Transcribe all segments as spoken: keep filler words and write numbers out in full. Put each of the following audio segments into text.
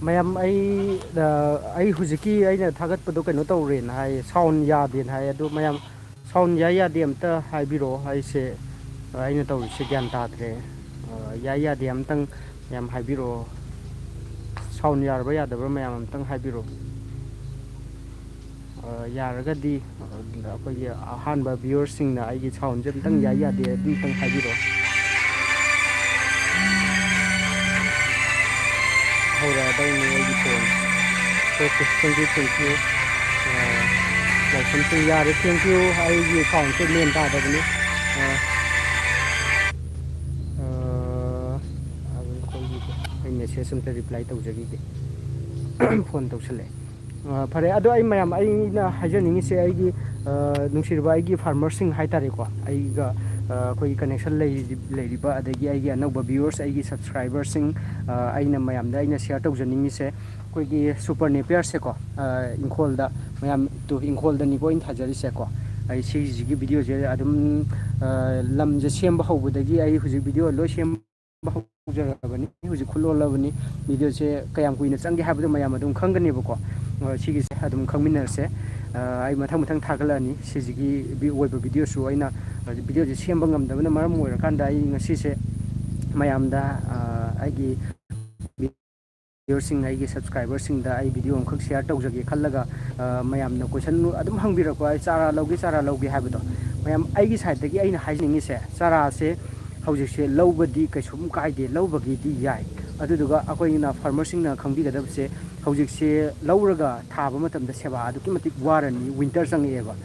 ꯃꯌꯥꯝ, ꯑꯩ, ꯑ, ꯑꯩ ꯍꯧꯖꯤꯛꯀꯤ ꯑꯩꯅ ꯊꯥꯒꯠꯄꯗꯣ ꯀꯩꯅꯣ ꯇꯧꯔꯦꯅ ꯍꯥꯏ, ꯁꯥꯎꯟ ꯌꯥꯗꯦꯅ ꯍꯥꯏ꯫ ꯑꯗꯣ ꯃꯌꯥꯝ, ꯁꯥꯎꯟ ꯌꯥꯏ ꯌꯥꯗꯦ ꯑꯝꯇ ꯍꯥꯏꯕꯤꯔꯛꯑꯣ꯫ ꯑꯩꯁꯦ, ꯑ, ꯑꯩꯅ ꯇꯧꯔꯤꯁꯦ ꯒ꯭ꯌꯥꯟ ꯇꯥꯗ꯭ꯔꯦ꯫ ꯑ, ꯌꯥꯏ ꯌꯥꯗꯦ ꯑꯝꯇꯪ ꯃꯌꯥꯝ ꯍꯥꯏꯕꯤꯔꯛꯑꯣ꯫ ꯁꯥꯎꯟ ꯌꯥꯔꯕ꯭ꯔꯥ ꯌꯥꯗꯕ꯭ꯔꯥ ꯃꯌꯥꯝ ꯑꯝꯇꯪ ꯍꯥꯏꯕꯤꯔꯛꯑꯣ꯫ ꯑ, ꯌꯥꯔꯒꯗꯤ, ꯑ, ꯑꯩꯈꯣꯏꯒꯤ ꯑꯍꯥꯟꯕ ꯚ꯭ꯌꯨꯋꯔꯁꯤꯡꯅ ꯑꯩꯒꯤ ꯁꯥꯎꯟꯁꯦ ꯑꯝꯇꯪ ꯌꯥꯏ ꯌꯥꯗꯦ ꯑꯗꯨ ꯑꯝꯇꯪ ꯍꯥꯏꯕꯤꯔꯛꯑꯣ꯫ ꯍꯧꯔꯛꯑꯗꯧꯅꯤ ꯑꯩꯒꯤ phone. Okay, thank you, thank you꯫ ꯑ, ꯂꯥꯏꯁꯟꯁꯤꯡ ꯌꯥꯔꯦ, thank you꯫ ꯑꯩꯒꯤ ꯁꯥꯎꯟꯁꯦ ꯃꯦꯟ ꯇꯥꯗꯕꯅꯤ꯫ ꯑ, ꯑ, ꯑꯩ ꯃꯦꯁꯦꯖ ꯑꯝꯇ ꯔꯤꯄ꯭ꯂꯥꯏ ꯇꯧꯖꯈꯤꯒꯦ꯫ ꯐꯣꯟ ꯇꯧꯁꯜꯂꯛꯑꯦ꯫ ꯑ, ꯐꯔꯦ꯫ ꯑꯗꯣ ꯑꯩ ꯃꯌꯥꯝ, ꯑꯩꯅ ꯍꯥꯏꯖꯅꯤꯡꯉꯤꯁꯦ, ꯑꯩꯒꯤ, ꯑ, ꯅꯨꯡꯁꯤꯔꯕ ꯑꯩꯒꯤ ꯐꯥꯔꯃꯔꯁꯤꯡ ꯍꯥꯏ ꯇꯥꯔꯦꯀꯣ, ꯑꯩꯒ, ꯑ, ꯑꯩꯈꯣꯏꯒꯤ ꯀꯅꯦꯛꯁꯟ ꯂꯩꯔꯤ-, ꯂꯩꯔꯤꯕ, ꯑꯗꯒꯤ ꯑꯩꯒꯤ ꯑꯅꯧꯕ ꯚ꯭ꯌꯨꯋꯔꯁ, ꯑꯩꯒꯤ ꯁꯕꯁꯀ꯭ꯔꯥꯏꯕꯔꯁꯤꯡ, ꯑ, ꯑꯩꯅ ꯃꯌꯥꯝꯗ ꯑꯩꯅ ꯁꯤꯌꯔ ꯇꯧꯖꯅꯤꯡꯉꯤꯁꯦ, ꯑꯩꯈꯣꯏꯒꯤ ꯁꯨꯄꯔ ꯅꯦꯄꯤꯌꯔꯁꯦꯀꯣ, ꯑ, ꯏꯪꯈꯣꯜꯗ, ꯃꯌꯥꯝ ꯇꯨ, ꯏꯪꯈꯣꯜꯗꯅꯤꯀꯣ ꯑꯩꯅ ꯊꯥꯖꯔꯤꯁꯦꯀꯣ꯫ ꯑꯩ ꯁꯤꯁꯤꯒꯤ ꯚꯤꯗꯤꯑꯣꯁꯦ ꯑꯗꯨꯝ, ꯑ, ꯂꯝꯁꯦ ꯁꯦꯝꯕ ꯍꯧꯕꯗꯒꯤ ꯑꯩ ꯍꯧꯖꯤꯛ ꯚꯤꯗꯤꯑꯣ ꯂꯣꯏ ꯁꯦꯝ ꯍꯧꯖꯔꯕꯅꯤ, ꯍꯧꯖꯤꯛ ꯈꯨꯠꯂꯣꯜꯂꯕꯅꯤ꯫ ꯚꯤꯗꯤꯑꯣꯁꯦ ꯀꯌꯥꯝ ꯀꯨꯏꯅ ꯆꯪꯒꯦ ꯍꯥꯏꯕꯗꯣ ꯃꯌꯥꯝ ꯑꯗꯨꯝ ꯈꯪꯒꯅꯦꯕꯀꯣ꯫ ꯑ, ꯁꯤꯒꯤꯁꯦ ꯑꯗꯨꯝ ꯈꯪꯃꯤꯟꯅꯔꯁꯦ꯫ ꯑ, ꯑꯩ ꯃꯊꯪ ꯃꯊꯪ ꯊꯥꯒꯠꯂꯛꯑꯅꯤ꯫ ꯁꯤꯁꯤꯒꯤ ꯚꯤ-, ꯑꯣꯏꯕ ꯚꯤꯗꯤꯑꯣꯁꯨ ꯑꯩꯅ, ꯚꯤꯗꯤꯑꯣꯁꯦ ꯁꯦꯝꯕ ꯉꯝꯗꯕꯅ ꯃꯔꯝ ꯑꯣꯏꯔꯀꯥꯟꯗ ꯑꯩ ꯉꯁꯤꯁꯦ ꯃꯌꯥꯝꯗ, ꯑ, ꯑꯩꯒꯤ ꯚꯤꯌꯔꯁꯤꯡ, ꯑꯩꯒꯤ ꯁꯕꯁꯀ꯭ꯔꯥꯏꯕꯔꯁꯤꯡꯗ ꯑꯩ ꯚꯤꯗꯤꯑꯣ ꯑꯃꯈꯛ ꯁꯤꯌꯥꯔ ꯇꯧꯖꯒꯦ ꯈꯜꯂꯒ, ꯑ, ꯃꯌꯥꯝꯅ ꯀꯣꯏꯁꯟ ꯑꯗꯨꯝ ꯍꯪꯕꯤꯔꯛꯄ, "ꯑꯩ ꯆꯥꯔꯥ ꯂꯧꯒꯦ, ꯆꯥꯔꯥ ꯂꯧꯒꯦ" ꯍꯥꯏꯕꯗꯣ꯫ ꯃꯌꯥꯝ, ꯑꯩꯒꯤ ꯁꯥꯏꯠꯇꯒꯤ ꯑꯩꯅ ꯍꯥꯏꯖꯅꯤꯡꯉꯤꯁꯦ, ꯆꯥꯔꯥꯁꯦ ꯍꯧꯖꯤꯛꯁꯦ ꯂꯧꯕꯗꯤ ꯀꯩꯁꯨꯝ ꯀꯥꯏꯗꯦ, ꯂꯧꯕꯒꯤꯗꯤ ꯌꯥꯏ꯫ ꯑꯗꯨꯗꯨꯒ ꯑꯩꯈꯣꯏꯅ ꯐꯥꯔꯃꯔꯁꯤꯡꯅ ꯈꯪꯕꯤꯒꯗꯕꯁꯦ, ꯍꯧꯖꯤꯛꯁꯦ ꯂꯧꯔꯒ ꯊꯥꯕ ꯃꯇꯝꯗ ꯁꯦꯕꯥ ꯑꯗꯨꯛꯀꯤ ꯃꯇꯤꯛ ꯋꯥꯔꯅꯤ, ꯋꯤꯟꯇꯔ ꯆꯪꯉꯛꯑꯦꯕ꯫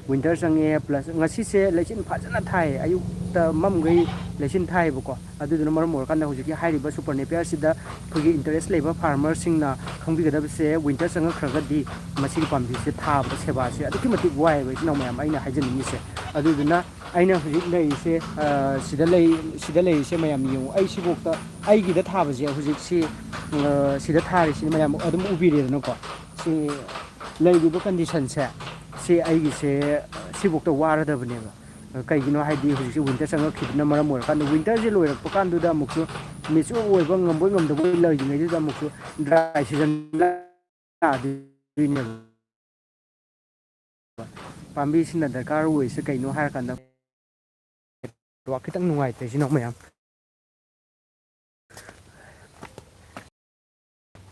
ꯋꯤꯟꯇꯔ ꯆꯪꯉꯛꯑꯦ, ꯄ꯭ꯂꯁ ꯉꯁꯤꯁꯦ ꯂꯩꯆꯤꯟ ꯐꯖꯅ ꯊꯥꯏ, ꯑꯌꯨꯛꯇ ꯃꯝꯈꯩ ꯂꯩꯆꯤꯟ ꯊꯥꯏꯌꯦꯕꯀꯣ꯫ ꯑꯗꯨꯗꯨꯅ ꯃꯔꯝ ꯑꯣꯏꯔꯀꯥꯟꯗ ꯍꯧꯖꯤꯛꯀꯤ ꯍꯥꯏꯔꯤꯕ ꯁꯨꯄꯔ ꯅꯦꯄꯤꯌꯔꯁꯤꯗ ꯑꯩꯈꯣꯏꯒꯤ ꯏꯟꯇꯔꯦꯁ ꯂꯩꯕ ꯐꯥꯔꯃꯔꯁꯤꯡꯅ ꯈꯪꯕꯤꯒꯗꯕꯁꯦ, ꯋꯤꯟꯇꯔ ꯆꯪꯉꯛꯈ꯭ꯔꯒꯗꯤ ꯃꯁꯤꯒꯤ ꯄꯥꯝꯕꯤꯁꯦ ꯊꯥꯕꯗ ꯁꯦꯕꯥꯁꯦ ꯑꯗꯨꯛꯀꯤ ꯃꯇꯤꯛ ꯋꯥꯏꯑꯦꯕ, ꯏꯆꯤꯟ ꯏꯅꯥꯎ ꯃꯌꯥꯝ, ꯑꯩꯅ ꯍꯥꯏꯖꯅꯤꯡꯉꯤꯁꯦ꯫ ꯑꯗꯨꯗꯨꯅ ꯑꯩꯅ ꯍꯧꯖꯤꯛ ꯂꯩꯔꯤꯁꯦ, ꯑ, ꯁꯤꯗ ꯂꯩ-, ꯁꯤꯗ ꯂꯩꯔꯤꯁꯦ ꯃꯌꯥꯝ ꯌꯦꯡꯉꯨ꯫ ꯑꯩ ꯁꯤꯐꯥꯎꯗ, ꯑꯩꯒꯤꯗ ꯊꯥꯕꯁꯦ ꯍꯧꯖꯤꯛꯁꯤ, ꯑ, ꯁꯤꯗ ꯊꯥꯔꯤꯁꯤꯅ ꯃꯌꯥꯝ ꯑꯗꯨꯝ ꯎꯕꯤꯔꯦꯗꯅꯀꯣ꯫ ꯁꯤ ꯂꯩꯔꯤꯕ ꯀꯟꯗꯤꯁꯟꯁꯦ, ꯁꯤ ꯑꯩꯒꯤꯁꯦ ꯁꯤꯐꯥꯎꯗ ꯋꯥꯔꯗꯕꯅꯦꯕ꯫ ꯀꯩꯒꯤꯅꯣ ꯍꯥꯏꯗꯤ ꯍꯧꯖꯤꯛꯁꯦ ꯋꯤꯟꯇꯔ ꯆꯪꯉꯛꯈꯤꯕꯅ ꯃꯔꯝ ꯑꯣꯏꯔꯀꯥꯟꯗ, ꯋꯤꯟꯇꯔꯁꯦ ꯂꯣꯏꯔꯛꯄ ꯀꯥꯟꯗꯨꯗ ꯑꯃꯨꯛꯁꯨ ꯃꯦꯆꯤꯌꯣꯔ ꯑꯣꯏꯕ ꯉꯝꯕꯣꯏ ꯉꯝꯗꯕꯣꯏ ꯂꯩꯔꯤꯉꯩꯗꯨꯗ ꯑꯃꯨꯛꯁꯨ ꯗ꯭ꯔꯥꯏ ꯁꯤꯖꯟ ꯂꯥꯛꯑꯗꯣꯏꯅꯦꯕ꯫ ꯄꯥꯝꯕꯤꯁꯤꯅ ꯗꯔꯀꯥꯔ ꯑꯣꯏꯔꯤꯁꯦ ꯀꯩꯅꯣ ꯍꯥꯏꯔꯀꯥꯟꯗ, ꯅꯦꯠꯋꯥꯛ ꯈꯤꯇꯪ ꯅꯨꯡꯉꯥꯏꯇ꯭ꯔꯤꯁꯤꯅ ꯃꯌꯥꯝ꯫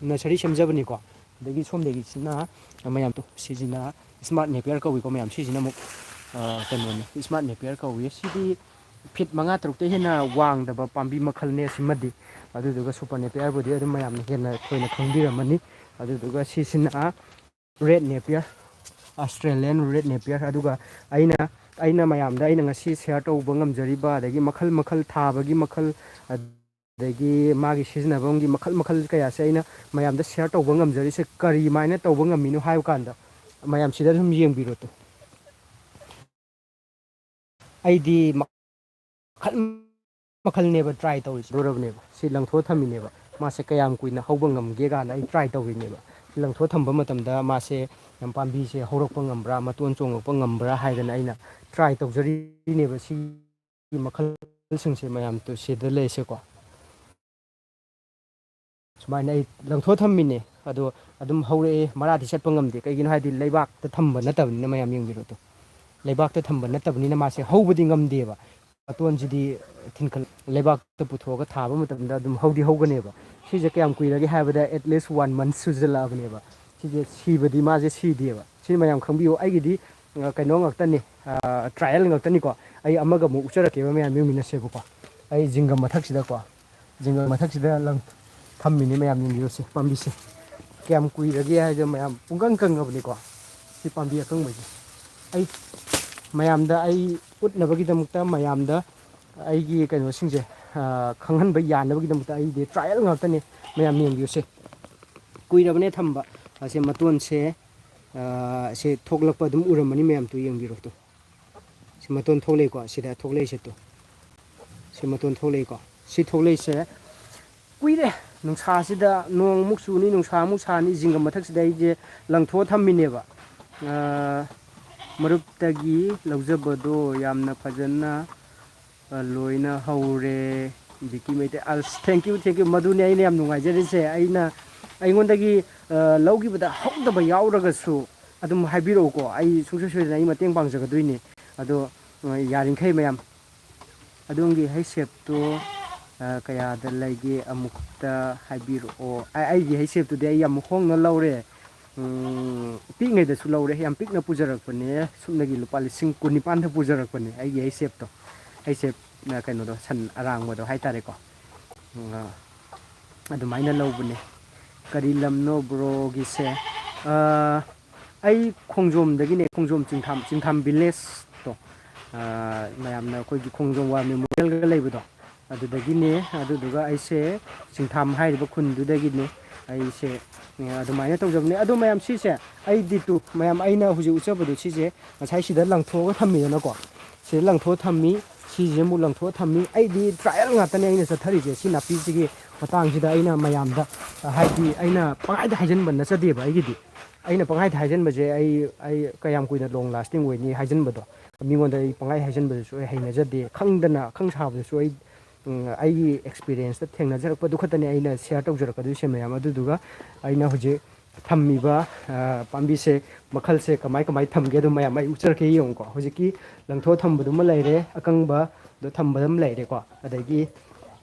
ꯅꯁꯔꯤ ꯁꯦꯝꯖꯕꯅꯤꯀꯣ꯫ ꯑꯗꯒꯤ ꯁꯣꯝꯗꯒꯤꯁꯤꯅ ꯃꯌꯥꯝ ꯇꯨ-, ꯁꯤꯁꯤꯅ ꯏꯁꯃꯥꯔꯠ ꯅꯦꯄꯤꯌꯔ ꯀꯧꯏꯀꯣ ꯃꯌꯥꯝ꯫ ꯁꯤꯁꯤꯅ ꯑꯃꯨꯛ, ꯑ, ꯀꯩꯅꯣꯅꯤ, ꯏꯁꯃꯥꯔꯠ ꯅꯦꯄꯤꯌꯔ ꯀꯧꯏ꯫ ꯁꯤꯗꯤ ꯐꯤꯠ ꯃꯉꯥ ꯇꯔꯨꯛꯇꯩ ꯍꯦꯟꯅ ꯋꯥꯡꯗꯕ ꯄꯥꯝꯕꯤ ꯃꯈꯜꯅꯦ ꯁꯤꯃꯗꯤ꯫ ꯑꯗꯨꯗꯨꯒ ꯁꯨꯄꯔ ꯅꯦꯄꯤꯌꯔꯕꯨꯗꯤ ꯑꯗꯨꯝ ꯃꯌꯥꯝꯅ ꯍꯦꯟꯅ ꯊꯣꯏꯅ ꯈꯪꯕꯤꯔꯝꯃꯅꯤ꯫ ꯑꯗꯨꯗꯨꯒ ꯁꯤꯁꯤꯅ ꯔꯦꯗ ꯅꯦꯄꯤꯌꯔ, ꯑꯁꯇ꯭ꯔꯦꯂꯤꯌꯟ ꯔꯦꯗ ꯅꯦꯄꯤꯌꯔ꯫ ꯑꯗꯨꯒ ꯑꯩꯅ, ꯑꯩꯅ ꯃꯌꯥꯝꯗ ꯑꯩꯅ ꯉꯁꯤ ꯁꯤꯌꯔ ꯇꯧꯕ ꯉꯝꯖꯔꯤꯕ, ꯑꯗꯒꯤ ꯃꯈꯜ ꯃꯈꯜ ꯊꯥꯕꯒꯤ ꯃꯈꯜ, ꯑꯗꯒꯤ ꯃꯥꯒꯤ ꯁꯤꯖꯤꯟꯅꯐꯝꯒꯤ ꯃꯈꯜ ꯃꯈꯜ ꯀꯌꯥꯁꯦ ꯑꯩꯅ ꯃꯌꯥꯝꯗ ꯁꯤꯌꯔ ꯇꯧꯕ ꯉꯝꯖꯔꯤꯁꯦ ꯀꯔꯤꯃꯥꯏꯅ ꯇꯧꯕ ꯉꯝꯃꯤꯅꯣ ꯍꯥꯏꯕ ꯀꯥꯟꯗ, ꯃꯌꯥꯝ ꯁꯤꯗ ꯑꯗꯨꯝ ꯌꯦꯡꯕꯤꯔꯣ ꯇꯨ꯫ ꯑꯩꯗꯤ ꯃꯈꯜ ꯃꯈꯜꯅꯦꯕ ꯇ꯭ꯔꯥꯏ ꯇꯧꯔꯤꯁꯦ꯫ ꯗꯣꯔꯕꯅꯦꯕ꯫ ꯁꯤ ꯂꯪꯊꯣꯛꯑ ꯊꯝꯃꯤꯅꯦꯕ꯫ ꯃꯥꯁꯦ ꯀꯌꯥꯝ ꯀꯨꯏꯅ ꯍꯧꯕ ꯉꯝꯒꯦ ꯀꯥꯏꯅ ꯑꯩ ꯇ꯭ꯔꯥꯏ ꯇꯧꯔꯤꯅꯦꯕ꯫ ꯁꯤ ꯂꯪꯊꯣꯛꯑ ꯊꯝꯕ ꯃꯇꯝꯗ ꯃꯥꯁꯦ ꯌꯥꯝ ꯄꯥꯝꯕꯤꯁꯦ ꯍꯧꯔꯛꯄ ꯉꯝꯕ꯭ꯔꯥ, ꯃꯇꯣꯟ ꯆꯣꯡꯉꯛꯄ ꯉꯝꯕ꯭ꯔꯥ ꯍꯥꯏꯗꯅ ꯑꯩꯅ ꯇ꯭ꯔꯥꯏ ꯇꯧꯖꯔꯤꯅꯦꯕ꯫ ꯁꯤꯒꯤ ꯃꯈꯜꯁꯤꯡꯁꯦ ꯃꯌꯥꯝ ꯇꯨ-, ꯁꯤꯗ ꯂꯩꯔꯤꯁꯦꯀꯣ꯫ ꯁꯨꯃꯥꯏꯅ ꯑꯩ ꯂꯪꯊꯣꯛꯑ ꯊꯝꯃꯤꯅꯦ꯫ ꯑꯗꯣ ꯑꯗꯨꯝ ꯍꯧꯔꯛꯑꯦ, ꯃꯔꯥꯗꯤ ꯆꯠꯄ ꯉꯝꯗꯦ꯫ ꯀꯩꯒꯤꯅꯣ ꯍꯥꯏꯗꯤ ꯂꯩꯕꯥꯛꯇ ꯊꯝꯕ ꯅꯠꯇꯕꯅꯤꯅ, ꯃꯌꯥꯝ ꯌꯦꯡꯕꯤꯔꯣ ꯇꯨ꯫ ꯂꯩꯕꯥꯛꯇ ꯊꯝꯕ ꯅꯠꯇꯕꯅꯤꯅ ꯃꯥꯁꯦ ꯍꯧꯕꯗꯤ ꯉꯝꯗꯦꯕ꯫ ꯃꯇꯣꯟꯁꯤꯗꯤ ꯊꯤꯟꯀꯠ-, ꯂꯩꯕꯥꯛꯇ ꯄꯨꯊꯣꯛꯑꯒ ꯊꯥꯕ ꯃꯇꯝꯗ ꯑꯗꯨꯝ ꯍꯧꯗꯤ ꯍꯧꯒꯅꯦꯕ꯫ ꯁꯤꯁꯦ ꯀꯌꯥꯝ ꯀꯨꯏꯔꯒꯦ ꯍꯥꯏꯕꯗ, at least one month ꯁꯨꯖꯜꯂꯛꯑꯕꯅꯦꯕ꯫ ꯁꯤꯁꯦ ꯁꯤꯕꯗꯤ ꯃꯥꯁꯦ ꯁꯤꯗꯦꯕ꯫ ꯁꯤꯅ ꯃꯌꯥꯝ ꯈꯪꯕꯤꯌꯨ꯫ ꯑꯩꯒꯤꯗꯤ, ꯑ, ꯀꯩꯅꯣ ꯉꯥꯛꯇꯅꯤ, ꯑ, ꯇ꯭ꯔꯥꯏꯌꯦꯜ ꯉꯥꯛꯇꯅꯤꯀꯣ꯫ ꯑꯩ ꯑꯃꯒ ꯑꯃꯨꯛ ꯎꯠꯆꯔꯛꯀꯦꯕ, ꯃꯌꯥꯝ ꯌꯦꯡꯃꯤꯟꯅꯁꯦꯕꯀꯣ꯫ ꯑꯩ ꯖꯤꯡꯒ ꯃꯊꯛꯁꯤꯗꯀꯣ, ꯖꯤꯡꯒ ꯃꯊꯛꯁꯤꯗ ꯂꯪ ꯊꯝꯃꯤꯅꯤ, ꯃꯌꯥꯝ ꯌꯦꯡꯕꯤꯔꯨꯁꯦ ꯄꯥꯝꯕꯤꯁꯦ꯫ ꯀꯌꯥꯝ ꯀꯨꯏꯔꯒꯦ ꯍꯥꯏꯗꯣ ꯃꯌꯥꯝ ꯄꯨꯡꯀꯪ ꯀꯪꯉꯕꯅꯤꯀꯣ꯫ ꯁꯤ ꯄꯥꯝꯕꯤ ꯑꯀꯪꯕꯁꯦ꯫ ꯑꯩ ꯃꯌꯥꯝꯗ ꯑꯩ ꯎꯠꯅꯕꯒꯤꯗꯃꯛꯇ, ꯃꯌꯥꯝꯗ ꯑꯩꯒꯤ ꯀꯩꯅꯣꯁꯤꯡꯁꯦ, ꯑ, ꯈꯪꯍꯟꯕ ꯌꯥꯅꯕꯒꯤꯗꯃꯛꯇ ꯑꯩꯗꯤ ꯇ꯭ꯔꯥꯏꯌꯦꯜ ꯉꯥꯛꯇꯅꯦ꯫ ꯃꯌꯥꯝ ꯌꯦꯡꯕꯤꯌꯨꯁꯦ꯫ ꯀꯨꯏꯔꯕꯅꯦ ꯊꯝꯕ꯫ ꯑꯁꯦ ꯃꯇꯣꯟꯁꯦ, ꯑ, ꯁꯦ ꯊꯣꯛꯂꯛꯄ ꯑꯗꯨꯝ ꯎꯔꯝꯃꯅꯤ ꯃꯌꯥꯝ, ꯇꯨ ꯌꯦꯡꯕꯤꯔꯣ ꯇꯨ꯫ ꯁꯤ ꯃꯇꯣꯟ ꯊꯣꯛꯂꯛꯏꯀꯣ, ꯁꯤꯗ ꯊꯣꯛꯂꯛꯏꯁꯦ ꯇꯨ꯫ ꯁꯤ ꯃꯇꯣꯟ ꯊꯣꯛꯂꯛꯏꯀꯣ꯫ ꯁꯤ ꯊꯣꯛꯂꯛꯏꯁꯦ ꯀꯨꯏꯔꯦ꯫ ꯅꯨꯡꯁꯥꯁꯤꯗ ꯅꯣꯡꯃꯨꯛ ꯆꯨꯅꯤ, ꯅꯨꯡꯁꯥꯃꯨꯛ ꯁꯥꯅꯤ, ꯖꯤꯡꯒ ꯃꯊꯛꯁꯤꯗ ꯑꯩꯁꯦ ꯂꯪꯊꯣꯛꯑ ꯊꯝꯃꯤꯅꯦꯕ꯫ ꯑ, ꯃꯔꯨꯞꯇꯒꯤ ꯂꯧꯖꯕꯗꯣ ꯌꯥꯝꯅ ꯐꯖꯅ, ꯑ, ꯂꯣꯏꯅ ꯍꯧꯔꯦ꯫ ꯕꯤꯀꯤ ꯃꯩꯇꯩ, ꯑꯁ, thank you, thank you꯫ ꯃꯗꯨꯅꯦ ꯑꯩꯅ ꯌꯥꯝ ꯅꯨꯡꯉꯥꯏꯖꯔꯤꯁꯦ꯫ ꯑꯩꯅ, ꯑꯩꯉꯣꯟꯗꯒꯤ, ꯑ, ꯂꯧꯈꯤꯕꯗ ꯍꯧꯗꯕ ꯌꯥꯎꯔꯒꯁꯨ ꯑꯗꯨꯝ ꯍꯥꯏꯕꯤꯔꯛꯎꯀꯣ, ꯑꯩ ꯁꯨꯡꯁꯣꯏ ꯁꯣꯏꯗꯅ ꯑꯩ ꯃꯇꯦꯡ ꯄꯥꯡꯖꯒꯗꯣꯏꯅꯦ꯫ ꯑꯗꯣ, ꯑ, ꯌꯥꯔꯤꯈꯩ ꯃꯌꯥꯝ, ꯑꯗꯣꯝꯒꯤ ꯍꯩꯁꯦꯞꯇꯨ, ꯑ, ꯀꯌꯥꯗ ꯂꯩꯒꯦ ꯑꯃꯨꯛꯇ ꯍꯥꯏꯕꯤꯔꯛꯑꯣ꯫ ꯑ-, ꯑꯩꯒꯤ ꯍꯩꯁꯦꯞꯇꯨꯗꯤ ꯑꯩ ꯌꯥꯝ ꯍꯣꯡꯅ ꯂꯧꯔꯦ꯫ ꯎꯝ, ꯄꯤꯛꯉꯩꯗꯁꯨ ꯂꯧꯔꯦ, ꯌꯥꯝ ꯄꯤꯛꯅ ꯄꯨꯖꯔꯛꯄꯅꯦ꯫ ꯁꯨꯞꯅꯒꯤ ꯂꯨꯄꯥ ꯂꯤꯁꯤꯡ ꯀꯨꯟꯅꯤꯄꯥꯟꯗ ꯄꯨꯖꯔꯛꯄꯅꯦ ꯑꯩꯒꯤ ꯍꯩꯁꯦꯞꯇꯣ꯫ ꯍꯩꯁꯦꯞ, ꯑ, ꯀꯩꯅꯣꯗꯣ, ꯁꯟ ꯑꯔꯥꯡꯕꯗꯣ ꯍꯥꯏꯇꯥꯔꯦꯀꯣ꯫ ꯎꯝ, ꯑ, ꯑꯗꯨꯃꯥꯏꯅ ꯂꯧꯕꯅꯦ꯫ ꯀꯔꯤ ꯂꯝꯅꯣ ꯕ꯭ꯔꯣꯒꯤꯁꯦ? ꯑ, ꯑꯩ ꯈꯣꯡꯖꯣꯝꯗꯒꯤꯅꯦ, ꯈꯣꯡꯖꯣꯝ ꯆꯤꯡꯈꯥꯝ, ꯆꯤꯡꯈꯥꯝ ꯚꯤꯂꯦꯖꯇꯣ, ꯑ, ꯃꯌꯥꯝꯅ ꯑꯩꯈꯣꯏꯒꯤ ꯈꯣꯡꯖꯣꯝ ꯋꯥꯔ ꯃꯦꯃꯣꯔꯤꯌꯦꯜꯒ ꯂꯩꯕꯗꯣ, ꯑꯗꯨꯗꯒꯤꯅꯦ꯫ ꯑꯗꯨꯗꯨꯒ ꯑꯩꯁꯦ ꯆꯤꯡꯈꯥꯝ ꯍꯥꯏꯔꯤꯕ ꯈꯨꯟꯗꯨꯗꯒꯤꯅꯦ꯫ ꯑꯩꯁꯦ, ꯑ, ꯑꯗꯨꯃꯥꯏꯅ ꯇꯧꯖꯕꯅꯦ꯫ ꯑꯗꯣ ꯃꯌꯥꯝ, ꯁꯤꯁꯦ ꯑꯩꯗꯤ ꯇꯨ, ꯃꯌꯥꯝ, ꯑꯩꯅ ꯍꯧꯖꯤꯛ ꯎꯠꯆꯕꯗꯣ, ꯁꯤꯁꯦ ꯉꯁꯥꯏ ꯁꯤꯗ ꯂꯪꯊꯣꯛꯑꯒ ꯊꯝꯃꯤꯗꯅꯀꯣ꯫ ꯁꯤꯗ ꯂꯪꯊꯣꯛꯑ ꯊꯝꯃꯤ, ꯁꯤꯁꯦ ꯑꯃꯨꯛ ꯂꯪꯊꯣꯛꯑ ꯊꯝꯃꯤ꯫ ꯑꯩꯗꯤ trial ꯉꯥꯛꯇꯅꯦ ꯑꯩꯅ ꯆꯠꯊꯔꯤꯁꯦ꯫ ꯁꯤ ꯅꯥꯄꯤꯁꯤꯒꯤ ꯃꯇꯥꯡꯁꯤꯗ ꯑꯩꯅ ꯃꯌꯥꯝꯗ, ꯑ, ꯍꯥꯏꯗꯤ, ꯑꯩꯅ ꯄꯪꯍꯥꯏꯗ ꯍꯥꯏꯖꯟꯕ ꯅꯠꯆꯗꯦꯕ꯫ ꯑꯩꯒꯤꯗꯤ, ꯑꯩꯅ ꯄꯪꯍꯥꯏꯗ ꯍꯥꯏꯖꯟꯕꯁꯦ, ꯑꯩ, ꯑꯩ ꯀꯌꯥꯝ ꯀꯨꯏꯅ long lasting ꯑꯣꯏꯅꯤ ꯍꯥꯏꯖꯟꯕꯗꯣ, ꯃꯤꯉꯣꯟꯗ ꯑꯩ ꯄꯪꯍꯥꯏ ꯍꯥꯏꯖꯟꯕꯗꯨꯁꯨ ꯑꯩ ꯍꯩꯅꯖꯗꯦ꯫ ꯈꯪꯗꯅ ꯑꯈꯪ ꯁꯥꯕꯗꯨꯁꯨ ꯑꯩ, ꯎꯝ, ꯑꯩꯒꯤ experience ꯇ ꯊꯦꯡꯅꯖꯔꯛꯄꯗꯨ ꯈꯛꯇꯅꯦ ꯑꯩꯅ share ꯇꯧꯖꯔꯛꯀꯗꯣꯏꯁꯦ ꯃꯌꯥꯝ꯫ ꯑꯗꯨꯗꯨꯒ ꯑꯩꯅ ꯍꯧꯖꯤꯛ ꯊꯝꯃꯤꯕ, ꯑ, ꯄꯥꯝꯕꯤꯁꯦ ꯃꯈꯜꯁꯦ ꯀꯃꯥꯏ ꯀꯃꯥꯏ ꯊꯝꯒꯦ, ꯑꯗꯨ ꯃꯌꯥꯝ ꯑꯩ ꯎꯠꯆꯔꯛꯀꯦ, ꯌꯦꯡꯉꯨꯀꯣ꯫ ꯍꯧꯖꯤꯛꯀꯤ ꯂꯪꯊꯣꯛꯑ ꯊꯝꯕꯗꯨꯃ ꯂꯩꯔꯦ, ꯑꯀꯪꯕꯗꯣ ꯊꯝꯕ ꯑꯃ ꯂꯩꯔꯦꯀꯣ꯫ ꯑꯗꯒꯤ,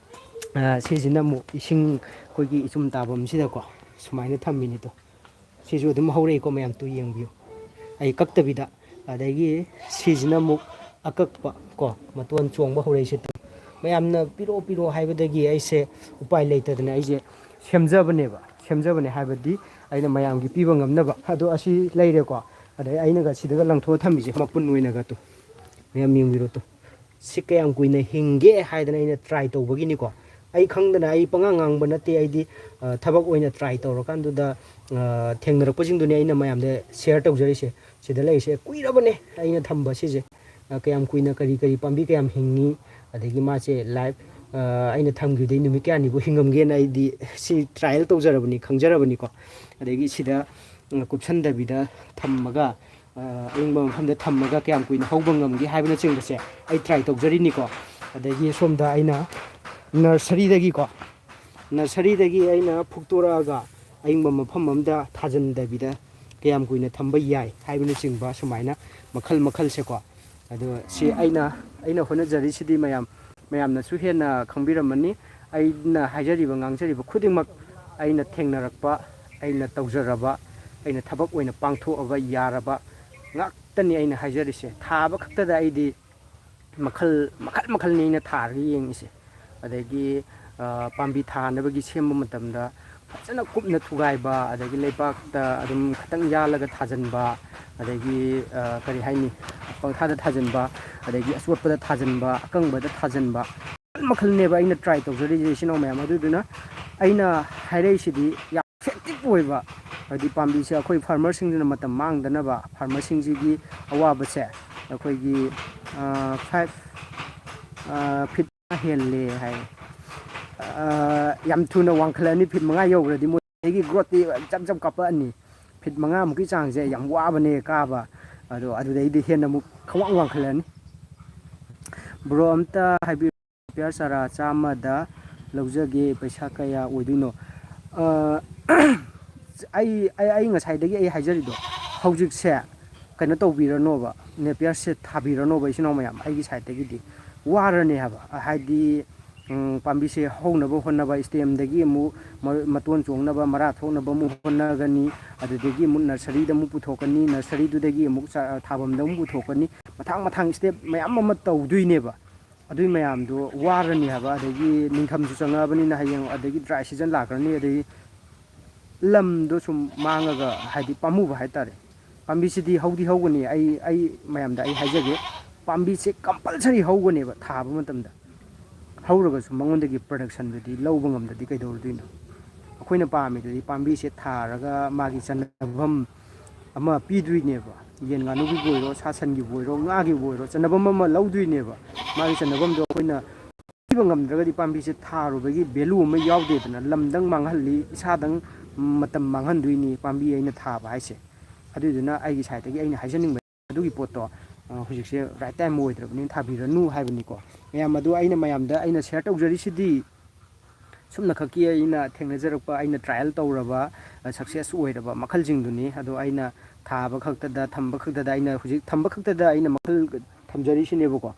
ꯑ, ꯁꯤꯁꯤꯅ ꯑꯃꯨꯛ ꯏꯁꯤꯡ, ꯑꯩꯈꯣꯏꯒꯤ ꯏꯆꯨꯝ ꯇꯥꯐꯝꯁꯤꯗꯀꯣ ꯁꯨꯃꯥꯏꯅ ꯊꯝꯃꯤꯅꯤꯗꯣ꯫ ꯁꯤꯁꯨ ꯑꯗꯨꯝ ꯍꯧꯔꯛꯏꯀꯣ ꯃꯌꯥꯝ, ꯇꯨ ꯌꯦꯡꯕꯤꯌꯨ, ꯑꯩ ꯀꯛꯇꯕꯤꯗ꯫ ꯑꯗꯒꯤ ꯁꯤꯁꯤꯅ ꯑꯃꯨꯛ ꯑꯀꯛꯄ ꯀꯣ, ꯃꯇꯣꯟ ꯆꯣꯡꯕ ꯍꯧꯔꯛꯏꯁꯦ꯫ ꯃꯌꯥꯝꯅ ꯄꯤꯔꯛꯑꯣ, ꯄꯤꯔꯛꯑꯣ ꯍꯥꯏꯕꯗꯒꯤ ꯑꯩꯁꯦ ꯎꯄꯥꯏ ꯂꯩꯇꯗꯅ ꯑꯩꯁꯦ ꯁꯦꯝꯖꯕꯅꯦꯕ꯫ ꯁꯦꯝꯖꯕꯅꯦ ꯍꯥꯏꯕꯗꯤ ꯑꯩꯅ ꯃꯌꯥꯝꯒꯤ ꯄꯤꯕ ꯉꯝꯅꯕ꯫ ꯑꯗꯣ ꯑꯁꯤ ꯂꯩꯔꯦꯀꯣ꯫ ꯑꯗꯩ ꯑꯩꯅꯒ ꯁꯤꯗꯒ ꯂꯪꯊꯣꯛꯑ ꯊꯝꯃꯤꯁꯦ ꯃꯄꯨꯟ ꯑꯣꯏꯅꯒ ꯇꯨ꯫ ꯃꯌꯥꯝ ꯌꯦꯡꯕꯤꯔꯣ ꯇꯨ꯫ ꯁꯤ ꯀꯌꯥꯝ ꯀꯨꯏꯅ ꯍꯤꯡꯒꯦ ꯍꯥꯏꯗꯅ ꯑꯩꯅ try ꯇꯧꯕꯒꯤꯅꯤꯀꯣ꯫ ꯑꯩ ꯈꯪꯗꯅ, ꯑꯩ ꯄꯉꯥꯡ ꯉꯥꯡꯕ ꯅꯠꯇꯦ꯫ ꯑꯩꯗꯤ, ꯑ, ꯊꯕꯛ ꯑꯣꯏꯅ try ꯇꯧꯔꯀꯥꯟꯗꯨꯗ, ꯑ, ꯊꯦꯡꯅꯔꯛꯄꯁꯤꯡꯗꯨꯅꯤ ꯑꯩꯅ ꯃꯌꯥꯝꯗ share ꯇꯧꯖꯔꯤꯁꯦ꯫ ꯁꯤꯗ ꯂꯩꯔꯤꯁꯦ ꯀꯨꯏꯔꯕꯅꯦ ꯑꯩꯅ ꯊꯝꯕ ꯁꯤꯁꯦ꯫ ꯑ, ꯀꯌꯥꯝ ꯀꯨꯏꯅ ꯀꯔꯤ ꯀꯔꯤ ꯄꯥꯝꯕꯤ ꯀꯌꯥꯝ ꯍꯤꯡꯉꯤ, ꯑꯗꯒꯤ ꯃꯥꯁꯦ life, ꯑ, ꯑꯩꯅ ꯊꯝꯈꯤꯕꯗꯒꯤ ꯅꯨꯃꯤꯠ ꯀꯌꯥꯅꯤꯕꯨ ꯍꯤꯡꯉꯝꯒꯦꯅ ꯑꯩꯗꯤ ꯁꯤ trial ꯇꯧꯖꯔꯕꯅꯤ, ꯈꯪꯖꯔꯕꯅꯤꯀꯣ꯫ ꯑꯗꯒꯤ ꯁꯤꯗ, ꯎꯝ, ꯀꯨꯞꯁꯟꯗꯕꯤꯗ ꯊꯝꯃꯒ, ꯑ, ꯑꯏꯪꯕ ꯃꯐꯝꯗ ꯊꯝꯃꯒ ꯀꯌꯥꯝ ꯀꯨꯏꯅ ꯍꯧꯕ ꯉꯝꯒꯦ ꯍꯥꯏꯕꯅꯆꯤꯡꯕꯁꯦ ꯑꯩ try ꯇꯧꯖꯔꯤꯅꯤꯀꯣ꯫ ꯑꯗꯒꯤ ꯁꯣꯝꯗ ꯑꯩꯅ ꯅꯔꯁꯔꯤꯗꯒꯤꯀꯣ, ꯅꯔꯁꯔꯤꯗꯒꯤ ꯑꯩꯅ ꯐꯨꯛꯇꯣꯔꯛꯑꯒ ꯑꯏꯪꯕ ꯃꯐꯝ ꯑꯃꯗ ꯊꯥꯖꯤꯟꯗꯕꯤꯗ ꯀꯌꯥꯝ ꯀꯨꯏꯅ ꯊꯝꯕ ꯌꯥꯏ ꯍꯥꯏꯕꯅꯆꯤꯡꯕ, ꯁꯨꯃꯥꯏꯅ ꯃꯈꯜ ꯃꯈꯜꯁꯦꯀꯣ꯫ ꯑꯗꯣ ꯁꯤ ꯑꯩꯅ, ꯑꯩꯅ ꯍꯣꯠꯅꯖꯔꯤꯁꯤꯗꯤ ꯃꯌꯥꯝ, ꯃꯌꯥꯝꯅꯁꯨ ꯍꯦꯟꯅ ꯈꯪꯕꯤꯔꯝꯃꯅꯤ꯫ ꯑꯩꯅ ꯍꯥꯏꯖꯔꯤꯕ, ꯉꯥꯡꯖꯔꯤꯕ ꯈꯨꯗꯤꯡꯃꯛ ꯑꯩꯅ ꯊꯦꯡꯅꯔꯛꯄ, ꯑꯩꯅ ꯇꯧꯖꯔꯕ, ꯑꯩꯅ ꯊꯕꯛ ꯑꯣꯏꯅ ꯄꯥꯡꯊꯣꯛꯑꯕ ꯌꯥꯔꯕ ꯉꯥꯛꯇꯅꯤ ꯑꯩꯅ ꯍꯥꯏꯖꯔꯤꯁꯦ꯫ ꯊꯥꯕ ꯈꯛꯇꯗ ꯑꯩꯗꯤ ꯃꯈꯜ, ꯃꯈꯜ ꯃꯈꯜꯅꯤ ꯑꯩꯅ ꯊꯥꯔꯒ ꯌꯦꯡꯉꯤꯁꯦ꯫ ꯑꯗꯒꯤ, ꯑ, ꯄꯥꯝꯕꯤ ꯊꯥꯅꯕꯒꯤ ꯁꯦꯝꯕ ꯃꯇꯝꯗ ꯐꯖꯅ ꯀꯨꯞꯅ ꯊꯨꯒꯥꯏꯕ, ꯑꯗꯒꯤ ꯂꯩꯕꯥꯛꯇ ꯑꯗꯨꯝ ꯈꯤꯇꯪ ꯌꯥꯜꯂꯒ ꯊꯥꯖꯤꯟꯕ, ꯑꯗꯒꯤ, ꯑ, ꯀꯔꯤ ꯍꯥꯏꯅꯤ, ꯄꯪꯊꯥꯗ ꯊꯥꯖꯤꯟꯕ, ꯑꯗꯒꯤ ꯑꯆꯣꯠꯄꯗ ꯊꯥꯖꯤꯟꯕ, ꯑꯀꯪꯕꯗ ꯊꯥꯖꯤꯟꯕ, ꯃꯈꯜ ꯃꯈꯜꯅꯦꯕ ꯑꯩꯅ ꯇ꯭ꯔꯥꯏ ꯇꯧꯖꯔꯤꯁꯦ, ꯏꯆꯤꯟ ꯏꯅꯥꯎ ꯃꯌꯥꯝ꯫ ꯑꯗꯨꯗꯨꯅ ꯑꯩꯅ ꯍꯥꯏꯔꯛꯏꯁꯤꯗꯤ ꯌꯥꯝ ꯏꯐꯦꯛꯇꯤꯞ ꯑꯣꯏꯕ, ꯍꯥꯏꯗꯤ ꯄꯥꯝꯕꯤꯁꯦ ꯑꯩꯈꯣꯏ ꯐꯥꯔꯃꯔꯁꯤꯡꯁꯤꯅ ꯃꯇꯝ ꯃꯥꯡꯗꯅꯕ, ꯐꯥꯔꯃꯔꯁꯤꯡꯁꯤꯒꯤ ꯑꯋꯥꯕꯁꯦ ꯑꯩꯈꯣꯏꯒꯤ, ꯑ, ꯐꯥꯏꯚ, ꯑ, ꯐꯤꯠ ꯍꯦꯜꯂꯦ ꯍꯥꯏ꯫ ꯑ, ꯌꯥꯝ ꯊꯨꯅ ꯋꯥꯡꯈꯠꯂꯛꯑꯅꯤ, ꯐꯤꯠ ꯃꯉꯥ ꯌꯧꯈ꯭ꯔꯗꯤ ꯃꯣꯏ ꯑꯩꯒꯤ ꯒ꯭ꯔꯣꯠꯇꯤ ꯖꯞ ꯖꯞ ꯀꯥꯞꯄꯛꯑꯅꯤ꯫ ꯐꯤꯠ ꯃꯉꯥꯃꯨꯛꯀꯤ ꯆꯥꯡꯁꯦ ꯌꯥꯝ ꯋꯥꯕꯅꯦ ꯀꯥꯕ, ꯑꯗꯣ ꯑꯗꯨꯗꯩꯗꯤ ꯍꯦꯟꯅ ꯑꯃꯨꯛ ꯈꯪꯋꯥꯡ ꯋꯥꯡꯈꯠꯂꯛꯑꯅꯤ꯫ ꯕ꯭ꯔꯣ, ꯑꯝꯇ ꯍꯥꯏꯕꯤꯌꯨ, ꯅꯦꯄꯤꯌꯔ ꯆꯥꯔꯥ ꯆꯥꯝꯃꯗ ꯂꯧꯖꯒꯦ, ꯄꯩꯁꯥ ꯀꯌꯥ ꯑꯣꯏꯗꯣꯏꯅꯣ? ꯑ, ꯑꯩ, ꯑꯩ, ꯑꯩ ꯉꯁꯥꯏꯗꯒꯤ ꯑꯩ ꯍꯥꯏꯖꯔꯤꯗꯣ, ꯍꯧꯖꯤꯛꯁꯦ ꯀꯩꯅꯣ ꯇꯧꯕꯤꯔꯅꯣꯕ, ꯅꯦꯄꯤꯌꯔꯁꯦ ꯊꯥꯕꯤꯔꯅꯣꯕ, ꯏꯆꯤꯟ ꯏꯅꯥꯎ ꯃꯌꯥꯝ, ꯑꯩꯒꯤ ꯁꯥꯏꯠꯇꯒꯤꯗꯤ ꯋꯥꯔꯅꯦ ꯍꯥꯏꯕ꯫ ꯍꯥꯏꯗꯤ, ꯎꯝ, ꯄꯥꯝꯕꯤꯁꯦ ꯍꯧꯅꯕ ꯍꯣꯠꯅꯕ, ꯁ꯭ꯇꯦꯝꯗꯒꯤ ꯑꯃꯨꯛ ꯃ-, ꯃꯇꯣꯟ ꯆꯣꯡꯅꯕ, ꯃꯔꯥ ꯊꯣꯛꯅꯕ ꯑꯃꯨꯛ ꯍꯣꯠꯅꯒꯅꯤ, ꯑꯗꯨꯗꯒꯤ ꯑꯃꯨꯛ ꯅꯔꯁꯔꯤꯗ ꯑꯃꯨꯛ ꯄꯨꯊꯣꯛꯀꯅꯤ, ꯅꯔꯁꯔꯤꯗꯨꯗꯒꯤ ꯑꯃꯨꯛ ꯆꯥ-, ꯊꯥꯐꯝꯗ ꯑꯃꯨꯛ ꯄꯨꯊꯣꯛꯀꯅꯤ, ꯃꯊꯥꯡ ꯃꯊꯥꯡ ꯁ꯭ꯇꯦꯞ ꯃꯌꯥꯝ ꯑꯃ ꯇꯧꯗꯣꯏꯅꯦꯕ꯫ ꯑꯗꯨꯏ ꯃꯌꯥꯝꯗꯣ ꯋꯥꯔꯅꯤ ꯍꯥꯏꯕ, ꯑꯗꯒꯤ ꯅꯤꯡꯊꯝꯁꯨ ꯆꯪꯉꯛꯑꯕꯅꯤꯅ ꯍꯌꯦꯡ, ꯑꯗꯒꯤ ꯗ꯭ꯔꯥꯏ ꯁꯤꯖꯟ ꯂꯥꯛꯈ꯭ꯔꯅꯤ, ꯑꯗꯒꯤ ꯂꯝꯗꯣ ꯁꯨꯝ ꯃꯥꯡꯉꯒ, ꯍꯥꯏꯗꯤ ꯄꯥꯝꯃꯨꯕ ꯍꯥꯏꯇꯥꯔꯦ꯫ ꯄꯥꯝꯕꯤꯁꯤꯗꯤ ꯍꯧꯗꯤ ꯍꯧꯒꯅꯤ, ꯑꯩ, ꯑꯩ ꯃꯌꯥꯝꯗ ꯑꯩ ꯍꯥꯏꯖꯒꯦ, ꯄꯥꯝꯕꯤꯁꯦ ꯀꯝꯄꯜꯁꯔꯤ ꯍꯧꯒꯅꯦꯕ ꯊꯥꯕ ꯃꯇꯝꯗ꯫ ꯍꯧꯔꯒꯁꯨ ꯃꯉꯣꯟꯗꯒꯤ ꯄ꯭ꯔꯗꯛꯁꯟꯗꯨꯗꯤ ꯂꯧꯕ ꯉꯝꯗ꯭ꯔꯗꯤ ꯀꯩꯗꯧꯔꯨꯗꯣꯏꯅꯣ? ꯑꯩꯈꯣꯏꯅ ꯄꯥꯝꯃꯤꯗꯨꯗꯤ ꯄꯥꯝꯕꯤꯁꯦ ꯊꯥꯔꯒ ꯃꯥꯒꯤ ꯆꯟꯅꯐꯝ ꯑꯃ ꯄꯤꯗꯣꯏꯅꯦꯕ꯫ ꯌꯦꯟ ꯉꯥꯅꯨꯒꯤꯕꯨ ꯑꯣꯏꯔꯣ, ꯁꯥ ꯁꯟꯒꯤꯕꯨ ꯑꯣꯏꯔꯣ, ꯉꯥꯒꯤꯕꯨ ꯑꯣꯏꯔꯣ, ꯆꯟꯅꯐꯝ ꯑꯃ ꯂꯧꯗꯣꯏꯅꯦꯕ꯫ ꯃꯥꯒꯤ ꯆꯟꯅꯐꯝꯗꯣ ꯑꯩꯈꯣꯏꯅ ꯄꯤꯕ ꯉꯝꯗ꯭ꯔꯒꯗꯤ ꯄꯥꯝꯕꯤꯁꯦ ꯊꯥꯔꯨꯕꯒꯤ ꯚꯦꯂꯨ ꯑꯃ ꯌꯥꯎꯗꯦꯗꯅ, ꯂꯝꯗꯪ ꯃꯥꯡꯍꯜꯂꯤ, ꯏꯁꯥꯗꯪ ꯃꯇꯝ ꯃꯥꯡꯍꯟꯗꯣꯏꯅꯤ ꯄꯥꯝꯕꯤ ꯑꯩꯅ ꯊꯥꯕ ꯍꯥꯏꯁꯦ꯫ ꯑꯗꯨꯗꯨꯅ ꯑꯩꯒꯤ ꯁꯥꯏꯠꯇꯒꯤ ꯑꯩꯅ ꯍꯥꯏꯖꯅꯤꯡꯕ ꯑꯗꯨꯒꯤ ꯄꯣꯠꯇꯣ, ꯑ, ꯍꯧꯖꯤꯛꯁꯦ ꯔꯥꯏꯠ ꯇꯥꯏꯝ ꯑꯣꯏꯗ꯭ꯔꯕꯅꯤꯅ ꯊꯥꯕꯤꯔꯅꯨ ꯍꯥꯏꯕꯅꯤꯀꯣ꯫ ꯃꯌꯥꯝ ꯑꯗꯨ ꯑꯩꯅ ꯃꯌꯥꯝꯗ ꯑꯩꯅ ꯁꯤꯌꯔ ꯇꯧꯖꯔꯤꯁꯤꯗꯤ ꯁꯨꯝꯅꯈꯛꯀꯤ ꯑꯩꯅ ꯊꯦꯡꯅꯖꯔꯛꯄ, ꯑꯩꯅ ꯇ꯭ꯔꯥꯏꯌꯦꯜ ꯇꯧꯔꯕ, ꯁꯛꯁꯦꯁ ꯑꯣꯏꯔꯕ ꯃꯈꯜꯁꯤꯡꯗꯨꯅꯤ꯫ ꯑꯗꯣ ꯑꯩꯅ ꯊꯥꯕ ꯈꯛꯇꯗ, ꯊꯝꯕ ꯈꯛꯇꯗ, ꯑꯩꯅ ꯍꯧꯖꯤꯛ ꯊꯝꯕ ꯈꯛꯇꯗ ꯑꯩꯅ ꯃꯈꯜ ꯊꯝꯖꯔꯤꯁꯤꯅꯦꯕꯀꯣ꯫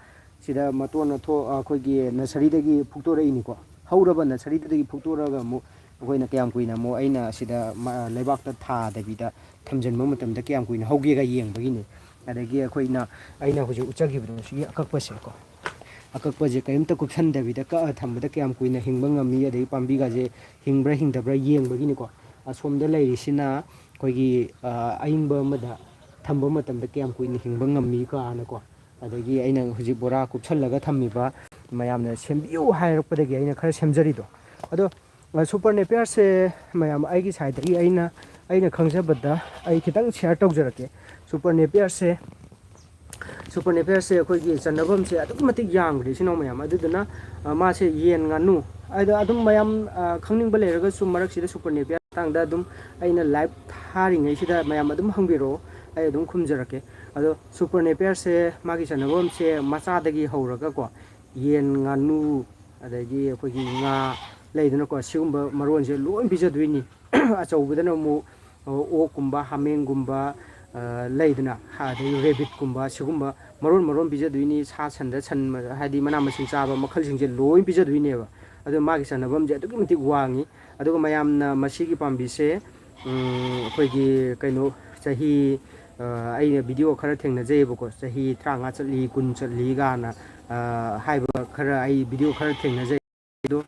ꯁꯤꯗ ꯃꯇꯣꯟꯅ ꯊꯣꯛ-, ꯑꯩꯈꯣꯏꯒꯤ ꯅꯁꯔꯤꯗꯒꯤ ꯐꯨꯛꯇꯣꯔꯛꯏꯅꯤꯀꯣ꯫ ꯍꯧꯔꯕ ꯅꯁꯔꯤꯗꯨꯗꯒꯤ ꯐꯨꯛꯇꯣꯔꯛꯑꯒ ꯑꯃꯨꯛ ꯑꯩꯈꯣꯏꯅ ꯀꯌꯥꯝ ꯀꯨꯏꯅ ꯑꯃꯨꯛ ꯑꯩꯅ ꯁꯤꯗ ꯃ-, ꯂꯩꯕꯥꯛꯇ ꯊꯥꯗꯕꯤꯗ ꯊꯝꯖꯤꯟꯕ ꯃꯇꯝꯗ ꯀꯌꯥꯝ ꯀꯨꯏꯅ ꯍꯧꯒꯦꯒ ꯌꯦꯡꯕꯒꯤꯅꯤ꯫ ꯑꯗꯒꯤ ꯑꯩꯈꯣꯏꯅ, ꯑꯩꯅ ꯍꯧꯖꯤꯛ ꯎꯠꯆꯈꯤꯕꯗꯣ, ꯁꯤꯒꯤ ꯑꯀꯛꯄꯁꯦꯀꯣ, ꯑꯀꯛꯄꯁꯦ ꯀꯔꯤꯝꯇ ꯀꯨꯞꯁꯟꯗꯕꯤꯗ ꯀꯛꯑ ꯊꯝꯕꯗ ꯀꯌꯥꯝ ꯀꯨꯏꯅ ꯍꯤꯡꯕ ꯉꯝꯃꯤ, ꯑꯗꯒꯤ ꯄꯥꯝꯕꯤꯒꯁꯦ ꯍꯤꯡꯕ꯭ꯔꯥ ꯍꯤꯡꯗꯕ꯭ꯔꯥ ꯌꯦꯡꯕꯒꯤꯅꯤꯀꯣ꯫ ꯑꯁꯣꯝꯗ ꯂꯩꯔꯤꯁꯤꯅ ꯑꯩꯈꯣꯏꯒꯤ, ꯑ, ꯑꯏꯪꯕ ꯑꯃꯗ ꯊꯝꯕ ꯃꯇꯝꯗ ꯀꯌꯥꯝ ꯀꯨꯏꯅ ꯍꯤꯡꯕ ꯉꯝꯃꯤ ꯀꯥꯏꯅꯀꯣ꯫ ꯑꯗꯒꯤ ꯑꯩꯅ ꯍꯧꯖꯤꯛ ꯕꯣꯔꯥ ꯀꯨꯞꯁꯜꯂꯒ ꯊꯝꯃꯤꯕ, ꯃꯌꯥꯝꯅ ꯁꯦꯝꯕꯤꯌꯨ ꯍꯥꯏꯔꯛꯄꯗꯒꯤ ꯑꯩꯅ ꯈꯔ ꯁꯦꯝꯖꯔꯤꯗꯣ꯫ ꯑꯗꯣ, ꯑ, ꯁꯨꯄꯔ ꯅꯦꯄꯤꯌꯔꯁꯦ ꯃꯌꯥꯝ ꯑꯩꯒꯤ ꯁꯥꯏꯠꯇꯒꯤ ꯑꯩꯅ, ꯑꯩꯅ ꯈꯪꯖꯕꯗ ꯑꯩ ꯈꯤꯇꯪ ꯁꯤꯌꯔ ꯇꯧꯖꯔꯛꯀꯦ꯫ ꯁꯨꯄꯔ ꯅꯦꯄꯤꯌꯔꯁꯦ, ꯁꯨꯄꯔ ꯅꯦꯄꯤꯌꯔꯁꯦ ꯑꯩꯈꯣꯏꯒꯤ ꯆꯟꯅꯐꯝꯁꯦ ꯑꯗꯨꯛꯀꯤ ꯃꯇꯤꯛ ꯌꯥꯝꯈ꯭ꯔꯦ, ꯏꯆꯤꯟ ꯏꯅꯥꯎ ꯃꯌꯥꯝ꯫ ꯑꯗꯨꯗꯨꯅ, ꯑ, ꯃꯥꯁꯦ ꯌꯦꯟ ꯉꯥꯅꯨ, ꯑꯗ ꯑꯗꯨꯝ ꯃꯌꯥꯝ, ꯑ, ꯈꯪꯅꯤꯡꯕ ꯂꯩꯔꯒꯁꯨ ꯃꯔꯛꯁꯤꯗ ꯁꯨꯄꯔ ꯅꯦꯄꯤꯌꯔ ꯃꯇꯥꯡꯗ ꯑꯗꯨꯝ ꯑꯩꯅ ꯂꯥꯏꯚ ꯊꯥꯔꯤꯉꯩꯁꯤꯗ ꯃꯌꯥꯝ ꯑꯗꯨꯝ ꯍꯪꯕꯤꯔꯛꯑꯣ, ꯑꯩ ꯑꯗꯨꯝ ꯈꯨꯝꯖꯔꯛꯀꯦ꯫ ꯑꯗꯣ ꯁꯨꯄꯔ ꯅꯦꯄꯤꯌꯔꯁꯦ ꯃꯥꯒꯤ ꯆꯟꯅꯐꯝꯁꯦ ꯃꯆꯥꯗꯒꯤ ꯍꯧꯔꯒꯀꯣ, ꯌꯦꯟ, ꯉꯥꯅꯨ, ꯑꯗꯒꯤ ꯑꯩꯈꯣꯏꯒꯤ ꯉꯥ ꯂꯩꯗꯅꯀꯣ, ꯁꯤꯒꯨꯝꯕ ꯃꯔꯣꯟꯁꯦ ꯂꯣꯏ ꯄꯤꯖꯗꯣꯏꯅꯤ꯫ ꯑꯆꯧꯕꯗꯅ ꯑꯃꯨꯛ, ꯑ, ꯑꯣꯛꯀꯨꯝꯕ, ꯍꯥꯃꯦꯡꯒꯨꯝꯕ, ꯑ, ꯂꯩꯗꯅ, ꯑꯗꯩ ꯔꯦꯕꯤꯠꯀꯨꯝꯕ, ꯁꯤꯒꯨꯝꯕ ꯃꯔꯣꯟ ꯃꯔꯣꯟ ꯄꯤꯖꯗꯣꯏꯅꯤ꯫ ꯁꯥ ꯁꯟꯗ, ꯁꯟ, ꯍꯥꯏꯗꯤ ꯃꯅꯥ ꯃꯁꯤꯡ ꯆꯥꯕ ꯃꯈꯜꯁꯤꯡꯁꯦ ꯂꯣꯏ ꯄꯤꯖꯗꯣꯏꯅꯦꯕ꯫ ꯑꯗꯣ ꯃꯥꯒꯤ ꯆꯟꯅꯐꯝꯁꯦ ꯑꯗꯨꯛꯀꯤ ꯃꯇꯤꯛ ꯋꯥꯡꯉꯤ꯫ ꯑꯗꯨꯒ ꯃꯌꯥꯝꯅ ꯃꯁꯤꯒꯤ ꯄꯥꯝꯕꯤꯁꯦ, ꯎꯝ, ꯑꯩꯈꯣꯏꯒꯤ ꯀꯩꯅꯣ, ꯆꯍꯤ, ꯑ, ꯑꯩꯅ ꯚꯤꯗꯤꯑꯣ ꯈꯔ ꯊꯦꯡꯅꯖꯩꯑꯕꯀꯣ, ꯆꯍꯤ ꯇꯔꯥꯃꯉꯥ ꯆꯠꯂꯤ, ꯀꯨꯟ ꯆꯠꯂꯤ ꯀꯥꯏꯅ, ꯑ, ꯍꯥꯏꯕ ꯈꯔ ꯑꯩ ꯚꯤꯗꯤꯑꯣ ꯈꯔ ꯊꯦꯡꯅꯖꯩ꯫ ꯑꯗꯣ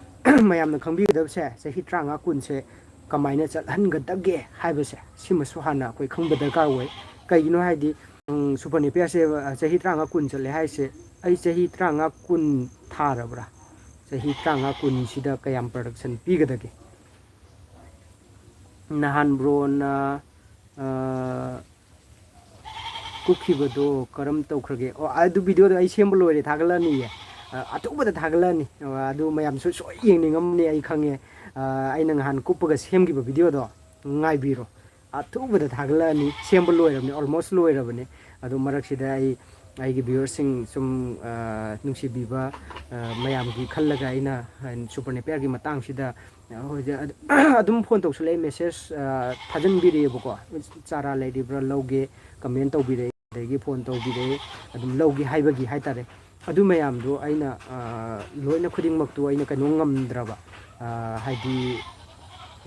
ꯃꯌꯥꯝꯅ ꯈꯪꯕꯤꯒꯗꯕꯁꯦ, ꯆꯍꯤ ꯇꯔꯥꯃꯉꯥ ꯀꯨꯟꯁꯦ ꯀꯃꯥꯏꯅ ꯆꯠꯍꯟꯒꯗꯒꯦ ꯍꯥꯏꯕꯁꯦ, ꯁꯤꯃꯁꯨ ꯍꯥꯟꯅ ꯑꯩꯈꯣꯏ ꯈꯪꯕ ꯗꯔꯀꯥꯔ ꯑꯣꯏ꯫ ꯀꯩꯒꯤꯅꯣ ꯍꯥꯏꯗꯤ, ꯎꯝ, ꯁꯨꯄꯔ ꯅꯦꯄꯤꯌꯔꯁꯦ, ꯑ, ꯆꯍꯤ ꯇꯔꯥꯃꯉꯥ ꯀꯨꯟ ꯆꯠꯂꯦ ꯍꯥꯏꯁꯦ, ꯑꯩ ꯆꯍꯤ ꯇꯔꯥꯃꯉꯥ ꯀꯨꯟ ꯊꯥꯔꯕ꯭ꯔꯥ? ꯆꯍꯤ ꯇꯔꯥꯃꯉꯥ ꯀꯨꯟꯁꯤꯗ ꯀꯌꯥꯝ ꯄ꯭ꯔꯗꯛꯁꯟ ꯄꯤꯒꯗꯒꯦ? ꯅꯍꯥꯟ ꯕ꯭ꯔꯣꯅ, ꯑ, ꯀꯨꯞꯈꯤꯕꯗꯣ ꯀꯔꯝ ꯇꯧꯈ꯭ꯔꯒꯦ? ꯑꯣ, ꯑꯗꯨ ꯚꯤꯗꯤꯑꯣꯗꯣ ꯑꯩ ꯁꯦꯝꯕ ꯂꯣꯏꯔꯦ, ꯊꯥꯒꯠꯂꯛꯑꯅꯤꯌꯦ꯫ ꯑ, ꯑꯊꯨꯕꯗ ꯊꯥꯒꯠꯂꯛꯑꯅꯤ꯫ ꯑ, ꯑꯗꯨ ꯃꯌꯥꯝꯁꯨ ꯁꯣꯏ ꯌꯦꯡꯅꯤꯡꯉꯝꯅꯤ, ꯑꯩ ꯈꯪꯉꯦ꯫ ꯑ, ꯑꯩꯅ ꯉꯍꯥꯟ ꯀꯨꯞꯄꯒ ꯁꯦꯝꯈꯤꯕ ꯚꯤꯗꯤꯑꯣꯗꯣ ꯉꯥꯏꯕꯤꯔꯣ꯫ ꯑꯊꯨꯕꯗ ꯊꯥꯒꯠꯂꯛꯑꯅꯤ꯫ ꯁꯦꯝꯕ ꯂꯣꯏꯔꯕꯅꯤ, almost ꯂꯣꯏꯔꯕꯅꯤ꯫ ꯑꯗꯨ ꯃꯔꯛꯁꯤꯗ ꯑꯩ, ꯑꯩꯒꯤ ꯚ꯭ꯌꯨꯋꯔꯁꯤꯡ ꯁꯨꯝ, ꯑ, ꯅꯨꯡꯁꯤꯕꯤꯕ, ꯑ, ꯃꯌꯥꯝꯒꯤ ꯈꯜꯂꯒ ꯑꯩꯅ, ꯑ, ꯁꯨꯄꯔ ꯅꯦꯄꯤꯌꯔꯒꯤ ꯃꯇꯥꯡꯁꯤꯗ, ꯑ, ꯍꯧꯖꯤꯛ ꯑꯗ-, ꯑꯗꯨꯝ ꯐꯣꯟ ꯇꯧꯁꯜꯂꯛꯑꯦ, ꯃꯦꯁꯦꯖ, ꯑ, ꯊꯥꯖꯤꯟꯕꯤꯔꯛꯑꯦꯕꯀꯣ, "ꯆꯥꯔꯥ ꯂꯩꯔꯤꯕ꯭ꯔꯥ, ꯂꯧꯒꯦ", ꯀꯃꯦꯟ ꯇꯧꯕꯤꯔꯛꯑꯦ, ꯑꯗꯒꯤ ꯐꯣꯟ ꯇꯧꯕꯤꯔꯛꯑꯦ, ꯑꯗꯨꯝ ꯂꯧꯒꯦ ꯍꯥꯏꯕꯒꯤ ꯍꯥꯏꯇꯥꯔꯦ꯫ ꯑꯗꯨ ꯃꯌꯥꯝꯗꯣ ꯑꯩꯅ, ꯑ, ꯂꯣꯏꯅ ꯈꯨꯗꯤꯡꯃꯛꯇꯨ ꯑꯩꯅ ꯀꯩꯅꯣ ꯉꯝꯗ꯭ꯔꯕ, ꯑ, ꯍꯥꯏꯗꯤ,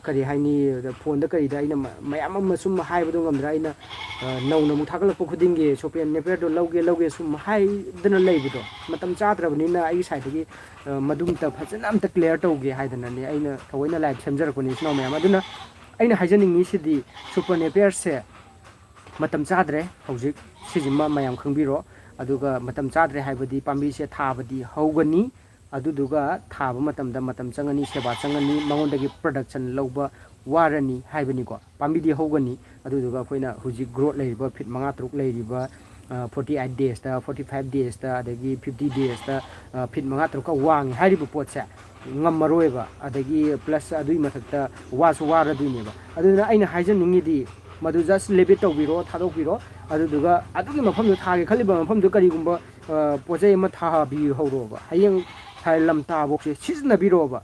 ꯀꯔꯤ ꯍꯥꯏꯅꯤ, ꯐꯣꯟꯗ ꯀꯔꯤꯗ ꯑꯩꯅ ꯃ-, ꯃꯌꯥꯝ ꯑꯃ ꯁꯨꯝ ꯍꯥꯏꯕꯗꯣ ꯉꯝꯗ꯭ꯔꯥ? ꯑꯩꯅ, ꯑ, ꯅꯧꯅ ꯑꯃꯨꯛ ꯊꯥꯒꯠꯂꯛꯄ ꯈꯨꯗꯤꯡꯒꯤ ꯁꯨꯄꯔ ꯅꯦꯄꯤꯌꯔꯗꯣ ꯂꯧꯒꯦ, ꯂꯧꯒꯦ ꯁꯨꯝ ꯍꯥꯏꯗꯅ ꯂꯩꯕꯗꯣ, ꯃꯇꯝ ꯆꯥꯗ꯭ꯔꯕꯅꯤꯅ ꯑꯩꯒꯤ ꯁꯥꯏꯠꯇꯒꯤ, ꯑ, ꯃꯗꯨꯝꯇ ꯐꯖꯅ ꯑꯝꯇ ꯀ꯭ꯂꯤꯌꯥꯔ ꯇꯧꯒꯦ ꯍꯥꯏꯗꯅꯅꯦ ꯑꯩꯅ ꯊꯑꯣꯏꯅ ꯂꯥꯏꯚ ꯁꯦꯝꯖꯔꯛꯄꯅꯤ, ꯏꯆꯤꯟ ꯏꯅꯥꯎ ꯃꯌꯥꯝ꯫ ꯑꯗꯨꯅ ꯑꯩꯅ ꯍꯥꯏꯖꯅꯤꯡꯉꯤꯁꯤꯗꯤ, ꯁꯨꯄꯔ ꯅꯦꯄꯤꯌꯔꯁꯦ ꯃꯇꯝ ꯆꯥꯗ꯭ꯔꯦ ꯍꯧꯖꯤꯛ, ꯁꯤꯁꯤꯃ ꯃꯌꯥꯝ ꯈꯪꯕꯤꯔꯣ꯫ ꯑꯗꯨꯒ ꯃꯇꯝ ꯆꯥꯗ꯭ꯔꯦ ꯍꯥꯏꯕꯗꯤ ꯄꯥꯝꯕꯤꯁꯦ ꯊꯥꯕꯗꯤ ꯍꯧꯒꯅꯤ, ꯑꯗꯨꯗꯨꯒ ꯊꯥꯕ ꯃꯇꯝꯗ ꯃꯇꯝ ꯆꯪꯒꯅꯤ, ꯁꯦꯕꯥ ꯆꯪꯒꯅꯤ, ꯃꯉꯣꯟꯗꯒꯤ ꯄ꯭ꯔꯗꯛꯁꯟ ꯂꯧꯕ ꯋꯥꯔꯅꯤ ꯍꯥꯏꯕꯅꯤꯀꯣ꯫ ꯄꯥꯝꯕꯤꯗꯤ ꯍꯧꯒꯅꯤ, ꯑꯗꯨꯗꯨꯒ ꯑꯩꯈꯣꯏꯅ ꯍꯧꯖꯤꯛ ꯒ꯭ꯔꯣꯠ ꯂꯩꯔꯤꯕ ꯐꯤꯠ ꯃꯉꯥ ꯇꯔꯨꯛ ꯂꯩꯔꯤꯕ, ꯑ, forty eight days ꯇ, forty five days ꯇ, ꯑꯗꯒꯤ fifty days ꯇ, ꯑ, ꯐꯤꯠ ꯃꯉꯥ ꯇꯔꯨꯛꯀ ꯋꯥꯡꯉꯤ ꯍꯥꯏꯔꯤꯕ ꯄꯣꯠꯁꯦ ꯉꯝꯃꯔꯣꯏꯕ꯫ ꯑꯗꯒꯤ ꯄ꯭ꯂꯁ ꯑꯗꯨꯒꯤ ꯃꯊꯛꯇ ꯋꯥꯁꯨ ꯋꯥꯔꯗꯣꯏꯅꯦꯕ꯫ ꯑꯗꯨꯅ ꯑꯩꯅ ꯍꯥꯏꯖꯅꯤꯡꯉꯤꯗꯤ, ꯃꯗꯨ just leave it ꯇꯧꯕꯤꯔꯣ, ꯊꯥꯗꯣꯛꯄꯤꯔꯣ꯫ ꯑꯗꯨꯗꯨꯒ ꯑꯗꯨꯒꯤ ꯃꯐꯝꯗꯨ ꯊꯥꯒꯦ ꯈꯜꯂꯤꯕ ꯃꯐꯝꯗꯨ ꯀꯔꯤꯒꯨꯝꯕ, ꯑ, ꯄꯣꯠ ꯆꯩ ꯑꯃ ꯊꯥꯕꯤꯍꯧꯔꯣꯕ꯫ ꯍꯌꯦꯡ ꯐꯥꯏꯜ ꯂꯝꯇꯥꯐꯥꯎꯁꯦ ꯁꯤꯖꯤꯟꯅꯕꯤꯔꯣꯕ꯫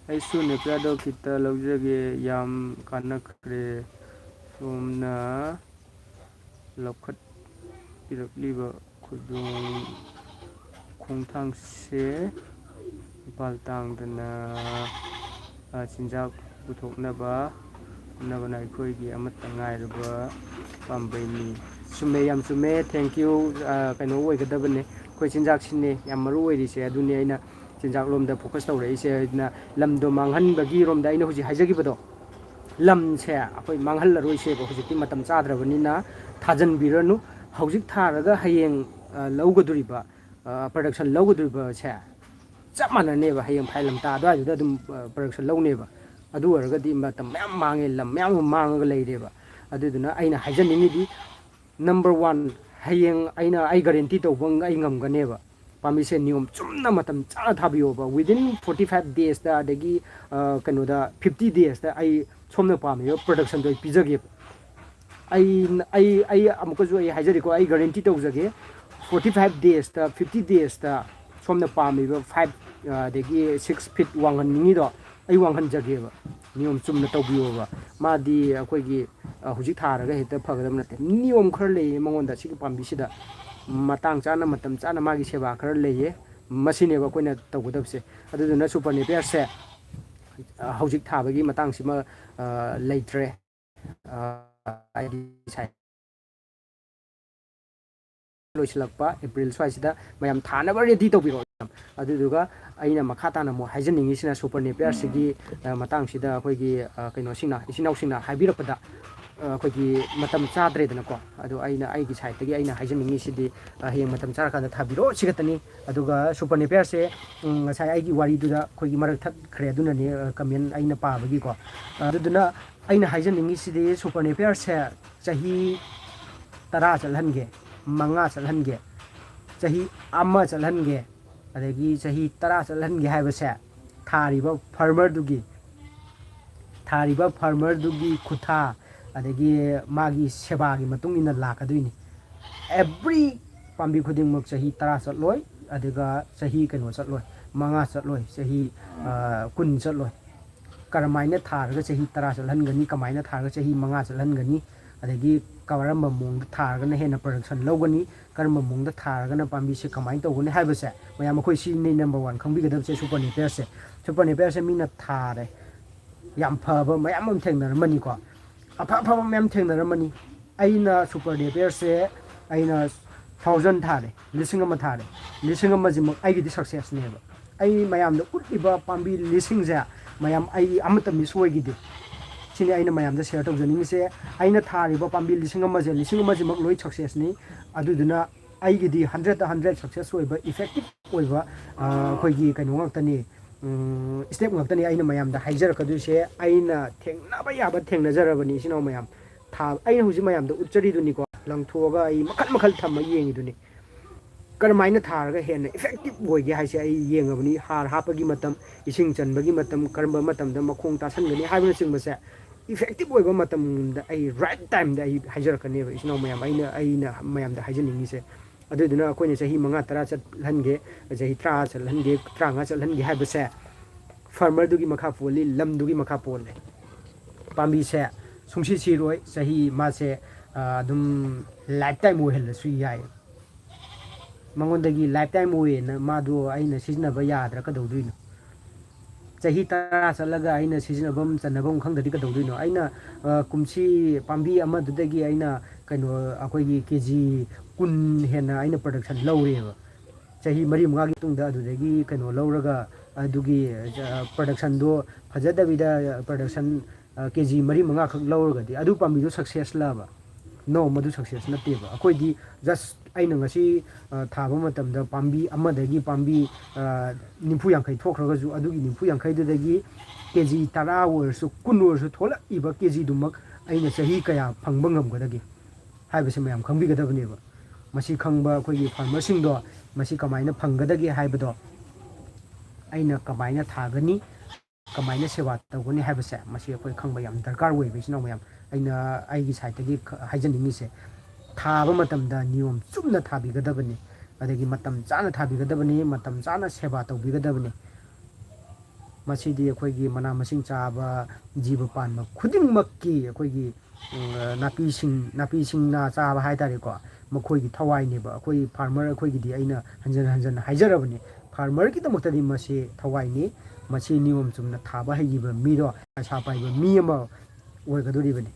ꯑꯩꯁꯨ ꯅꯦꯄꯤꯌꯔꯗꯣ ꯈꯤꯇ ꯂꯧꯖꯒꯦ, ꯌꯥꯝ ꯀꯥꯟꯅꯈ꯭ꯔꯦ꯫ ꯁꯣꯝꯅ ꯂꯧꯈꯠꯄꯤꯔꯛꯂꯤꯕ ꯈꯨꯗꯣꯡ-, ꯈꯣꯡꯊꯥꯡꯁꯦ ꯃꯄꯥꯜ ꯇꯥꯡꯗꯅ, ꯑ, ꯆꯤꯟꯖꯥꯛ ꯄꯨꯊꯣꯛꯅꯕ ꯍꯣꯠꯅꯕꯅ ꯑꯩꯈꯣꯏꯒꯤ ꯑꯃꯠꯇ ꯉꯥꯏꯔꯕ ꯄꯥꯝꯕꯩꯅꯤ꯫ ꯆꯨꯝꯃꯦ, ꯌꯥꯝ ꯆꯨꯝꯃꯦ, thank you꯫ ꯑ, ꯀꯩꯅꯣ ꯑꯣꯏꯒꯗꯕꯅꯦ, ꯑꯩꯈꯣꯏ ꯆꯤꯟꯖꯥꯛꯁꯤꯅꯦ ꯌꯥꯝ ꯃꯔꯨ ꯑꯣꯏꯔꯤꯁꯦ꯫ ꯑꯗꯨꯅꯤ ꯑꯩꯅ ꯆꯤꯟꯖꯥꯛꯂꯣꯝꯗ ꯐꯣꯀꯁ ꯇꯧꯔꯛꯏꯁꯦ꯫ ꯑꯗꯨꯅ ꯂꯝꯗꯣ ꯃꯥꯡꯍꯟꯕꯒꯤ ꯔꯣꯝꯗ ꯑꯩꯅ ꯍꯧꯖꯤꯛ ꯍꯥꯏꯖꯈꯤꯕꯗꯣ, ꯂꯝꯁꯦ ꯑꯩꯈꯣꯏ ꯃꯥꯡꯍꯜꯂꯔꯣꯏꯁꯦꯕ꯫ ꯍꯧꯖꯤꯛꯇꯤ ꯃꯇꯝ ꯆꯥꯗ꯭ꯔꯕꯅꯤꯅ ꯊꯥꯖꯟꯕꯤꯔꯅꯨ꯫ ꯍꯧꯖꯤꯛ ꯊꯥꯔꯒ ꯍꯌꯦꯡ, ꯑ, ꯂꯧꯒꯗꯣꯔꯤꯕ, ꯑ, ꯄ꯭ꯔꯗꯛꯁꯟ ꯂꯧꯒꯗꯣꯔꯤꯕꯁꯦ ꯆꯞ ꯃꯥꯟꯅꯅꯦꯕ꯫ ꯍꯌꯦꯡ ꯐꯥꯏꯜ ꯂꯝꯇꯥ ꯑꯗꯨꯋꯥꯏꯗꯨꯗ ꯑꯗꯨꯝ, ꯑ, ꯄ꯭ꯔꯗꯛꯁꯟ ꯂꯧꯅꯦꯕ꯫ ꯑꯗꯨ ꯑꯣꯏꯔꯒꯗꯤ ꯃꯇꯝ ꯃꯌꯥꯝ ꯃꯥꯡꯉꯦ, ꯂꯝ ꯃꯌꯥꯝ ꯑꯃ ꯃꯥꯡꯉꯒ ꯂꯩꯔꯦꯕ꯫ ꯑꯗꯨꯗꯨꯅ ꯑꯩꯅ ꯍꯥꯏꯖꯅꯤꯡꯉꯤꯗꯤ, number one, ꯍꯌꯦꯡ ꯑꯩꯅ, ꯑꯩ ꯒꯥꯔꯦꯟꯇꯤ ꯇꯧꯕ ꯑꯩ ꯉꯝꯒꯅꯦꯕ꯫ ꯄꯥꯝꯕꯤꯁꯦ ꯅꯤꯌꯣꯝ ꯆꯨꯝꯅ ꯃꯇꯝ ꯆꯥꯅ ꯊꯥꯕꯤꯌꯣꯕ꯫ Within forty five days ꯇ, ꯑꯗꯒꯤ, ꯑ, ꯀꯩꯅꯣꯗ, fifty days ꯇ ꯑꯩ ꯁꯣꯝꯅ ꯄꯥꯝꯃꯤꯕ ꯄ꯭ꯔꯗꯛꯁꯟꯗꯣ ꯑꯩ ꯄꯤꯖꯒꯦꯕ꯫ ꯑꯩ ꯑꯩ ꯑꯩ ꯑꯃꯨꯛꯀꯁꯨ ꯑꯩ ꯍꯥꯏꯖꯔꯤꯀꯣ, ꯑꯩ ꯒꯥꯔꯦꯟꯇꯤ ꯇꯧꯖꯒꯦ, ꯐꯣꯔꯇꯤ ꯐꯥꯏꯚ ꯗꯦꯖꯇ, ꯐꯤꯐꯇꯤ ꯗꯦꯖꯇ ꯁꯣꯝꯅ ꯄꯥꯝꯃꯤꯕ ꯐꯥꯏꯚ ꯑꯗꯒꯤ ꯁꯤꯛꯁ ꯐꯤꯠ ꯋꯥꯡꯍꯟꯅꯤꯡꯉꯤꯗꯣ ꯑꯩ ꯋꯥꯡꯍꯟꯖꯒꯦꯕ꯫ ꯅꯤꯌꯣꯝ ꯆꯨꯝꯅ ꯇꯧꯕꯤꯌꯣꯕ꯫ ꯃꯥꯗꯤ ꯑꯩꯈꯣꯏꯒꯤ ꯍꯧꯖꯤꯛ ꯊꯥꯔꯒ ꯍꯦꯛꯇ ꯐꯒꯗꯕ ꯅꯠꯇꯦ꯫ ꯅꯤꯌꯣꯝ ꯈꯔ ꯂꯩꯌꯦ ꯃꯉꯣꯟꯗ, ꯁꯤꯒꯤ ꯄꯥꯝꯕꯤꯁꯤꯗ ꯃꯇꯥꯡ ꯆꯥꯅ, ꯃꯇꯝ ꯆꯥꯅ ꯃꯥꯒꯤ ꯁꯦꯕꯥ ꯈꯔ ꯂꯩꯌꯦ꯫ ꯃꯁꯤꯅꯦꯕ ꯑꯩꯈꯣꯏꯅ ꯇꯧꯒꯗꯕꯁꯦ꯫ ꯑꯗꯨꯗꯨꯅ ꯁꯨꯄꯔ ꯅꯦꯄꯤꯌꯔꯁꯦ ꯍꯧꯖꯤꯛ ꯊꯥꯕꯒꯤ ꯃꯇꯥꯡꯁꯤꯃ ꯂꯩꯇ꯭ꯔꯦ꯫ ꯍꯥꯏꯗꯤ ꯂꯣꯏꯁꯤꯜꯂꯛꯄ ꯑꯦꯄ꯭ꯔꯤꯜ ꯁ꯭ꯋꯥꯏꯁꯤꯗ ꯃꯌꯥꯝ ꯊꯥꯅꯕ ꯔꯦꯗꯤ ꯇꯧꯕꯤꯔꯛꯑꯣ꯫ ꯑꯗꯨꯗꯨꯒ ꯑꯩꯅ ꯃꯈꯥ ꯇꯥꯅ ꯑꯃꯨꯛ ꯍꯥꯏꯖꯅꯤꯡꯉꯤꯁꯤꯅ, ꯁꯨꯄꯔ ꯅꯦꯄꯤꯌꯔꯁꯤꯒꯤ ꯃꯇꯥꯡꯁꯤꯗ ꯑꯩꯈꯣꯏꯒꯤ ꯀꯩꯅꯣꯁꯤꯡꯅ, ꯏꯆꯤꯟ ꯏꯅꯥꯎꯁꯤꯡꯅ ꯍꯥꯏꯕꯤꯔꯛꯄꯗ ꯑꯩꯈꯣꯏꯒꯤ ꯃꯇꯝ ꯆꯥꯗ꯭ꯔꯦꯗꯅꯀꯣ꯫ ꯑꯗꯣ ꯑꯩꯅ ꯑꯩꯒꯤ ꯁꯥꯏꯠꯇꯒꯤ ꯑꯩꯅ ꯍꯥꯏꯖꯅꯤꯡꯉꯤꯁꯤꯗꯤ, ꯍꯌꯦꯡ ꯃꯇꯝ ꯆꯥꯔꯀꯥꯟꯗ ꯊꯥꯕꯤꯔꯛꯑꯣ, ꯁꯤ ꯈꯛꯇꯅꯤ꯫ ꯑꯗꯨꯒ ꯁꯨꯄꯔ ꯅꯦꯄꯤꯌꯔꯁꯦ ꯉꯁꯥꯏ ꯑꯩꯒꯤ ꯋꯥꯔꯤꯗꯨꯗ ꯑꯩꯈꯣꯏꯒꯤ ꯃꯔꯛ ꯊꯠꯈ꯭ꯔꯦ, ꯑꯗꯨꯅꯅꯦ ꯀꯃꯦꯟ ꯑꯩꯅ ꯄꯥꯕꯒꯤꯀꯣ꯫ ꯑꯗꯨꯗꯨꯅ ꯑꯩꯅ ꯍꯥꯏꯖꯅꯤꯡꯉꯤꯁꯤꯗꯤ, ꯁꯨꯄꯔ ꯅꯦꯄꯤꯌꯔꯁꯦ ꯆꯍꯤ ꯇꯔꯥ ꯆꯠꯍꯟꯒꯦ, ꯃꯉꯥ ꯆꯠꯍꯟꯒꯦ, ꯆꯍꯤ ꯑꯃ ꯆꯠꯍꯟꯒꯦ, ꯑꯗꯒꯤ ꯆꯍꯤ ꯇꯔꯥ ꯆꯠꯍꯟꯒꯦ ꯍꯥꯏꯕꯁꯦ ꯊꯥꯔꯤꯕ ꯐꯥꯔꯃꯔꯗꯨꯒꯤ, ꯊꯥꯔꯤꯕ ꯐꯥꯔꯃꯔꯗꯨꯒꯤ ꯈꯨꯠꯊꯥ, ꯑꯗꯒꯤ ꯃꯥꯒꯤ ꯁꯦꯕꯥꯒꯤ ꯃꯇꯨꯡ ꯏꯟꯅ ꯂꯥꯛꯀꯗꯣꯏꯅꯤ꯫ ꯑꯦꯕ꯭ꯔꯤ ꯄꯥꯝꯕꯤ ꯈꯨꯗꯤꯡꯃꯛ ꯆꯍꯤ ꯇꯔꯥ ꯆꯠꯂꯣꯏ, ꯑꯗꯨꯒ ꯆꯍꯤ ꯀꯩꯅꯣ ꯆꯠꯂꯣꯏ, ꯃꯉꯥ ꯆꯠꯂꯣꯏ, ꯆꯍꯤ ꯀꯨꯟ ꯆꯠꯂꯣꯏ꯫ ꯀꯔꯝꯍꯥꯏꯅ ꯊꯥꯔꯒ ꯆꯍꯤ ꯇꯔꯥ ꯆꯠꯍꯟꯒꯅꯤ, ꯀꯃꯥꯏꯅ ꯊꯥꯔꯒ ꯆꯍꯤ ꯃꯉꯥ ꯆꯠꯍꯟꯒꯅꯤ, ꯑꯗꯒꯤ ꯀꯔꯝꯕ ꯃꯑꯣꯡꯗ ꯊꯥꯔꯒꯅ ꯍꯦꯟꯅ ꯄ꯭ꯔꯗꯛꯁꯟ ꯂꯧꯒꯅꯤ, ꯀꯔꯝꯕ ꯃꯑꯣꯡꯗ ꯊꯥꯔꯒꯅ ꯄꯥꯝꯕꯤꯁꯦ ꯀꯃꯥꯏꯅ ꯇꯧꯒꯅꯤ ꯍꯥꯏꯕꯁꯦ, ꯃꯌꯥꯝ ꯑꯩꯈꯣꯏ ꯁꯤꯅꯤ ꯅꯝꯕꯔ ꯋꯥꯟ ꯈꯪꯕꯤꯒꯗꯕꯁꯦ, ꯁꯨꯄꯔ ꯅꯦꯄꯤꯌꯔꯁꯦ꯫ ꯁꯨꯄꯔ ꯅꯦꯄꯤꯌꯔꯁꯦ ꯃꯤꯅ ꯊꯥꯔꯦ, ꯌꯥꯝ ꯐꯕ ꯃꯌꯥꯝ ꯑꯃ ꯊꯦꯡꯅꯔꯝꯃꯅꯤꯀꯣ, ꯑꯐ ꯑꯐꯕ ꯃꯌꯥꯝ ꯊꯦꯡꯅꯔꯝꯃꯅꯤ꯫ ꯑꯩꯅ ꯁꯨꯄꯔ ꯅꯦꯄꯤꯌꯔꯁꯦ ꯑꯩꯅ ꯊꯥꯎꯖꯟ ꯊꯥꯔꯦ, ꯂꯤꯁꯤꯡ ꯑꯃ ꯊꯥꯔꯦ, ꯂꯤꯁꯤꯡ ꯑꯃꯁꯤꯃꯛ ꯑꯩꯒꯤꯗꯤ ꯁꯛꯁꯦꯁꯅꯦꯕ꯫ ꯑꯩ ꯃꯌꯥꯝꯗ ꯎꯠꯂꯤꯕ ꯄꯥꯝꯕꯤ ꯂꯤꯁꯤꯡꯁꯦ ꯃꯌꯥꯝ ꯑꯩ ꯑꯃꯠꯇ ꯃꯤꯁ ꯑꯣꯏꯈꯤꯗꯦ꯫ ꯁꯤꯅꯤ ꯑꯩꯅ ꯃꯌꯥꯝꯗ ꯁꯤꯌꯔ ꯇꯧꯖꯅꯤꯡꯉꯤꯁꯦ꯫ ꯑꯩꯅ ꯊꯥꯔꯤꯕ ꯄꯥꯝꯕꯤ ꯂꯤꯁꯤꯡ ꯑꯃꯁꯦ, ꯂꯤꯁꯤꯡ ꯑꯃꯁꯤꯃꯛ ꯂꯣꯏ ꯁꯛꯁꯦꯁꯅꯤ꯫ ꯑꯗꯨꯗꯨꯅ ꯑꯩꯒꯤꯗꯤ ꯍꯟꯗ꯭ꯔꯦꯠꯇ ꯍꯟꯗ꯭ꯔꯦꯠ ꯁꯛꯁꯦꯁ ꯑꯣꯏꯕ, ꯏꯐꯦꯛꯇꯤꯞ ꯑꯣꯏꯕ, ꯑꯩꯈꯣꯏꯒꯤ ꯀꯩꯅꯣ ꯉꯥꯛꯇꯅꯤ, ꯁ꯭ꯇꯦꯞ ꯉꯥꯛꯇꯅꯤ ꯑꯩꯅ ꯃꯌꯥꯝꯗ ꯍꯥꯏꯖꯔꯛꯀꯗꯣꯏꯁꯦ꯫ ꯑꯩꯅ ꯊꯦꯡꯅꯕ ꯌꯥꯕ ꯊꯦꯡꯅꯖꯔꯕꯅꯤ, ꯏꯆꯤꯟ ꯏꯅꯥꯎ ꯃꯌꯥꯝ꯫ ꯊꯥ ꯑꯩꯅ ꯍꯧꯖꯤꯛ ꯃꯌꯥꯝꯗ ꯎꯠꯆꯔꯤꯗꯨꯅꯤꯀꯣ, ꯂꯪꯊꯣꯛꯑꯒ ꯑꯩ ꯃꯈꯜ ꯃꯈꯜ ꯊꯝꯃ ꯌꯦꯡꯉꯤꯗꯨꯅꯤ꯫ ꯀꯔꯝꯍꯥꯏꯅ ꯊꯥꯔꯒ ꯍꯦꯟꯅ ꯏꯐꯦꯛꯇꯤꯞ ꯑꯣꯏꯒꯦ ꯍꯥꯏꯁꯦ ꯑꯩ ꯌꯦꯡꯉꯕꯅꯤ꯫ ꯍꯥꯔ ꯍꯥꯞꯄꯒꯤ ꯃꯇꯝ, ꯏꯁꯤꯡ ꯆꯟꯕꯒꯤ ꯃꯇꯝ, ꯀꯔꯝꯕ ꯃꯇꯝꯗ ꯃꯈꯣꯡ ꯇꯥꯁꯟꯒꯅꯤ ꯍꯥꯏꯕꯅꯆꯤꯡꯕꯁꯦ effective ꯑꯣꯏꯕ ꯃꯇꯝꯗ ꯑꯩ right time ꯗ ꯑꯩ ꯍꯥꯏꯖꯔꯛꯀꯅꯦꯕ, ꯏꯆꯤꯟ ꯏꯅꯥꯎ ꯃꯌꯥꯝ, ꯑꯩꯅ, ꯑꯩꯅ ꯃꯌꯥꯝꯗ ꯍꯥꯏꯖꯅꯤꯡꯉꯤꯁꯦ꯫ ꯑꯗꯨꯗꯨꯅ ꯑꯩꯈꯣꯏꯅ ꯆꯍꯤ ꯃꯉꯥ, ꯇꯔꯥ ꯆꯠꯍꯟꯒꯦ, ꯆꯍꯤ ꯇꯔꯥ ꯆꯠꯍꯟꯒꯦ, ꯇꯔꯥꯃꯉꯥ ꯆꯠꯍꯟꯒꯦ ꯍꯥꯏꯕꯁꯦ farmer ꯗꯨꯒꯤ ꯃꯈꯥ ꯄꯣꯜꯂꯤ, ꯂꯝꯗꯨꯒꯤ ꯃꯈꯥ ꯄꯣꯜꯂꯦ꯫ ꯄꯥꯝꯕꯤꯁꯦ ꯁꯨꯡꯁꯤ ꯁꯤꯔꯣꯏ, ꯆꯍꯤ ꯃꯥꯁꯦ, ꯑ, ꯑꯗꯨꯝ life time ꯑꯣꯏꯍꯜꯂꯁꯨ ꯌꯥꯏ꯫ ꯃꯉꯣꯟꯗꯒꯤ life time ꯑꯣꯏꯌꯦꯅ ꯃꯥꯗꯣ ꯑꯩꯅ ꯁꯤꯖꯤꯟꯅꯕ ꯌꯥꯗ꯭ꯔꯥ ꯀꯩꯗꯧꯗꯣꯏꯅꯣ? ꯆꯍꯤ ꯇꯔꯥ ꯆꯠꯂꯒ ꯑꯩꯅ ꯁꯤꯖꯤꯟꯅꯐꯝ ꯆꯟꯅꯐꯝ ꯈꯪꯗ꯭ꯔꯗꯤ ꯀꯩꯗꯧꯗꯣꯏꯅꯣ? ꯑꯩꯅ, ꯑ, ꯀꯨꯝꯁꯤ ꯄꯥꯝꯕꯤ ꯑꯃꯗꯨꯗꯒꯤ ꯑꯩꯅ, ꯀꯩꯅꯣ, ꯑꯩꯈꯣꯏꯒꯤ ꯀꯦ ꯖꯤ ꯀꯨꯟ ꯍꯦꯟꯅ ꯑꯩꯅ production ꯂꯧꯔꯦꯕ꯫ ꯆꯍꯤ ꯃꯔꯤ ꯃꯉꯥꯒꯤ ꯃꯇꯨꯡꯗ ꯑꯗꯨꯗꯒꯤ ꯀꯩꯅꯣ ꯂꯧꯔꯒ, ꯑꯗꯨꯒꯤ, ꯑ, production ꯗꯣ ꯐꯖꯗꯕꯤꯗ, production, ꯑ, ꯀꯦ ꯖꯤ ꯃꯔꯤ ꯃꯉꯥꯈꯛ ꯂꯧꯔꯒꯗꯤ ꯑꯗꯨ ꯄꯥꯝꯕꯤꯗꯣ success ꯂꯕ? No, ꯃꯗꯨ success ꯅꯠꯇꯦꯕ꯫ ꯑꯩꯈꯣꯏꯗꯤ just ꯑꯩꯅ ꯉꯁꯤ, ꯑ, ꯊꯥꯕ ꯃꯇꯝꯗ ꯄꯥꯝꯕꯤ ꯑꯃꯗꯒꯤ ꯄꯥꯝꯕꯤ, ꯑ, ꯅꯤꯐꯨ ꯌꯥꯡꯈꯩ ꯊꯣꯛꯈ꯭ꯔꯒꯁꯨ, ꯑꯗꯨꯒꯤ ꯅꯤꯐꯨ ꯌꯥꯡꯈꯩꯗꯨꯗꯒꯤ ꯀꯦ ꯖꯤ ꯇꯔꯥ ꯑꯣꯏꯔꯁꯨ, ꯀꯨꯟ ꯑꯣꯏꯔꯁꯨ ꯊꯣꯛꯂꯛꯏꯕ ꯀꯦ ꯖꯤꯗꯨꯃꯛ ꯑꯩꯅ ꯆꯍꯤ ꯀꯌꯥ ꯐꯪꯕ ꯉꯝꯒꯗꯒꯦ ꯍꯥꯏꯕꯁꯤ ꯃꯌꯥꯝ ꯈꯪꯕꯤꯒꯗꯕꯅꯦꯕ꯫ ꯃꯁꯤ ꯈꯪꯕ ꯑꯩꯈꯣꯏꯒꯤ farmer ꯁꯤꯡꯗꯣ ꯃꯁꯤ ꯀꯃꯥꯏꯅ ꯐꯪꯒꯗꯒꯦ ꯍꯥꯏꯕꯗꯣ ꯑꯩꯅ ꯀꯃꯥꯏꯅ ꯊꯥꯒꯅꯤ, ꯀꯃꯥꯏꯅ ꯁꯦꯕꯥ ꯇꯧꯒꯅꯤ ꯍꯥꯏꯕꯁꯦ ꯃꯁꯤ ꯑꯩꯈꯣꯏ ꯈꯪꯕ ꯌꯥꯝ ꯗꯔꯀꯥꯔ ꯑꯣꯏꯕ, ꯏꯆꯤꯟ ꯏꯅꯥꯎ ꯃꯌꯥꯝ꯫ ꯑꯩꯅ ꯑꯩꯒꯤ side ꯇꯒꯤ ꯈ-, ꯍꯥꯏꯖꯅꯤꯡꯉꯤꯁꯦ, ꯊꯥꯕ ꯃꯇꯝꯗ ꯅꯤꯌꯣꯝ ꯆꯨꯝꯅ ꯊꯥꯕꯤꯒꯗꯕꯅꯤ, ꯑꯗꯒꯤ ꯃꯇꯝ ꯆꯥꯅ ꯊꯥꯕꯤꯒꯗꯕꯅꯤ, ꯃꯇꯝ ꯆꯥꯅ ꯁꯦꯕꯥ ꯇꯧꯕꯤꯒꯗꯕꯅꯤ꯫ ꯃꯁꯤꯗꯤ ꯑꯩꯈꯣꯏꯒꯤ ꯃꯅꯥ ꯃꯁꯤꯡ ꯆꯥꯕ ꯖꯤꯕ ꯄꯥꯟꯕ ꯈꯨꯗꯤꯡꯃꯛꯀꯤ ꯑꯩꯈꯣꯏꯒꯤ, ꯎꯝ, ꯅꯥꯄꯤꯁꯤꯡ, ꯅꯥꯄꯤꯁꯤꯡꯅ ꯆꯥꯕ ꯍꯥꯏ ꯇꯥꯔꯦꯀꯣ, ꯃꯈꯣꯏꯒꯤ ꯊꯋꯥꯏꯅꯦꯕ꯫ ꯑꯩꯈꯣꯏ farmer ꯑꯩꯈꯣꯏꯒꯤꯗꯤ ꯑꯩꯅ ꯍꯟꯖꯟ ꯍꯟꯖꯟꯅ ꯍꯥꯏꯖꯔꯕꯅꯤ, farmer ꯒꯤꯗꯃꯛꯇꯗꯤ ꯃꯁꯤ ꯊꯋꯥꯏꯅꯤ꯫ ꯃꯁꯤ ꯅꯤꯌꯣꯝ ꯆꯨꯝꯅ ꯊꯥꯕ ꯍꯩꯈꯤꯕ ꯃꯤꯗꯣ ꯄꯩꯁꯥ ꯄꯥꯏꯕ ꯃꯤ ꯑꯃ ꯑꯣꯏꯒꯗꯣꯔꯤꯕꯅꯤ꯫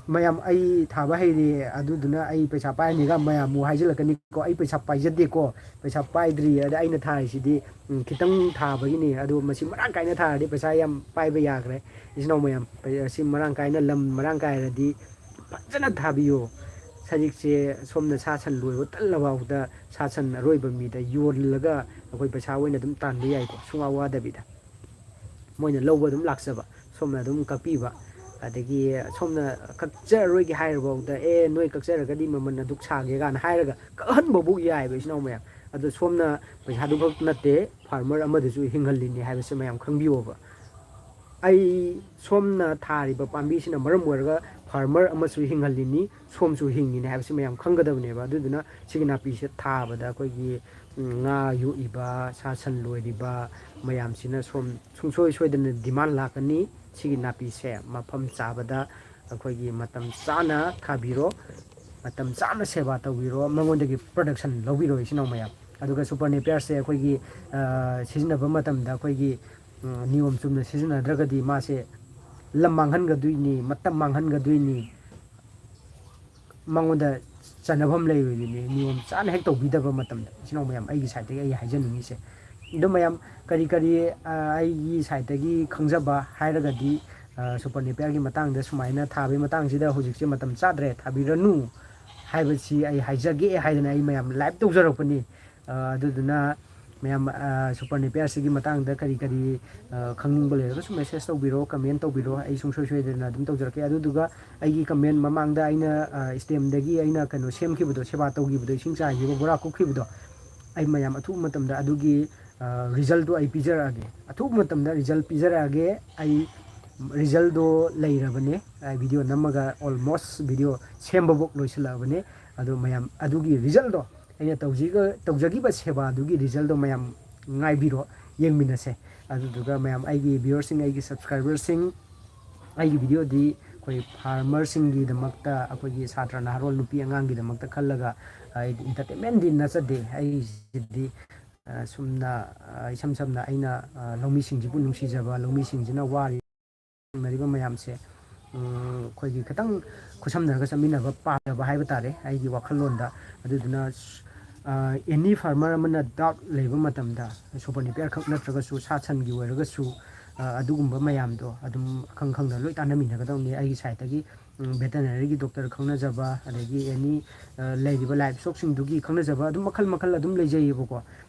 ꯃꯌꯥꯝ, ꯑꯩ ꯊꯥꯕ ꯍꯩꯔꯦ, ꯑꯗꯨꯗꯨꯅ ꯑꯩ ꯄꯩꯁꯥ ꯄꯥꯏꯔꯅꯤꯒ ꯃꯌꯥꯝ ꯑꯃꯨꯛ ꯍꯥꯏꯖꯤꯜꯂꯛꯀꯅꯤꯀꯣ꯫ ꯑꯩ ꯄꯩꯁꯥ ꯄꯥꯏꯖꯗꯦꯀꯣ, ꯄꯩꯁꯥ ꯄꯥꯏꯗ꯭ꯔꯤ꯫ ꯑꯗ ꯑꯩꯅ ꯊꯥꯔꯤꯁꯤꯗꯤ, ꯎꯝ, ꯈꯤꯇꯪ ꯊꯥꯕꯒꯤꯅꯤ, ꯑꯗꯣ ꯃꯁꯤ ꯃꯔꯥꯡ ꯀꯥꯏꯅ ꯊꯥꯔꯗꯤ ꯄꯩꯁꯥ ꯌꯥꯝ ꯄꯥꯏꯕ ꯌꯥꯈ꯭ꯔꯦ꯫ ꯏꯆꯤꯟ ꯏꯅꯥꯎ ꯃꯌꯥꯝ, ꯄꯩ-, ꯑꯁꯤ ꯃꯔꯥꯡ ꯀꯥꯏꯅ, ꯂꯝ ꯃꯔꯥꯡ ꯀꯥꯏꯔꯗꯤ ꯐꯖꯅ ꯊꯥꯕꯤꯌꯣ꯫ ꯁꯖꯤꯛꯁꯦ ꯁꯣꯝꯅ ꯁꯥ ꯁꯟ ꯂꯣꯏꯕ ꯇꯜꯂꯐꯥꯎꯗ ꯁꯥ ꯁꯟ ꯑꯔꯣꯏꯕ ꯃꯤꯗ ꯌꯣꯜꯂꯒ ꯑꯩꯈꯣꯏ ꯄꯩꯁꯥ ꯑꯣꯏꯅ ꯑꯗꯨꯝ ꯇꯥꯟꯕ ꯌꯥꯏꯀꯣ, ꯁꯨꯡꯋꯥ ꯋꯥꯗꯕꯤꯗ꯫ ꯃꯣꯏꯅ ꯂꯧꯕ ꯑꯗꯨꯝ ꯂꯥꯛꯆꯕ, ꯁꯣꯝꯅ ꯑꯗꯨꯝ ꯀꯛꯄꯤꯕ꯫ ꯑꯗꯒꯤ ꯁꯣꯝꯅ ꯀꯛꯆꯔꯔꯣꯏꯒꯦ ꯍꯥꯏꯔꯐꯥꯎꯗ, "ꯑꯦ, ꯅꯣꯏ ꯀꯛꯆꯔꯒꯗꯤ ꯃꯃꯜ ꯑꯗꯨꯛ ꯁꯥꯒꯦ" ꯀꯥꯏꯅ ꯍꯥꯏꯔꯒ ꯀꯛꯍꯟꯕꯕꯨ ꯌꯥꯏꯑꯕ, ꯏꯆꯤꯟ ꯏꯅꯥꯎ ꯃꯌꯥꯝ꯫ ꯑꯗꯣ ꯁꯣꯝꯅ ꯄꯩꯁꯥꯗꯨ ꯈꯛ ꯅꯠꯇꯦ, farmer ꯑꯃꯗꯁꯨ ꯍꯤꯡꯍꯜꯂꯤꯅꯤ ꯍꯥꯏꯕꯁꯦ ꯃꯌꯥꯝ ꯈꯪꯕꯤꯌꯣꯕ꯫ ꯑꯩ, ꯁꯣꯝꯅ ꯊꯥꯔꯤꯕ ꯄꯥꯝꯕꯤꯁꯤꯅ ꯃꯔꯝ ꯑꯣꯏꯔꯒ ꯐꯥꯔꯃꯔ ꯑꯃꯁꯨ ꯍꯤꯡꯍꯜꯂꯤꯅꯤ, ꯁꯣꯝꯁꯨ ꯍꯤꯡꯉꯤꯅꯤ ꯍꯥꯏꯕꯁꯤ ꯃꯌꯥꯝ ꯈꯪꯒꯗꯕꯅꯦꯕ꯫ ꯑꯗꯨꯗꯨꯅ ꯁꯤꯒꯤ ꯅꯥꯄꯤꯁꯦ ꯊꯥꯕꯗ ꯑꯩꯈꯣꯏꯒꯤ, ꯎꯝ, ꯉꯥ ꯌꯣꯛꯏꯕ, ꯁꯥ ꯁꯟ ꯂꯣꯏꯔꯤꯕ ꯃꯌꯥꯝꯁꯤꯅ ꯁꯣꯝ ꯁꯨꯡꯁꯣꯏ ꯁꯣꯏꯗꯅ ꯗꯤꯃꯥꯟ ꯂꯥꯛꯀꯅꯤ꯫ ꯁꯤꯒꯤ ꯅꯥꯄꯤꯁꯦ ꯃꯐꯝ ꯆꯥꯕꯗ ꯑꯩꯈꯣꯏꯒꯤ ꯃꯇꯝ ꯆꯥꯅ ꯊꯥꯕꯤꯔꯣ, ꯃꯇꯝ ꯆꯥꯅ ꯁꯦꯕꯥ ꯇꯧꯕꯤꯔꯣ, ꯃꯉꯣꯟꯗꯒꯤ ꯄ꯭ꯔꯗꯛꯁꯟ ꯂꯧꯕꯤꯔꯣ, ꯏꯆꯤꯟ ꯏꯅꯥꯎ ꯃꯌꯥꯝ꯫ ꯑꯗꯨꯒ ꯁꯨꯄꯔ ꯅꯦꯄꯤꯌꯔꯁꯦ ꯑꯩꯈꯣꯏꯒꯤ, ꯑ, ꯁꯤꯖꯤꯟꯅꯕ ꯃꯇꯝꯗ ꯑꯩꯈꯣꯏꯒꯤ, ꯎꯝ, ꯅꯤꯌꯣꯝ ꯆꯨꯝꯅ ꯁꯤꯖꯤꯟꯅꯗ꯭ꯔꯒꯗꯤ ꯃꯥꯁꯦ ꯂꯝ ꯃꯥꯡꯍꯟꯒꯗꯣꯏꯅꯤ, ꯃꯇꯝ ꯃꯥꯡꯍꯟꯒꯗꯣꯏꯅꯤ, ꯃꯉꯣꯟꯗ ꯆꯟꯅꯐꯝ ꯂꯩꯔꯣꯏꯗꯣꯏꯅꯤ, ꯅꯤꯌꯣꯝ ꯆꯥꯅ ꯍꯦꯛ ꯇꯧꯕꯤꯗꯕ ꯃꯇꯝꯗ꯫ ꯏꯆꯤꯟ ꯏꯅꯥꯎ ꯃꯌꯥꯝ, ꯑꯩꯒꯤ ꯁꯥꯏꯠꯇꯒꯤ ꯑꯩ ꯍꯥꯏꯖꯅꯤꯡꯉꯤꯁꯦ꯫ ꯑꯗꯣ ꯃꯌꯥꯝ, ꯀꯔꯤ ꯀꯔꯤ, ꯑ, ꯑꯩꯒꯤ ꯁꯥꯏꯠꯇꯒꯤ ꯈꯪꯖꯕ ꯍꯥꯏꯔꯒꯗꯤ, ꯑ, ꯁꯨꯄꯔ ꯅꯦꯄꯤꯌꯔꯒꯤ ꯃꯇꯥꯡꯗ ꯁꯨꯃꯥꯏꯅ ꯊꯥꯕꯒꯤ ꯃꯇꯥꯡꯁꯤꯗ ꯍꯧꯖꯤꯛꯁꯦ ꯃꯇꯝ ꯆꯥꯗ꯭ꯔꯦ, ꯊꯥꯕꯤꯔꯅꯨ ꯍꯥꯏꯕꯁꯤ ꯑꯩ ꯍꯥꯏꯖꯒꯦ ꯍꯥꯏꯗꯅ ꯑꯩ ꯃꯌꯥꯝ ꯂꯥꯏꯚ ꯇꯧꯖꯔꯛꯄꯅꯤ꯫ ꯑ, ꯑꯗꯨꯗꯨꯅ ꯃꯌꯥꯝ, ꯑ, ꯁꯨꯄꯔ ꯅꯦꯄꯤꯌꯔꯁꯤꯒꯤ ꯃꯇꯥꯡꯗ ꯀꯔꯤ ꯀꯔꯤ, ꯑ, ꯈꯪꯅꯤꯡꯕ ꯂꯩꯔꯒꯁꯨ ꯃꯦꯁꯦꯖ ꯇꯧꯕꯤꯔꯣ, ꯀꯃꯦꯟ ꯇꯧꯕꯤꯔꯣ, ꯑꯩ ꯁꯨꯡꯁꯣꯏ ꯁꯣꯏꯗꯅ ꯑꯗꯨꯝ ꯇꯧꯖꯔꯛꯀꯦ꯫ ꯑꯗꯨꯗꯨꯒ ꯑꯩꯒꯤ ꯀꯃꯦꯟ ꯃꯃꯥꯡꯗ ꯑꯩꯅ, ꯑ, ꯁ꯭ꯇꯦꯝꯗꯒꯤ ꯑꯩꯅ ꯀꯩꯅꯣ ꯁꯦꯝꯈꯤꯕꯗꯣ, ꯁꯦꯕꯥ ꯇꯧꯈꯤꯕꯗꯣ, ꯏꯁꯤꯡ ꯆꯥꯏꯈꯤꯕ, ꯕꯣꯔꯥ ꯀꯨꯞꯈꯤꯕꯗꯣ, ꯑꯩ ꯃꯌꯥꯝ ꯑꯊꯨꯕ ꯃꯇꯝꯗ ꯑꯗꯨꯒꯤ, ꯑ, ꯔꯤꯖꯜꯗꯣ ꯑꯩ ꯄꯤꯖꯔꯛꯑꯒꯦ꯫ ꯑꯊꯨꯕ ꯃꯇꯝꯗ ꯔꯤꯖꯜ ꯄꯤꯖꯔꯛꯑꯒꯦ꯫ ꯑꯩ ꯔꯤꯖꯜꯗꯣ ꯂꯩꯔꯕꯅꯦ꯫ ꯑꯩ ꯚꯤꯗꯤꯑꯣ ꯅꯝꯃꯒ almost ꯚꯤꯗꯤꯑꯣ ꯁꯦꯝꯕꯐꯥꯎ ꯂꯣꯏꯁꯤꯜꯂꯛꯑꯕꯅꯦ꯫ ꯑꯗꯣ ꯃꯌꯥꯝ ꯑꯗꯨꯒꯤ ꯔꯤꯖꯜꯗꯣ, ꯑꯩꯅ ꯇꯧꯖꯤꯒ-, ꯇꯧꯖꯈꯤꯕ ꯁꯦꯕꯥꯗꯨꯒꯤ ꯔꯤꯖꯜꯗꯣ ꯃꯌꯥꯝ ꯉꯥꯏꯕꯤꯔꯣ, ꯌꯦꯡꯃꯤꯟꯅꯁꯦ꯫ ꯑꯗꯨꯗꯨꯒ ꯃꯌꯥꯝ, ꯑꯩꯒꯤ ꯚꯤꯌꯨꯋꯔꯁꯤꯡ, ꯑꯩꯒꯤ ꯁꯕꯁꯀ꯭ꯔꯥꯏꯕꯔꯁꯤꯡ, ꯑꯩꯒꯤ ꯚꯤꯗꯤꯑꯣꯗꯤ ꯑꯩꯈꯣꯏ ꯐꯥꯔꯃꯔꯁꯤꯡꯒꯤꯗꯃꯛꯇ, ꯑꯩꯈꯣꯏꯒꯤ ꯁꯥꯇ꯭ꯔ ꯅꯍꯥꯔꯣꯜ ꯅꯨꯄꯤ ꯑꯉꯥꯡꯒꯤꯗꯃꯛꯇ ꯈꯜꯂꯒ ꯑꯩꯗꯤ ꯏꯟꯇꯔꯇꯦꯟꯃꯦꯟꯗꯤ ꯅꯠꯆꯗꯦ꯫ ꯑꯩꯁꯤꯗꯤ, ꯑ, ꯁꯨꯝꯅ, ꯑ, ꯏꯁꯝ ꯁꯝꯅ ꯑꯩꯅ, ꯑ, ꯂꯧꯃꯤꯁꯤꯡꯁꯤꯕꯨ ꯅꯨꯡꯁꯤꯖꯕ, ꯂꯧꯃꯤꯁꯤꯡꯁꯤꯅ ꯋꯥꯔꯤ ꯊꯦꯡꯅꯔꯤꯕ ꯃꯌꯥꯝꯁꯦ, ꯎꯝ, ꯑꯩꯈꯣꯏꯒꯤ ꯈꯤꯇꯪ ꯈꯨꯠꯁꯝꯅꯔꯒ ꯆꯠꯃꯤꯟꯅꯕ ꯄꯥꯝꯖꯕ ꯍꯥꯏꯕ ꯇꯥꯔꯦ ꯑꯩꯒꯤ ꯋꯥꯈꯜꯂꯣꯟꯗ꯫ ꯑꯗꯨꯗꯨꯅ, ꯑ, ꯑꯦꯅꯤ ꯐꯥꯔꯃꯔ ꯑꯃꯅ ꯗꯥꯎꯠ ꯂꯩꯕ ꯃꯇꯝꯗ ꯁꯨꯄꯔ ꯅꯦꯄꯤꯌꯔ ꯈꯛ ꯅꯠꯇ꯭ꯔꯒꯁꯨ ꯁꯥ ꯁꯟꯒꯤ ꯑꯣꯏꯔꯒꯁꯨ, ꯑ, ꯑꯗꯨꯒꯨꯝꯕ ꯃꯌꯥꯝꯗꯣ ꯑꯗꯨꯝ ꯑꯈꯪ ꯈꯪꯅ ꯂꯣꯏ ꯇꯥꯟꯅꯃꯤꯟꯅꯒꯗꯧꯅꯤ꯫ ꯑꯩꯒꯤ ꯁꯥꯏꯠꯇꯒꯤ, ꯎꯝ, ꯚꯦꯇꯅꯔꯤꯒꯤ ꯗꯣꯛꯇꯔ ꯈꯪꯅꯖꯕ, ꯑꯗꯒꯤ ꯑꯦꯅꯤ, ꯑ, ꯂꯩꯔꯤꯕ ꯂꯥꯏꯐ ꯁ꯭ꯇꯣꯛꯁꯤꯡꯗꯨꯒꯤ ꯈꯪꯅꯖꯕ ꯑꯗꯨꯝ ꯃꯈꯜ ꯃꯈꯜ ꯑꯗꯨꯝ ꯂꯩꯖꯩꯌꯦꯕꯀꯣ꯫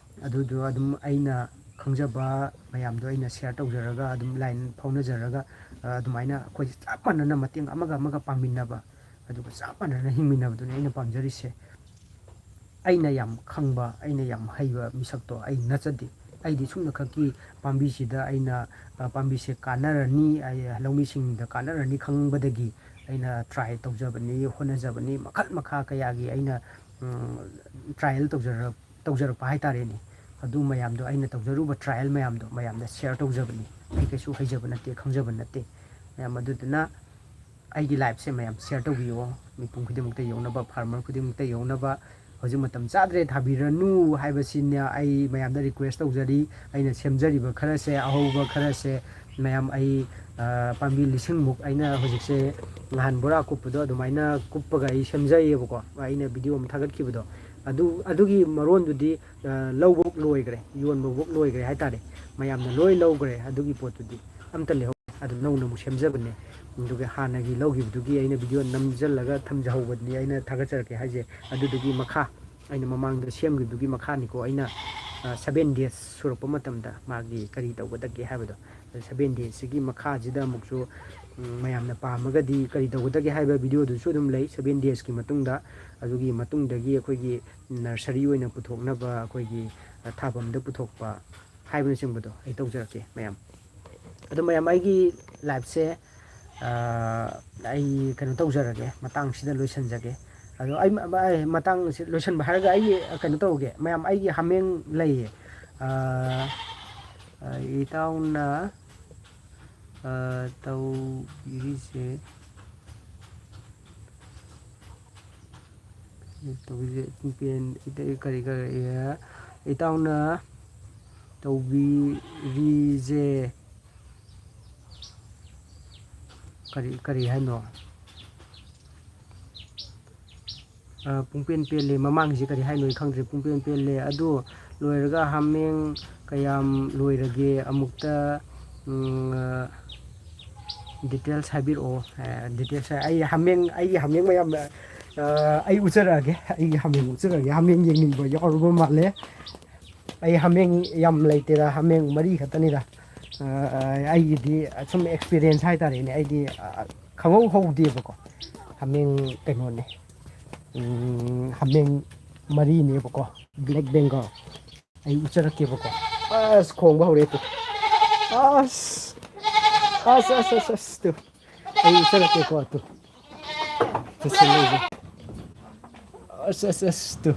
ꯑꯗꯨꯗꯣ ꯑꯗꯨꯝ ꯑꯩꯅ ꯈꯪꯖꯕ ꯃꯌꯥꯝꯗꯣ ꯑꯩꯅ ꯁꯤꯌꯔ ꯇꯧꯖꯔꯒ ꯑꯗꯨꯝ ꯂꯥꯏꯟ ꯐꯥꯎꯅꯖꯔꯒ, ꯑ, ꯑꯗꯨꯃꯥꯏꯅ ꯑꯩꯈꯣꯏꯁꯦ ꯆꯞ ꯃꯥꯟꯅꯅ ꯃꯇꯦꯡ ꯑꯃꯒ ꯑꯃꯒ ꯄꯥꯡꯃꯤꯟꯅꯕ, ꯑꯗꯨꯒ ꯆꯞ ꯃꯥꯟꯅꯅ ꯍꯤꯡꯃꯤꯟꯅꯕꯗꯨꯅꯤ ꯑꯩꯅ ꯄꯥꯝꯖꯔꯤꯁꯦ꯫ ꯑꯩꯅ ꯌꯥꯝ ꯈꯪꯕ, ꯑꯩꯅ ꯌꯥꯝ ꯍꯩꯕ ꯃꯤꯁꯛꯇꯣ ꯑꯩ ꯅꯠꯆꯗꯦ꯫ ꯑꯩꯗꯤ ꯁꯨꯝꯅꯈꯛꯀꯤ ꯄꯥꯝꯕꯤꯁꯤꯗ ꯑꯩꯅ, ꯑ, ꯄꯥꯝꯕꯤꯁꯦ ꯀꯥꯟꯅꯔꯅꯤ, ꯑꯩ, ꯂꯧꯃꯤꯁꯤꯡꯗ ꯀꯥꯟꯅꯔꯅꯤ ꯈꯪꯕꯗꯒꯤ ꯑꯩꯅ try ꯇꯧꯖꯕꯅꯤ, ꯍꯣꯠꯅꯖꯕꯅꯤ, ꯃꯈꯜ ꯃꯈꯥ ꯀꯌꯥꯒꯤ ꯑꯩꯅ, ꯎꯝ, trial ꯇꯧꯖꯔꯛ-, ꯇꯧꯖꯔꯛꯄ ꯍꯥꯏꯇꯥꯔꯦꯅꯦ꯫ ꯑꯗꯨ ꯃꯌꯥꯝꯗꯣ, ꯑꯩꯅ ꯇꯧꯖꯔꯨꯕ trial ꯃꯌꯥꯝꯗꯣ ꯃꯌꯥꯝꯗ share ꯇꯧꯖꯕꯅꯤ꯫ ꯑꯩ ꯀꯩꯁꯨ ꯍꯩꯖꯕ ꯅꯠꯇꯦ, ꯈꯪꯖꯕ ꯅꯠꯇꯦ꯫ ꯃꯌꯥꯝ ꯑꯗꯨꯗꯨꯅ ꯑꯩꯒꯤ liveꯁꯦ ꯃꯌꯥꯝ share ꯇꯧꯕꯤꯌꯣ, ꯃꯤꯄꯨꯝ ꯈꯨꯗꯤꯡꯃꯛꯇ ꯌꯧꯅꯕ, farmer ꯈꯨꯗꯤꯡꯃꯛꯇ ꯌꯧꯅꯕ꯫ ꯍꯧꯖꯤꯛ ꯃꯇꯝ ꯆꯥꯗ꯭ꯔꯦ, ꯊꯥꯕꯤꯔꯅꯨ ꯍꯥꯏꯕꯁꯤꯅ ꯑꯩ ꯃꯌꯥꯝꯗ request ꯇꯧꯖꯔꯤ꯫ ꯑꯩꯅ ꯁꯦꯝꯖꯔꯤꯕ ꯈꯔꯁꯦ, ꯑꯍꯧꯕ ꯈꯔꯁꯦ, ꯃꯌꯥꯝ, ꯑꯩ, ꯑ, ꯄꯥꯝꯕꯤ ꯂꯤꯁꯤꯡꯃꯨꯛ ꯑꯩꯅ ꯍꯧꯖꯤꯛꯁꯦ ꯅꯍꯥꯟ ꯕꯣꯔꯥ ꯀꯨꯞꯄꯗꯣ ꯑꯗꯨꯃꯥꯏꯅ ꯀꯨꯞꯄꯒ ꯑꯩ ꯁꯦꯝꯖꯩꯌꯦꯕꯀꯣ꯫ ꯑꯩꯅ video ꯑꯃ ꯊꯥꯒꯠꯈꯤꯕꯗꯣ, ꯑꯗꯨ, ꯑꯗꯨꯒꯤ ꯃꯔꯣꯟꯗꯨꯗꯤ, ꯑ, ꯂꯧꯕ ꯂꯣꯏꯈ꯭ꯔꯦ, ꯌꯣꯟꯕ ꯂꯣꯏꯈ꯭ꯔꯦ ꯍꯥꯏꯇꯥꯔꯦ꯫ ꯃꯌꯥꯝꯅ ꯂꯣꯏ ꯂꯧꯈ꯭ꯔꯦ, ꯑꯗꯨꯒꯤ ꯄꯣꯠꯇꯨꯗꯤ ꯑꯝꯇ ꯂꯩꯍꯧ-, ꯑꯗꯨꯝ ꯅꯧꯅ ꯑꯃꯨꯛ ꯁꯦꯝꯖꯕꯅꯦ꯫ ꯑꯗꯨꯒ ꯍꯥꯟꯅꯒꯤ ꯂꯧꯈꯤꯕꯗꯨꯒꯤ ꯑꯩꯅ video ꯅꯝꯁꯤꯜꯂꯒ ꯊꯝꯖꯍꯧꯕꯅꯤ, ꯑꯩꯅ ꯊꯥꯒꯠꯆꯔꯛꯀꯦ ꯍꯥꯏꯁꯦ꯫ ꯑꯗꯨꯗꯨꯒꯤ ꯃꯈꯥ, ꯑꯩꯅ ꯃꯃꯥꯡꯗ ꯁꯦꯝꯈꯤꯕꯗꯨꯒꯤ ꯃꯈꯥꯅꯤꯀꯣ꯫ ꯑꯩꯅ, ꯑ, seven days ꯁꯨꯔꯛꯄ ꯃꯇꯝꯗ ꯃꯥꯒꯤ ꯀꯔꯤ ꯇꯧꯒꯗꯒꯦ ꯍꯥꯏꯕꯗꯣ, seven daysꯁꯤꯒꯤ ꯃꯈꯥꯁꯤꯗ ꯑꯃꯨꯛꯁꯨ, ꯎꯝ, ꯃꯌꯥꯝꯅ ꯄꯥꯝꯃꯒꯗꯤ ꯀꯔꯤ ꯇꯧꯒꯗꯒꯦ ꯍꯥꯏꯕ videoꯗꯨꯁꯨ ꯑꯗꯨꯝ ꯂꯩ꯫ Seven daysꯀꯤ ꯃꯇꯨꯡꯗ, ꯑꯗꯨꯒꯤ ꯃꯇꯨꯡꯗꯒꯤ ꯑꯩꯈꯣꯏꯒꯤ nursery ꯑꯣꯏꯅ ꯄꯨꯊꯣꯛꯅꯕ, ꯑꯩꯈꯣꯏꯒꯤ, ꯑ, ꯊꯥꯐꯝꯗ ꯄꯨꯊꯣꯛꯄ ꯍꯥꯏꯕꯅꯆꯤꯡꯕꯗꯣ ꯑꯩ ꯇꯧꯖꯔꯛꯀꯦ ꯃꯌꯥꯝ꯫ ꯑꯗꯣ ꯃꯌꯥꯝ, ꯑꯩꯒꯤ liveꯁꯦ, ꯑ, ꯑꯩ ꯀꯩꯅꯣ ꯇꯧꯖꯔꯒꯦ, ꯃꯇꯥꯡꯁꯤꯗ ꯂꯣꯏꯁꯤꯟꯖꯒꯦ꯫ ꯑꯗꯣ ꯑꯩ ꯃ-, ꯑꯩ ꯃꯇꯥꯡꯁꯤ ꯂꯣꯏꯁꯤꯟꯕ ꯍꯥꯏꯔꯒ ꯑꯩ ꯀꯩꯅꯣ ꯇꯧꯒꯦ, ꯃꯌꯥꯝ, ꯑꯩꯒꯤ ꯍꯥꯃꯦꯡ ꯂꯩꯌꯦ꯫ ꯑ, ꯑ, ꯏꯇꯥꯎꯅ, ꯑ, ꯇꯧꯕꯤꯔꯤꯁꯦ, ꯇꯧꯕꯤꯔꯤꯁꯦ, ꯄꯦꯟ-, ꯀꯔꯤ, ꯀꯔꯤ, ꯏꯇꯥꯎꯅ ꯇꯧꯕꯤꯔꯤꯁꯦ ꯀꯔꯤ, ꯀꯔꯤ ꯍꯥꯏꯅꯣ? ꯑ, ꯄꯨꯡꯄꯦꯟ ꯄꯦꯜꯂꯦ꯫ ꯃꯃꯥꯡꯒꯤꯁꯦ ꯀꯔꯤ ꯍꯥꯏꯅꯣ ꯑꯩ ꯈꯪꯗ꯭ꯔꯦ꯫ ꯄꯨꯡꯄꯦꯟ ꯄꯦꯜꯂꯦ꯫ ꯑꯗꯨ ꯂꯣꯏꯔꯒ ꯍꯥꯃꯦꯡ ꯀꯌꯥꯝ ꯂꯣꯏꯔꯒꯦ? ꯑꯃꯨꯛꯇ, ꯎꯝ, ꯑ, details ꯍꯥꯏꯕꯤꯔꯛꯑꯣ꯫ ꯑ, details ꯍꯥꯏ-, ꯑꯩ ꯍꯥꯃꯦꯡ, ꯑꯩꯒꯤ ꯍꯥꯃꯦꯡ ꯃꯌꯥꯝ, ꯑ, ꯑꯩ ꯎꯠꯆꯔꯛꯑꯒꯦ꯫ ꯑꯩꯒꯤ ꯍꯥꯃꯦꯡ ꯎꯠꯆꯔꯛꯑꯒꯦ꯫ ꯍꯥꯃꯦꯡ ꯌꯦꯡꯅꯤꯡꯕ ꯌꯥꯎꯔꯕ ꯃꯥꯜꯂꯦ꯫ ꯑꯩ ꯍꯥꯃꯦꯡ ꯌꯥꯝ ꯂꯩꯇꯦꯗ, ꯍꯥꯃꯦꯡ ꯃꯔꯤ ꯈꯛꯇꯅꯤꯗ꯫ ꯑ, ꯑ, ꯑꯩꯒꯤꯗꯤ ꯁꯨꯝ experience ꯍꯥꯏꯇꯥꯔꯦꯅꯦ꯫ ꯑꯩꯗꯤ, ꯑ, ꯈꯪꯍꯧ ꯍꯧꯗꯦꯕꯀꯣ꯫ ꯍꯥꯃꯦꯡ ꯀꯩꯅꯣꯅꯦ꯫ ꯎꯝ, ꯍꯥꯃꯦꯡ ꯃꯔꯤꯅꯦꯕꯀꯣ꯫ Black Bengal꯫ ꯑꯩ ꯎꯠꯆꯔꯛꯀꯦꯕꯀꯣ꯫ ꯑꯁ, ꯈꯣꯡꯕ ꯍꯧꯔꯦ ꯇꯨ꯫ ꯑꯁ꯫ ꯑꯁ, ꯑꯁ, ꯑꯁ, ꯑꯁ, ꯇꯨ꯫ ꯑꯩ ꯆꯠꯂꯛꯀꯦꯀꯣ, ꯇꯨ꯫ ꯇꯨ ꯁꯤ ꯂꯩꯔꯦ꯫ ꯑꯁ, ꯑꯁ, ꯑꯁ, ꯇꯨ꯫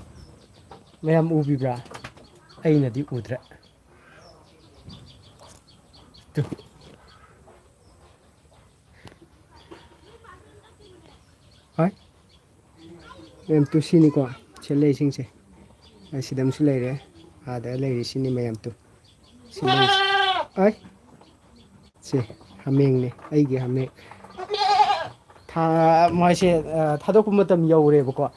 ꯃꯌꯥꯝ ꯎꯕꯤꯕ꯭ꯔꯥ? ꯑꯩꯅꯗꯤ ꯎꯗ꯭ꯔꯦ꯫ ꯇꯨ꯫ ꯍꯣꯏ꯫ ꯃꯌꯥꯝ ꯇꯨ ꯁꯤꯅꯤꯀꯣ, ꯁꯤ ꯂꯩꯁꯤꯡꯁꯦ꯫ ꯑꯁꯤꯗ ꯑꯃꯁꯨ ꯂꯩꯔꯦ, ꯑꯥꯗ ꯂꯩꯔꯤꯁꯤꯅꯤ ꯃꯌꯥꯝ ꯇꯨ꯫ ꯁꯤ ꯂꯩꯁꯤ꯫ ꯑꯩ! ꯁꯤ ꯍꯥꯃꯦꯡꯅꯦ, ꯑꯩꯒꯤ ꯍꯥꯃꯦꯡ꯫ ꯊꯥ-, ꯃꯥꯁꯦ, ꯑ, ꯊꯥꯗꯣꯛꯄ ꯃꯇꯝ ꯌꯧꯔꯦꯕꯀꯣ꯫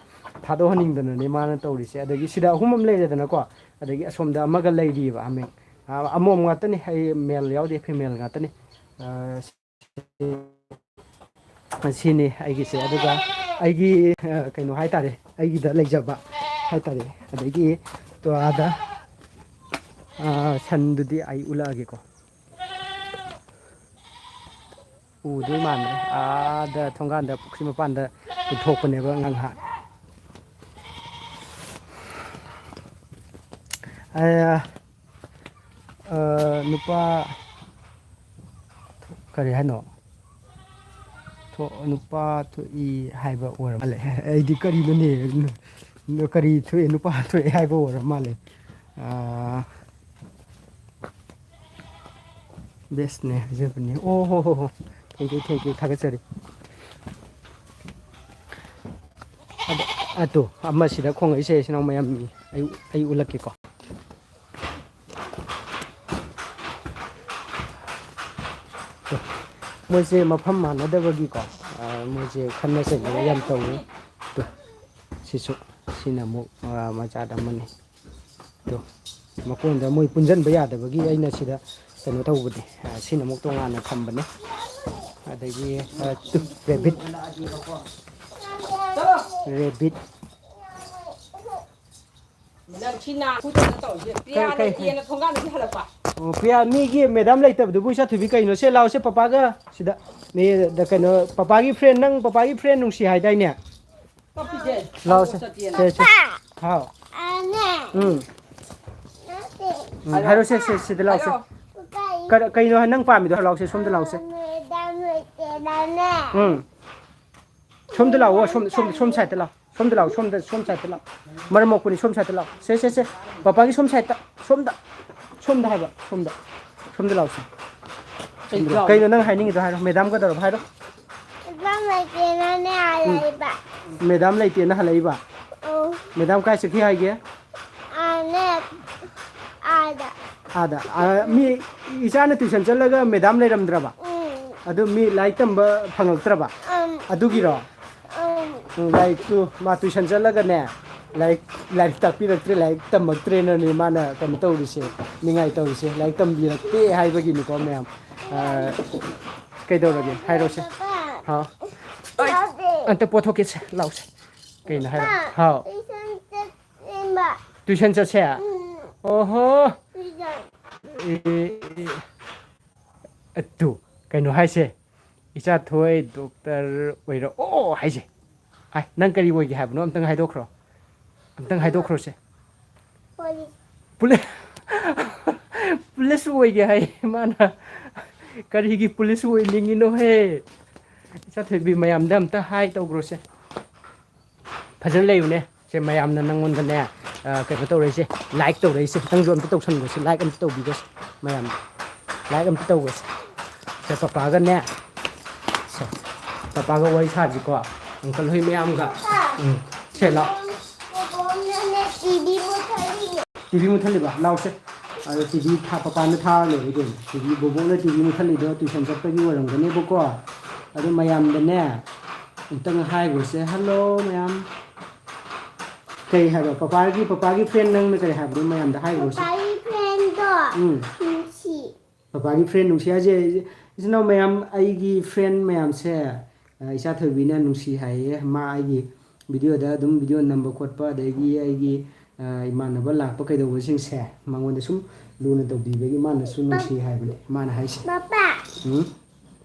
ꯊꯥꯗꯣꯛꯍꯟꯅꯤꯡꯗꯅꯅꯦ ꯃꯥꯅ ꯇꯧꯔꯤꯁꯦ꯫ ꯑꯗꯒꯤ ꯁꯤꯗ ꯑꯍꯨꯝ ꯑꯃ ꯂꯩꯔꯦꯗꯅꯀꯣ꯫ ꯑꯗꯒꯤ ꯑꯁꯣꯝꯗ ꯑꯃꯒ ꯂꯩꯔꯤꯕ ꯍꯥꯃꯦꯡ꯫ ꯑ, ꯑꯃꯣꯝ ꯉꯥꯛꯇꯅꯤ, ꯑꯩ ꯃꯦꯜ ꯌꯥꯎꯗꯦ, ꯐꯤꯃꯦꯜ ꯉꯥꯛꯇꯅꯤ꯫ ꯑ, ꯁꯤꯅꯤ ꯑꯩꯒꯤꯁꯦ꯫ ꯑꯗꯨꯒ ꯑꯩꯒꯤ, ꯑ, ꯀꯩꯅꯣ ꯍꯥꯏꯇꯥꯔꯦ, ꯑꯩꯒꯤꯗ ꯂꯩꯖꯕ ꯍꯥꯏꯇꯥꯔꯦ꯫ ꯑꯗꯒꯤ ꯇꯣ ꯑꯥꯗ, ꯑ, ꯁꯟꯗꯨꯗꯤ ꯑꯩ ꯎꯠꯂꯛꯑꯒꯦꯀꯣ꯫ ꯎꯗꯣꯏ ꯃꯥꯟꯗ꯭ꯔꯦ꯫ ꯑꯥꯗ ꯊꯣꯡꯒꯥꯟꯗ, ꯄꯨꯈ꯭ꯔꯤ ꯃꯄꯥꯟꯗ ꯄꯨꯊꯣꯛꯄꯅꯦꯕ ꯉꯥꯡꯍꯥꯛ꯫ ꯑ, ꯑ, ꯅꯨꯄꯥ ꯀꯔꯤ ꯍꯥꯏꯅꯣ? ꯊꯣ-, ꯅꯨꯄꯥ ꯊꯣꯛꯏ ꯍꯥꯏꯕ ꯑꯣꯏꯔ ꯃꯥꯜꯂꯦ꯫ ꯑꯩꯗꯤ ꯀꯔꯤꯅꯣꯅꯦ? ꯅꯨ-, ꯀꯔꯤ ꯊꯣꯛꯑꯦ? ꯅꯨꯄꯥ ꯊꯣꯛꯑꯦ ꯍꯥꯏꯕ ꯑꯣꯏꯔ ꯃꯥꯜꯂꯦ꯫ ꯑꯥ, ꯕꯦꯁꯅꯦ ꯍꯥꯏꯖꯕꯅꯦ꯫ ꯑꯣ ꯍꯣ ꯍꯣ ꯍꯣ꯫ Thank you, thank you꯫ ꯊꯥꯒꯠꯆꯔꯤ꯫ ꯑꯗꯣ, ꯑꯗꯣ, ꯑꯃꯁꯤꯗ ꯈꯣꯡꯉꯛꯏꯁꯦ, ꯏꯆꯤꯟ ꯏꯅꯥꯎ ꯃꯌꯥꯝ, ꯑꯩ, ꯑꯩ ꯎꯠꯂꯛꯀꯦꯀꯣ꯫ ꯃꯣꯏꯁꯦ ꯃꯐꯝ ꯃꯥꯟꯅꯗꯕꯒꯤꯀꯣ, ꯑ, ꯃꯣꯏꯁꯦ ꯈꯠꯅ ꯆꯩꯅꯕ ꯌꯥꯝ ꯇꯧꯏ꯫ ꯇꯨ, ꯁꯤꯁꯨ, ꯁꯤꯅ ꯑꯃꯨꯛ, ꯑ, ꯃꯆꯥꯗ ꯑꯃꯅꯤ꯫ ꯇꯨ, ꯃꯀꯣꯟꯗ ꯃꯣꯏ ꯄꯨꯟꯁꯤꯟꯕ ꯌꯥꯗꯕꯒꯤ ꯑꯩꯅ ꯁꯤꯗ ꯀꯩꯅꯣ ꯇꯧꯕꯅꯦ꯫ ꯑ, ꯁꯤꯅ ꯑꯃꯨꯛ ꯇꯣꯉꯥꯟꯅ ꯊꯝꯕꯅꯦ꯫ ꯑꯗꯒꯤ, ꯑ, ꯇꯨ, ꯔꯦꯕꯤꯠ꯫ ꯔꯦꯕꯤꯠ꯫ ꯅꯪ ꯁꯤ ꯅꯥ ꯈꯨꯗꯅ ꯇꯧꯔꯤꯁꯦ꯫ ꯄ꯭ꯔꯤꯌꯥ ꯀꯩ, ꯀꯩ, ꯂꯩꯇꯦꯅ ꯊꯣꯡꯒꯥꯟꯗꯒꯤ ꯍꯜꯂꯛꯄ꯫ ꯑꯣ, ꯄ꯭ꯔꯤꯌꯥ, ꯃꯤꯒꯤ ꯃꯦꯗꯥꯝ ꯂꯩꯇꯕꯗꯨꯕꯨ ꯆꯠꯊꯣꯏꯕꯤ ꯀꯩꯅꯣ? ꯁꯦ ꯂꯥꯎ, ꯁꯦ ꯄꯄꯥꯒ ꯁꯤꯗ꯫ ꯃꯤ, ꯗ, ꯀꯩꯅꯣ, ꯄꯄꯥꯒꯤ ꯐ꯭ꯔꯦꯟ, ꯅꯪ ꯄꯄꯥꯒꯤ ꯐ꯭ꯔꯦꯟ ꯅꯨꯡꯁꯤ ꯍꯥꯏꯗꯥꯏꯅꯦ? ꯀꯞꯄꯤꯁꯦ꯫ ꯂꯥꯎ, ꯁꯦ, ꯆꯠꯇꯦꯅ꯫ ꯁꯦ, ꯁꯦ꯫ ꯍꯥꯎ꯫ ꯎꯝ꯫ ꯎꯝ, ꯍꯥꯏꯔꯣ, ꯁꯦ, ꯁꯦ, ꯁꯤꯗ ꯂꯥꯛꯑꯣꯁꯦ꯫ ꯍꯥꯏꯔꯣ꯫ ꯀꯔ-, ꯀꯩꯅꯣ ꯅꯪ ꯄꯥꯝꯃꯤꯗꯣ? ꯂꯥꯛꯑꯣꯁꯦ, ꯁꯣꯝꯗ ꯂꯥꯛꯑꯣꯁꯦ꯫ ꯃꯦꯗꯥꯝ ꯂꯩꯇꯦꯗꯅꯦ꯫ ꯎꯝ꯫ ꯁꯣꯝꯗ ꯂꯥꯛꯑꯣ, ꯁꯣꯝ, ꯁꯣꯝ, ꯁꯣꯝ ꯁꯥꯏꯗꯇ ꯂꯥꯛꯑꯣ꯫ ꯁꯣꯝꯗ ꯂꯥꯛꯑꯣ, ꯁꯣꯝꯗ, ꯁꯣꯝ ꯁꯥꯏꯗꯇ ꯂꯥꯛꯑꯣ꯫ ꯃꯔꯝ ꯃꯣꯛꯄꯅꯤ, ꯁꯣꯝ ꯁꯥꯏꯗꯇ ꯂꯥꯛꯑꯣ꯫ ꯁꯦ, ꯁꯦ, ꯁꯦ꯫ ꯄꯄꯥꯒꯤ ꯁꯣꯝ ꯁꯥꯏꯗꯇ, ꯁꯣꯝꯗ꯫ ꯁꯣꯝꯗ ꯍꯥꯏꯕ, ꯁꯣꯝꯗ꯫ ꯁꯣꯝꯗ ꯂꯥꯛꯑꯣꯁꯦ꯫ ꯁꯣꯝꯗ ꯂꯥꯛꯑꯣ꯫ ꯀꯩꯅꯣ ꯅꯪ ꯍꯥꯏꯅꯤꯡꯉꯤꯗꯣ ꯍꯥꯏꯔꯣ꯫ ꯃꯦꯗꯥꯝ ꯀꯩꯗꯧꯔꯕ ꯍꯥꯏꯔꯣ꯫ ꯃꯦꯗꯥꯝ ꯂꯩꯇꯦꯅꯅꯦ ꯎꯝ꯫ ꯍꯜꯂꯛꯏꯕ꯫ ꯃꯦꯗꯥꯝ ꯂꯩꯇꯦꯅ ꯍꯜꯂꯛꯏꯕ? ꯑꯧ꯫ ꯃꯦꯗꯥꯝ ꯀꯥꯏ ꯆꯠꯈꯤ ꯍꯥꯏꯒꯦ? ꯑꯥꯅꯦ, ꯑꯥꯗ꯫ ꯑꯥꯗ꯫ ꯑꯥ, ꯃꯤ ꯏꯆꯥꯅ tuition ꯆꯠꯂꯒ ꯃꯦꯗꯥꯝ ꯂꯩꯔꯝꯗ꯭ꯔꯕ? ꯎꯝ꯫ ꯑꯗꯨ ꯃꯤ ꯂꯥꯏꯔꯤꯛ ꯇꯝꯕ ꯐꯪꯉꯛꯇ꯭ꯔꯕ? ꯎꯝ꯫ ꯑꯗꯨꯒꯤꯔꯣ? ꯎꯝ꯫ ꯎꯝ, ꯂꯥꯏꯔꯤꯛꯇꯨ ꯃꯥ tuition ꯆꯠꯂꯒꯅꯦ, ꯂꯥꯏꯔꯤꯛ, ꯂꯥꯏꯔꯤꯛ ꯇꯥꯛꯄꯤꯔꯛꯇ꯭ꯔꯦ, ꯂꯥꯏꯔꯤꯛ ꯇꯝꯃꯛꯇ꯭ꯔꯦꯅꯅꯦ ꯃꯥꯅ ꯀꯩꯅꯣ ꯇꯧꯔꯤꯁꯦ, ꯅꯤꯡꯉꯥꯏ ꯇꯧꯔꯤꯁꯦ, ꯂꯥꯏꯔꯤꯛ ꯇꯝꯕꯤꯔꯛꯇꯦ ꯍꯥꯏꯕꯒꯤꯅꯤꯀꯣ ꯃꯌꯥꯝ꯫ ꯑ, ꯀꯩꯗꯧꯔꯒꯦ? ꯍꯥꯏꯔꯣꯁꯦ꯫ ꯄꯄꯥ꯫ ꯍꯥꯎ꯫ ꯑꯩ ꯇꯥꯗꯦ꯫ ꯑꯝꯇ ꯄꯣꯊꯣꯛꯀꯦꯁꯦ, ꯂꯥꯎꯁꯦ꯫ ꯀꯩꯅꯣ ꯍꯥꯏꯔꯣ? ꯄꯄꯥ, ꯍꯥꯎ꯫ Tuition ꯆꯠꯁꯦꯕ꯫ Tuition ꯆꯠꯁꯦ? ꯎꯝ꯫ ꯑꯣꯍꯣ꯫ Tuition꯫ ꯑꯦ, ꯑꯦ, ꯑꯦ꯫ ꯑꯗꯨ, ꯀꯩꯅꯣ ꯍꯥꯏꯁꯦ? ꯏꯆꯥꯊꯣꯏ doctor ꯑꯣꯏꯔꯛꯑꯣ ꯍꯥꯏꯁꯦ꯫ ꯍꯥꯏ, ꯅꯪ ꯀꯔꯤ ꯑꯣꯏꯒꯦ ꯍꯥꯏꯕꯅꯣ? ꯑꯝꯇꯪ ꯍꯥꯏꯗꯣꯛꯈ꯭ꯔꯣ꯫ ꯑꯝꯇꯪ ꯍꯥꯏꯗꯣꯛꯈ꯭ꯔꯣꯁꯦ꯫ Police꯫ ꯄꯨꯂꯤ-, police ꯑꯣꯏꯒꯦ ꯍꯥꯏ ꯃꯥꯅ꯫ ꯀꯔꯤꯒꯤ police ꯑꯣꯏꯅꯤꯡꯉꯤꯅꯣꯍꯦ? ꯏꯆꯥꯊꯣꯏꯕꯤ, ꯃꯌꯥꯝꯗ ꯑꯝꯇ hi ꯇꯧꯈ꯭ꯔꯣꯁꯦ꯫ ꯐꯖꯅ ꯂꯩꯌꯨꯅꯦ꯫ ꯁꯦ, ꯃꯌꯥꯝꯅ ꯅꯪꯉꯣꯟꯗꯅꯦ, ꯑ, ꯀꯩꯅꯣ ꯇꯧꯔꯛꯏꯁꯦ, like ꯇꯧꯔꯛꯏꯁꯦ꯫ ꯅꯪꯁꯨ ꯑꯝꯇ ꯇꯧꯁꯟꯈꯣꯁꯦ, like ꯑꯝꯇ ꯇꯧꯕꯤꯈꯣꯁꯦ ꯃꯌꯥꯝꯅ꯫ Like ꯑꯝꯇ ꯇꯧꯈꯣꯁꯦ꯫ ꯁꯦ, ꯄꯄꯥꯒꯅꯦ, ꯁꯦ, ꯄꯄꯥꯒ ꯋꯥꯔꯤ ꯁꯥꯁꯤꯀꯣ, uncle ꯍꯣꯏ ꯃꯌꯥꯝꯒ꯫ ꯎꯝ, ꯁꯦ, ꯂꯥꯎ꯫ ꯕꯣꯕꯣꯅꯅꯦ TV ꯃꯨꯠꯊꯠꯂꯤꯌꯦ꯫ TV ꯃꯨꯠꯊꯠꯂꯤꯕ? ꯂꯥꯎꯁꯦ꯫ ꯑꯗꯣ TV ꯊꯥ-, ꯄꯄꯥꯅ ꯊꯥꯔ ꯂꯣꯏꯔꯦ ꯀꯩꯅꯣ꯫ TV, ꯕꯣꯕꯣꯛꯅ TV ꯃꯨꯠꯊꯠꯂꯤꯗꯣ tuition ꯆꯠꯄꯒꯤ ꯑꯣꯏꯔꯝꯒꯅꯦꯕꯀꯣ꯫ ꯑꯗꯨ ꯃꯌꯥꯝꯗꯅꯦ ꯑꯝꯇꯪ ꯍꯥꯏꯈ꯭ꯔꯣꯁꯦ, "Hello ꯃꯌꯥꯝ"꯫ ꯀꯩ ꯍꯥꯏꯕ? ꯄꯄꯥꯒꯤ, ꯄꯄꯥꯒꯤ friend ꯅꯪꯅ ꯀꯔꯤ ꯍꯥꯏꯕꯗꯣ ꯃꯌꯥꯝꯗ ꯍꯥꯏꯈ꯭ꯔꯣꯁꯦ꯫ ꯄꯄꯥꯒꯤ friendꯗꯣ ꯎꯝ꯫ ꯅꯨꯡꯁꯤ꯫ ꯄꯄꯥꯒꯤ friend ꯅꯨꯡꯁꯤ ꯍꯥꯏꯁꯦ, ꯏꯆꯤꯟ ꯏꯅꯥꯎ ꯃꯌꯥꯝ, ꯑꯩꯒꯤ friend ꯃꯌꯥꯝꯁꯦ, ꯑ, ꯏꯆꯥ ꯊꯣꯏꯕꯤꯅ ꯅꯨꯡꯁꯤ ꯍꯥꯏꯌꯦ꯫ ꯃꯥ ꯑꯩꯒꯤ videoꯗ ꯑꯗꯨꯝ video ꯅꯝꯕ ꯈꯣꯠꯄ, ꯑꯗꯒꯤ ꯑꯩꯒꯤ, ꯑ, ꯏꯃꯥꯟꯅꯕ ꯂꯥꯛꯄ ꯀꯩꯗꯧꯕꯁꯤꯡꯁꯦ ꯃꯉꯣꯟꯗ ꯁꯨꯝ ꯂꯨꯅ ꯇꯧꯕꯤꯕꯒꯤ ꯃꯥꯅꯁꯨ ꯅꯨꯡꯁꯤ ꯍꯥꯏꯕꯅꯦ, ꯃꯥꯅ ꯍꯥꯏꯁꯦ꯫ ꯄꯄꯥ꯫ ꯎꯝ?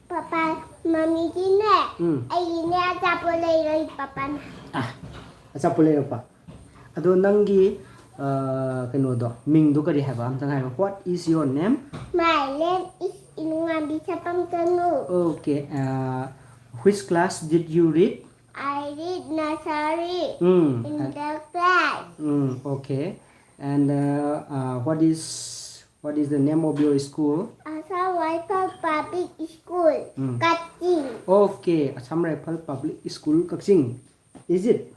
ꯄꯄꯥ, ꯃꯃꯤꯒꯤꯅꯦ, ꯎꯝ꯫ ꯑꯩꯒꯤꯅꯦ ꯑꯆꯥꯄꯣꯠ ꯂꯩꯔꯣꯏ ꯄꯄꯥꯅ꯫ ꯑ, ꯑꯆꯥꯄꯣꯠ ꯂꯩꯔꯛꯄ? ꯑꯗꯣ ꯅꯪꯒꯤ, ꯑ, ꯀꯩꯅꯣꯗꯣ, ꯃꯤꯡꯗꯣ ꯀꯔꯤ ꯍꯥꯏꯕ? ꯑꯝꯇꯪ ꯍꯥꯏꯔꯣ꯫ What is your name? My name is ꯏꯂꯨꯉꯥꯝꯕꯤ ꯁꯄꯝ Chanu. Okay, uh, which class did you read? I read nursery. Mm. In the class. Mm, okay. And uh, uh, what is what is the name of your school? Assam Rifle Public School, Mm. Kachin. Okay, Assam Rifle Public School, Kakching. Is it?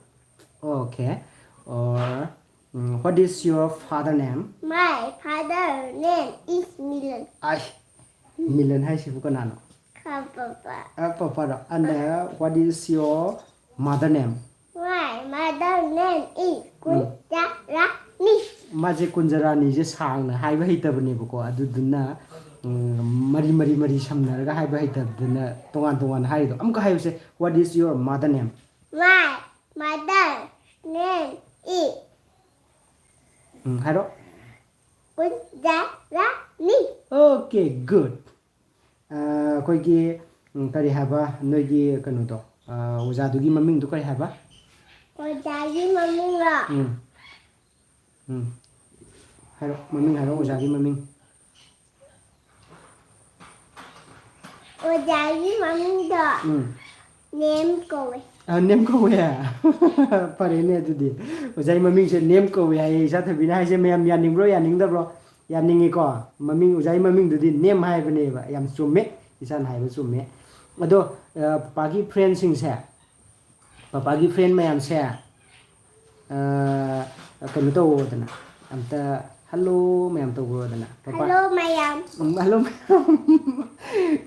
Okay. Or mm, what is your father name? My father name is Milan. Ay, Milan ꯍꯥꯏꯁꯤꯕꯨ ꯀꯅꯥꯅꯣ? Papa. ꯑ, ꯄꯄꯥꯔꯣ? And uh, what is your mother name? My mother name is ꯎꯝ. ꯀꯨꯟꯖꯔꯥꯅꯤ. ꯃꯥꯁꯦ ꯀꯨꯟꯖꯔꯥꯅꯤꯁꯦ ꯁꯥꯡꯅ ꯍꯥꯏꯕ ꯍꯩꯇꯕꯅꯦꯕꯀꯣ, ꯑꯗꯨꯗꯨꯅ ꯎꯝ, ꯃꯔꯤ ꯃꯔꯤ ꯃꯔꯤ ꯁꯝꯅꯔꯒ ꯍꯥꯏꯕ ꯍꯩꯇꯕꯗꯨꯅ ꯇꯣꯉꯥꯟ ꯇꯣꯉꯥꯟꯅ ꯍꯥꯏꯔꯤꯗꯣ꯫ ꯑꯃꯨꯛꯀ ꯍꯥꯏꯌꯨꯁꯦ, What is your mother name? My mother name is ꯎꯝ, ꯍꯥꯏꯔꯣ꯫ ꯀꯨꯟꯖꯔꯥꯅꯤ. Okay, good. ꯑ, ꯑꯩꯈꯣꯏꯒꯤ ꯎꯝ, ꯀꯔꯤ ꯍꯥꯏꯕ, ꯅꯣꯏꯒꯤ ꯀꯩꯅꯣꯗꯣ, ꯑ, ꯑꯣꯖꯥꯗꯨꯒꯤ ꯃꯃꯤꯡꯗꯣ ꯀꯔꯤ ꯍꯥꯏꯕ? ꯑꯣꯖꯥꯒꯤ ꯃꯃꯤꯡꯂꯣ? ꯎꯝ. ꯎꯝ. ꯍꯥꯏꯔꯣ, ꯃꯃꯤꯡ ꯍꯥꯏꯔꯣ, ꯑꯣꯖꯥꯒꯤ ꯃꯃꯤꯡ. ꯑꯣꯖꯥꯒꯤ ꯃꯃꯤꯡꯗꯣ ꯎꯝ. ꯅꯦꯝ ꯀꯧꯋꯦ. ꯑ, ꯅꯦꯝ ꯀꯧꯋꯦ? ꯐꯔꯦꯅꯦ ꯑꯗꯨꯗꯤ. ꯑꯣꯖꯥꯒꯤ ꯃꯃꯤꯡꯁꯦ ꯅꯦꯝ ꯀꯧꯋꯦ ꯍꯥꯏꯌꯦ꯫ ꯏꯆꯥ ꯊꯣꯏꯕꯤꯅ ꯍꯥꯏꯁꯦ ꯃꯌꯥꯝ ꯌꯥꯅꯤꯡꯕ꯭ꯔꯣ, ꯌꯥꯅꯤꯡꯗꯕ꯭ꯔꯣ? ꯌꯥꯅꯤꯡꯉꯤꯀꯣ? ꯃꯃꯤꯡ, ꯑꯣꯖꯥꯒꯤ ꯃꯃꯤꯡꯗꯨꯗꯤ ꯅꯦꯝ ꯍꯥꯏꯕꯅꯦꯕ꯫ ꯌꯥꯝ ꯆꯨꯝꯃꯦ, ꯏꯆꯥꯅ ꯍꯥꯏꯕ ꯆꯨꯝꯃꯦ꯫ ꯑꯗꯣ, ꯑ, ꯄꯄꯥꯒꯤ ꯐ꯭ꯔꯦꯟꯁꯤꯡꯁꯦ, ꯄꯄꯥꯒꯤ ꯐ꯭ꯔꯦꯟ ꯃꯌꯥꯝꯁꯦ, ꯑ, ꯀꯩꯅꯣ ꯇꯧꯋꯣꯗꯅ, ꯑꯝꯇ ꯍꯜꯂꯣ ꯃꯌꯥꯝ ꯇꯧꯈ꯭ꯔꯣꯗꯅ꯫ ꯄꯄꯥ ꯍꯜꯂꯣ ꯃꯌꯥꯝ. ꯎꯝ, ꯍꯜꯂꯣ ꯃꯌꯥꯝ.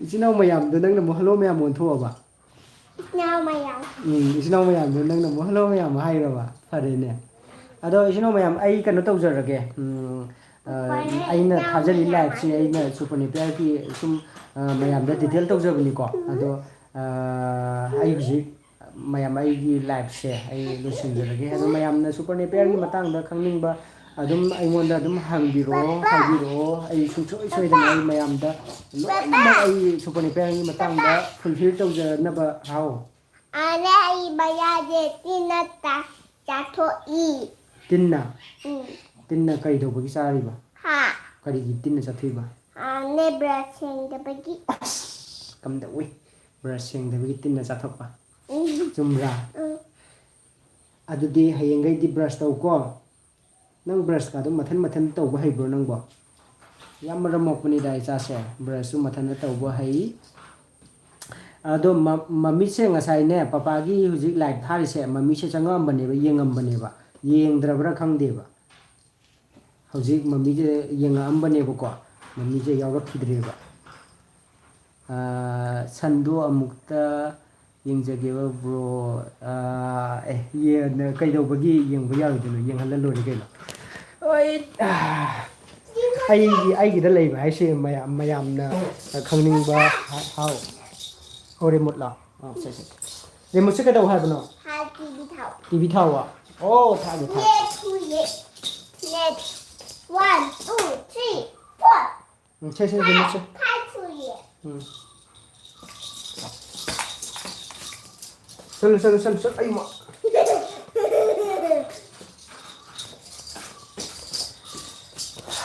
ꯏꯆꯤꯟ ꯏꯅꯥꯎ ꯃꯌꯥꯝꯗꯣ ꯅꯪꯅ ꯑꯃꯨꯛ ꯍꯜꯂꯣ ꯃꯌꯥꯝ ꯑꯣꯟꯊꯣꯛꯑꯕ? ꯏꯆꯤꯟ ꯏꯅꯥꯎ ꯃꯌꯥꯝ. ꯎꯝ, ꯏꯆꯤꯟ ꯏꯅꯥꯎ ꯃꯌꯥꯝꯗꯣ ꯅꯪꯅ ꯑꯃꯨꯛ ꯍꯜꯂꯣ ꯃꯌꯥꯝ ꯍꯥꯏꯔꯕ? ꯐꯔꯦꯅꯦ꯫ ꯑꯗꯣ ꯏꯆꯤꯟ ꯏꯅꯥꯎ ꯃꯌꯥꯝ, ꯑꯩ ꯀꯩꯅꯣ ꯇꯧꯖꯔꯒꯦ꯫ ꯎꯝ, ꯑ, ꯐꯔꯦ, ꯑꯩꯅ ꯏꯆꯤꯟ ꯏꯅꯥꯎ ꯊꯥꯖꯔꯤ ꯃꯌꯥꯝ ꯂꯥꯏꯐꯁꯦ ꯍꯥꯏꯁꯦ꯫ ꯑꯩꯅ ꯁꯨꯄꯔ ꯅꯦꯄꯤꯌꯔꯒꯤ ꯁꯨꯝ, ꯑ, ꯃꯌꯥꯝꯗ ꯗꯤꯇꯦꯜ ꯇꯧꯖꯕꯅꯤꯀꯣ꯫ ꯑꯗꯣ, ꯑ, ꯑꯩ ꯍꯧꯖꯤꯛ ꯃꯌꯥꯝ ꯑꯩꯒꯤ ꯂꯥꯏꯐꯁꯦ ꯑꯩ ꯂꯣꯏꯁꯤꯟꯖꯔꯒꯦ꯫ ꯑꯗꯣ ꯃꯌꯥꯝꯅ ꯁꯨꯄꯔ ꯅꯦꯄꯤꯌꯔꯒꯤ ꯃꯇꯥꯡꯗ ꯈꯪꯅꯤꯡꯕ ꯑꯗꯨꯝ ꯑꯩꯉꯣꯟꯗ ꯑꯗꯨꯝ ꯍꯪꯕꯤꯔꯛꯑꯣ, ꯄꯄꯥ! ꯍꯥꯏꯕꯤꯔꯛꯑꯣ꯫ ꯑꯩ ꯁꯨꯡꯁꯣꯏ ꯁꯣꯏꯗꯅ ꯄꯄꯥ! ꯑꯩ ꯃꯌꯥꯝꯗ ꯂꯣꯏꯅꯃꯛ ꯄꯄꯥ! ꯑꯩ ꯁꯨꯄꯔ ꯅꯦꯄꯤꯌꯔꯒꯤ ꯃꯇꯥꯡꯗ ꯄꯄꯥ! ꯐꯨꯜꯐꯤꯜ ꯇꯧꯖꯅꯕ꯫ ꯍꯥꯎ꯫ ꯑꯥꯅ ꯑꯩ ꯃꯌꯥꯁꯦ ꯇꯤꯟꯅ ꯇꯥ-, ꯆꯥꯊꯣꯛꯏ꯫ ꯇꯤꯟꯅ? ꯎꯝ꯫ ꯇꯤꯟꯅ ꯀꯩꯗꯧꯕꯒꯤ ꯆꯥꯔꯤꯕ? ꯍꯥ? ꯀꯔꯤꯒꯤ ꯇꯤꯟꯅ ꯆꯥꯊꯣꯛꯏꯕ? ꯍꯥ, ꯅꯦ ꯕ꯭ꯔꯁ ꯁꯦꯡꯗꯕꯒꯤ꯫ ꯑꯁ! ꯀꯝꯗꯧꯏ? ꯕ꯭ꯔꯁ ꯁꯦꯡꯗꯕꯒꯤ ꯇꯤꯟꯅ ꯆꯥꯊꯣꯛꯄ? ꯎꯝ꯫ ꯆꯨꯝꯕ꯭ꯔꯥ? ꯎꯝ꯫ ꯑꯗꯨꯗꯤ ꯍꯌꯦꯡꯈꯩꯗꯤ ꯕ꯭ꯔꯁ ꯇꯧꯀꯣ꯫ ꯅꯪ ꯕ꯭ꯔꯁꯀ ꯑꯗꯨꯝ ꯃꯊꯟ ꯃꯊꯟ ꯇꯧꯕ ꯍꯩꯕ꯭ꯔꯣ ꯅꯪꯕꯣ? ꯌꯥꯝ ꯃꯔꯝ ꯃꯣꯛꯄꯅꯤꯗ ꯏꯆꯥꯁꯦ, ꯕ꯭ꯔꯁꯁꯨ ꯃꯊꯟꯇ ꯇꯧꯕ ꯍꯩ꯫ ꯑꯗꯣ ꯃ-, ꯃꯃꯤꯠꯁꯦ ꯉꯁꯥꯏꯅꯦ, ꯄꯄꯥꯒꯤ ꯍꯧꯖꯤꯛ ꯂꯥꯏꯞ ꯊꯥꯔꯤꯁꯦ, ꯃꯃꯤꯠꯁꯦ ꯆꯪꯉꯛꯑꯝꯕꯅꯦꯕ, ꯌꯦꯡꯉꯝꯕꯅꯦꯕ꯫ ꯌꯦꯡꯗ꯭ꯔꯕ꯭ꯔꯥ ꯈꯪꯗꯦꯕ꯫ ꯍꯧꯖꯤꯛ ꯃꯃꯤꯁꯦ ꯌꯦꯡꯉꯛꯑꯝꯕꯅꯦꯕꯀꯣ, ꯃꯃꯤꯁꯦ ꯌꯥꯎꯔꯛꯈꯤꯗ꯭ꯔꯦꯕ꯫ ꯑꯥ, ꯁꯟꯗꯣ ꯑꯃꯨꯛꯇ ꯌꯦꯡꯖꯒꯦꯕ, ꯕ꯭ꯔꯣ꯫ ꯑꯥ, ꯑꯦ, ꯌꯦ-, ꯀꯩꯗꯧꯕꯒꯤ ꯌꯦꯡꯕ ꯌꯥꯔꯣꯏꯗꯣꯏꯅꯣ? ꯌꯦꯡꯍꯜꯂ ꯂꯣꯏꯔꯦ ꯀꯩꯅꯣ꯫ ꯍꯣꯏ, ꯑꯥ, ꯑꯩꯒꯤ, ꯑꯩꯒꯤꯗ ꯂꯩꯕ ꯍꯥꯏꯁꯦ ꯃꯌꯥꯝ, ꯃꯌꯥꯝꯅ ꯈꯪꯅꯤꯡꯕ꯫ ꯍꯥ-, ꯍꯥꯎ꯫ ꯑꯣ, ꯔꯤꯃꯣꯠꯂꯣ? ꯑꯣ, ꯁꯦ, ꯁꯦ, ꯁꯦ꯫ ꯔꯤꯃꯣꯠꯁꯦ ꯀꯩꯗꯧ ꯍꯥꯏꯕꯅꯣ? ꯍꯥ, ꯇꯤ ꯚꯤ ꯊꯥꯎ꯫ ꯇꯤ ꯚꯤ ꯊꯥꯎꯕ? ꯑꯣ, ꯊꯥꯒꯦ, ꯊꯥꯒꯦ꯫ ꯅꯦꯠ ꯊꯨꯏꯌꯦ꯫ Net. One, two, three, four꯫ Um, ꯁꯦ, ꯁꯦ, ꯔꯤꯃꯣꯠꯁꯦ꯫ ꯐꯥꯏꯚ ꯁꯨꯏꯌꯦ꯫ ꯎꯝ꯫ ꯆꯠꯂꯨ, ꯆꯠꯂꯨ, ꯆꯠꯂꯨ, ꯆꯠꯂꯨ꯫ ꯑꯩ ꯃ-,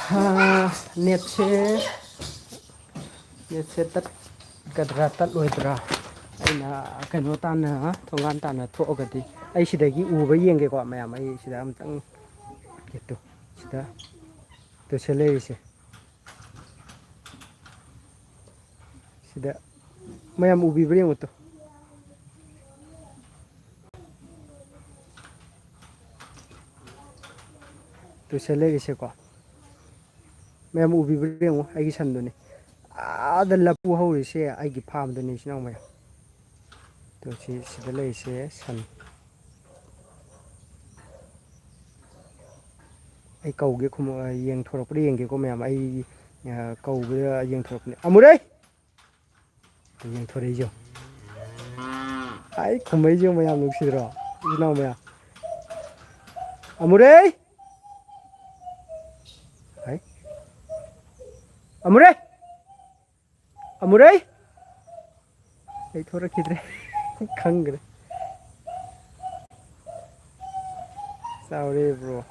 ꯍꯥ, ꯅꯦꯠꯁꯦ, ꯅꯦꯠꯁꯦ ꯇꯠꯀꯗ꯭ꯔꯥ, ꯇꯠꯂꯣꯏꯗ꯭ꯔꯥ? ꯑꯩꯅ ꯀꯩꯅꯣ ꯇꯥꯟꯅ, ꯊꯣꯡꯒꯥꯟ ꯇꯥꯟꯅ ꯊꯣꯛꯑꯒꯗꯤ, ꯑꯩ ꯁꯤꯗꯒꯤ ꯎꯕ ꯌꯦꯡꯒꯦꯀꯣ, ꯃꯌꯥꯝ꯫ ꯑꯩ ꯁꯤꯗ ꯑꯝꯇꯪ ꯌꯦꯠꯇꯨ, ꯁꯤꯗ, ꯇꯨ ꯁꯤ ꯂꯩꯔꯤꯁꯦ꯫ ꯁꯤꯗ ꯃꯌꯥꯝ ꯎꯕꯤꯕ꯭ꯔꯥ ꯌꯦꯡꯉꯨ ꯇꯨ꯫ ꯇꯨ ꯁꯦ ꯂꯩꯔꯤꯁꯦꯀꯣ꯫ ꯃꯌꯥꯝ ꯎꯕꯤꯕ꯭ꯔꯥ ꯌꯦꯡꯉꯨ, ꯑꯩꯒꯤ ꯁꯟꯗꯨꯅꯤ꯫ ꯑꯥꯗ ꯂꯐꯨ ꯍꯧꯔꯤꯁꯦ ꯑꯩꯒꯤ ꯐꯥꯝꯗꯨꯅꯤ, ꯏꯆꯤꯟ ꯏꯅꯥꯎ ꯃꯌꯥꯝ꯫ ꯇꯨ ꯁꯤ, ꯁꯤꯗ ꯂꯩꯔꯤꯁꯦ ꯁꯟ꯫ ꯑꯩ ꯀꯧꯒꯦ, ꯈꯨꯝꯃꯣ-, ꯌꯦꯡꯊꯣꯔꯛꯄ꯭ꯔꯥ ꯌꯦꯡꯒꯦꯀꯣ ꯃꯌꯥꯝ꯫ ꯑꯩ, ꯑ, ꯀꯧꯕꯗ ꯌꯦꯡꯊꯣꯔꯛꯄꯅꯦ꯫ ꯑꯃꯨꯔꯩ! ꯌꯦꯡꯊꯣꯔꯛꯏꯁꯦ ꯌꯦꯡꯉꯨ꯫ ꯑꯩ ꯈꯨꯝꯃꯛꯏꯁꯦ ꯌꯦꯡꯉꯨ ꯃꯌꯥꯝ, ꯅꯨꯡꯁꯤꯗ꯭ꯔꯣ? ꯏꯆꯤꯟ ꯏꯅꯥꯎ ꯃꯌꯥꯝ꯫ ꯑꯃꯨꯔꯩ! ꯍꯥꯏ꯫ ꯑꯃꯨꯔꯩ! ꯑꯃꯨꯔꯩ! ꯂꯩꯊꯣꯔꯛꯈꯤꯗ꯭ꯔꯦ꯫ ꯈꯪꯈ꯭ꯔꯦ꯫ ꯆꯥꯎꯔꯦ, bro꯫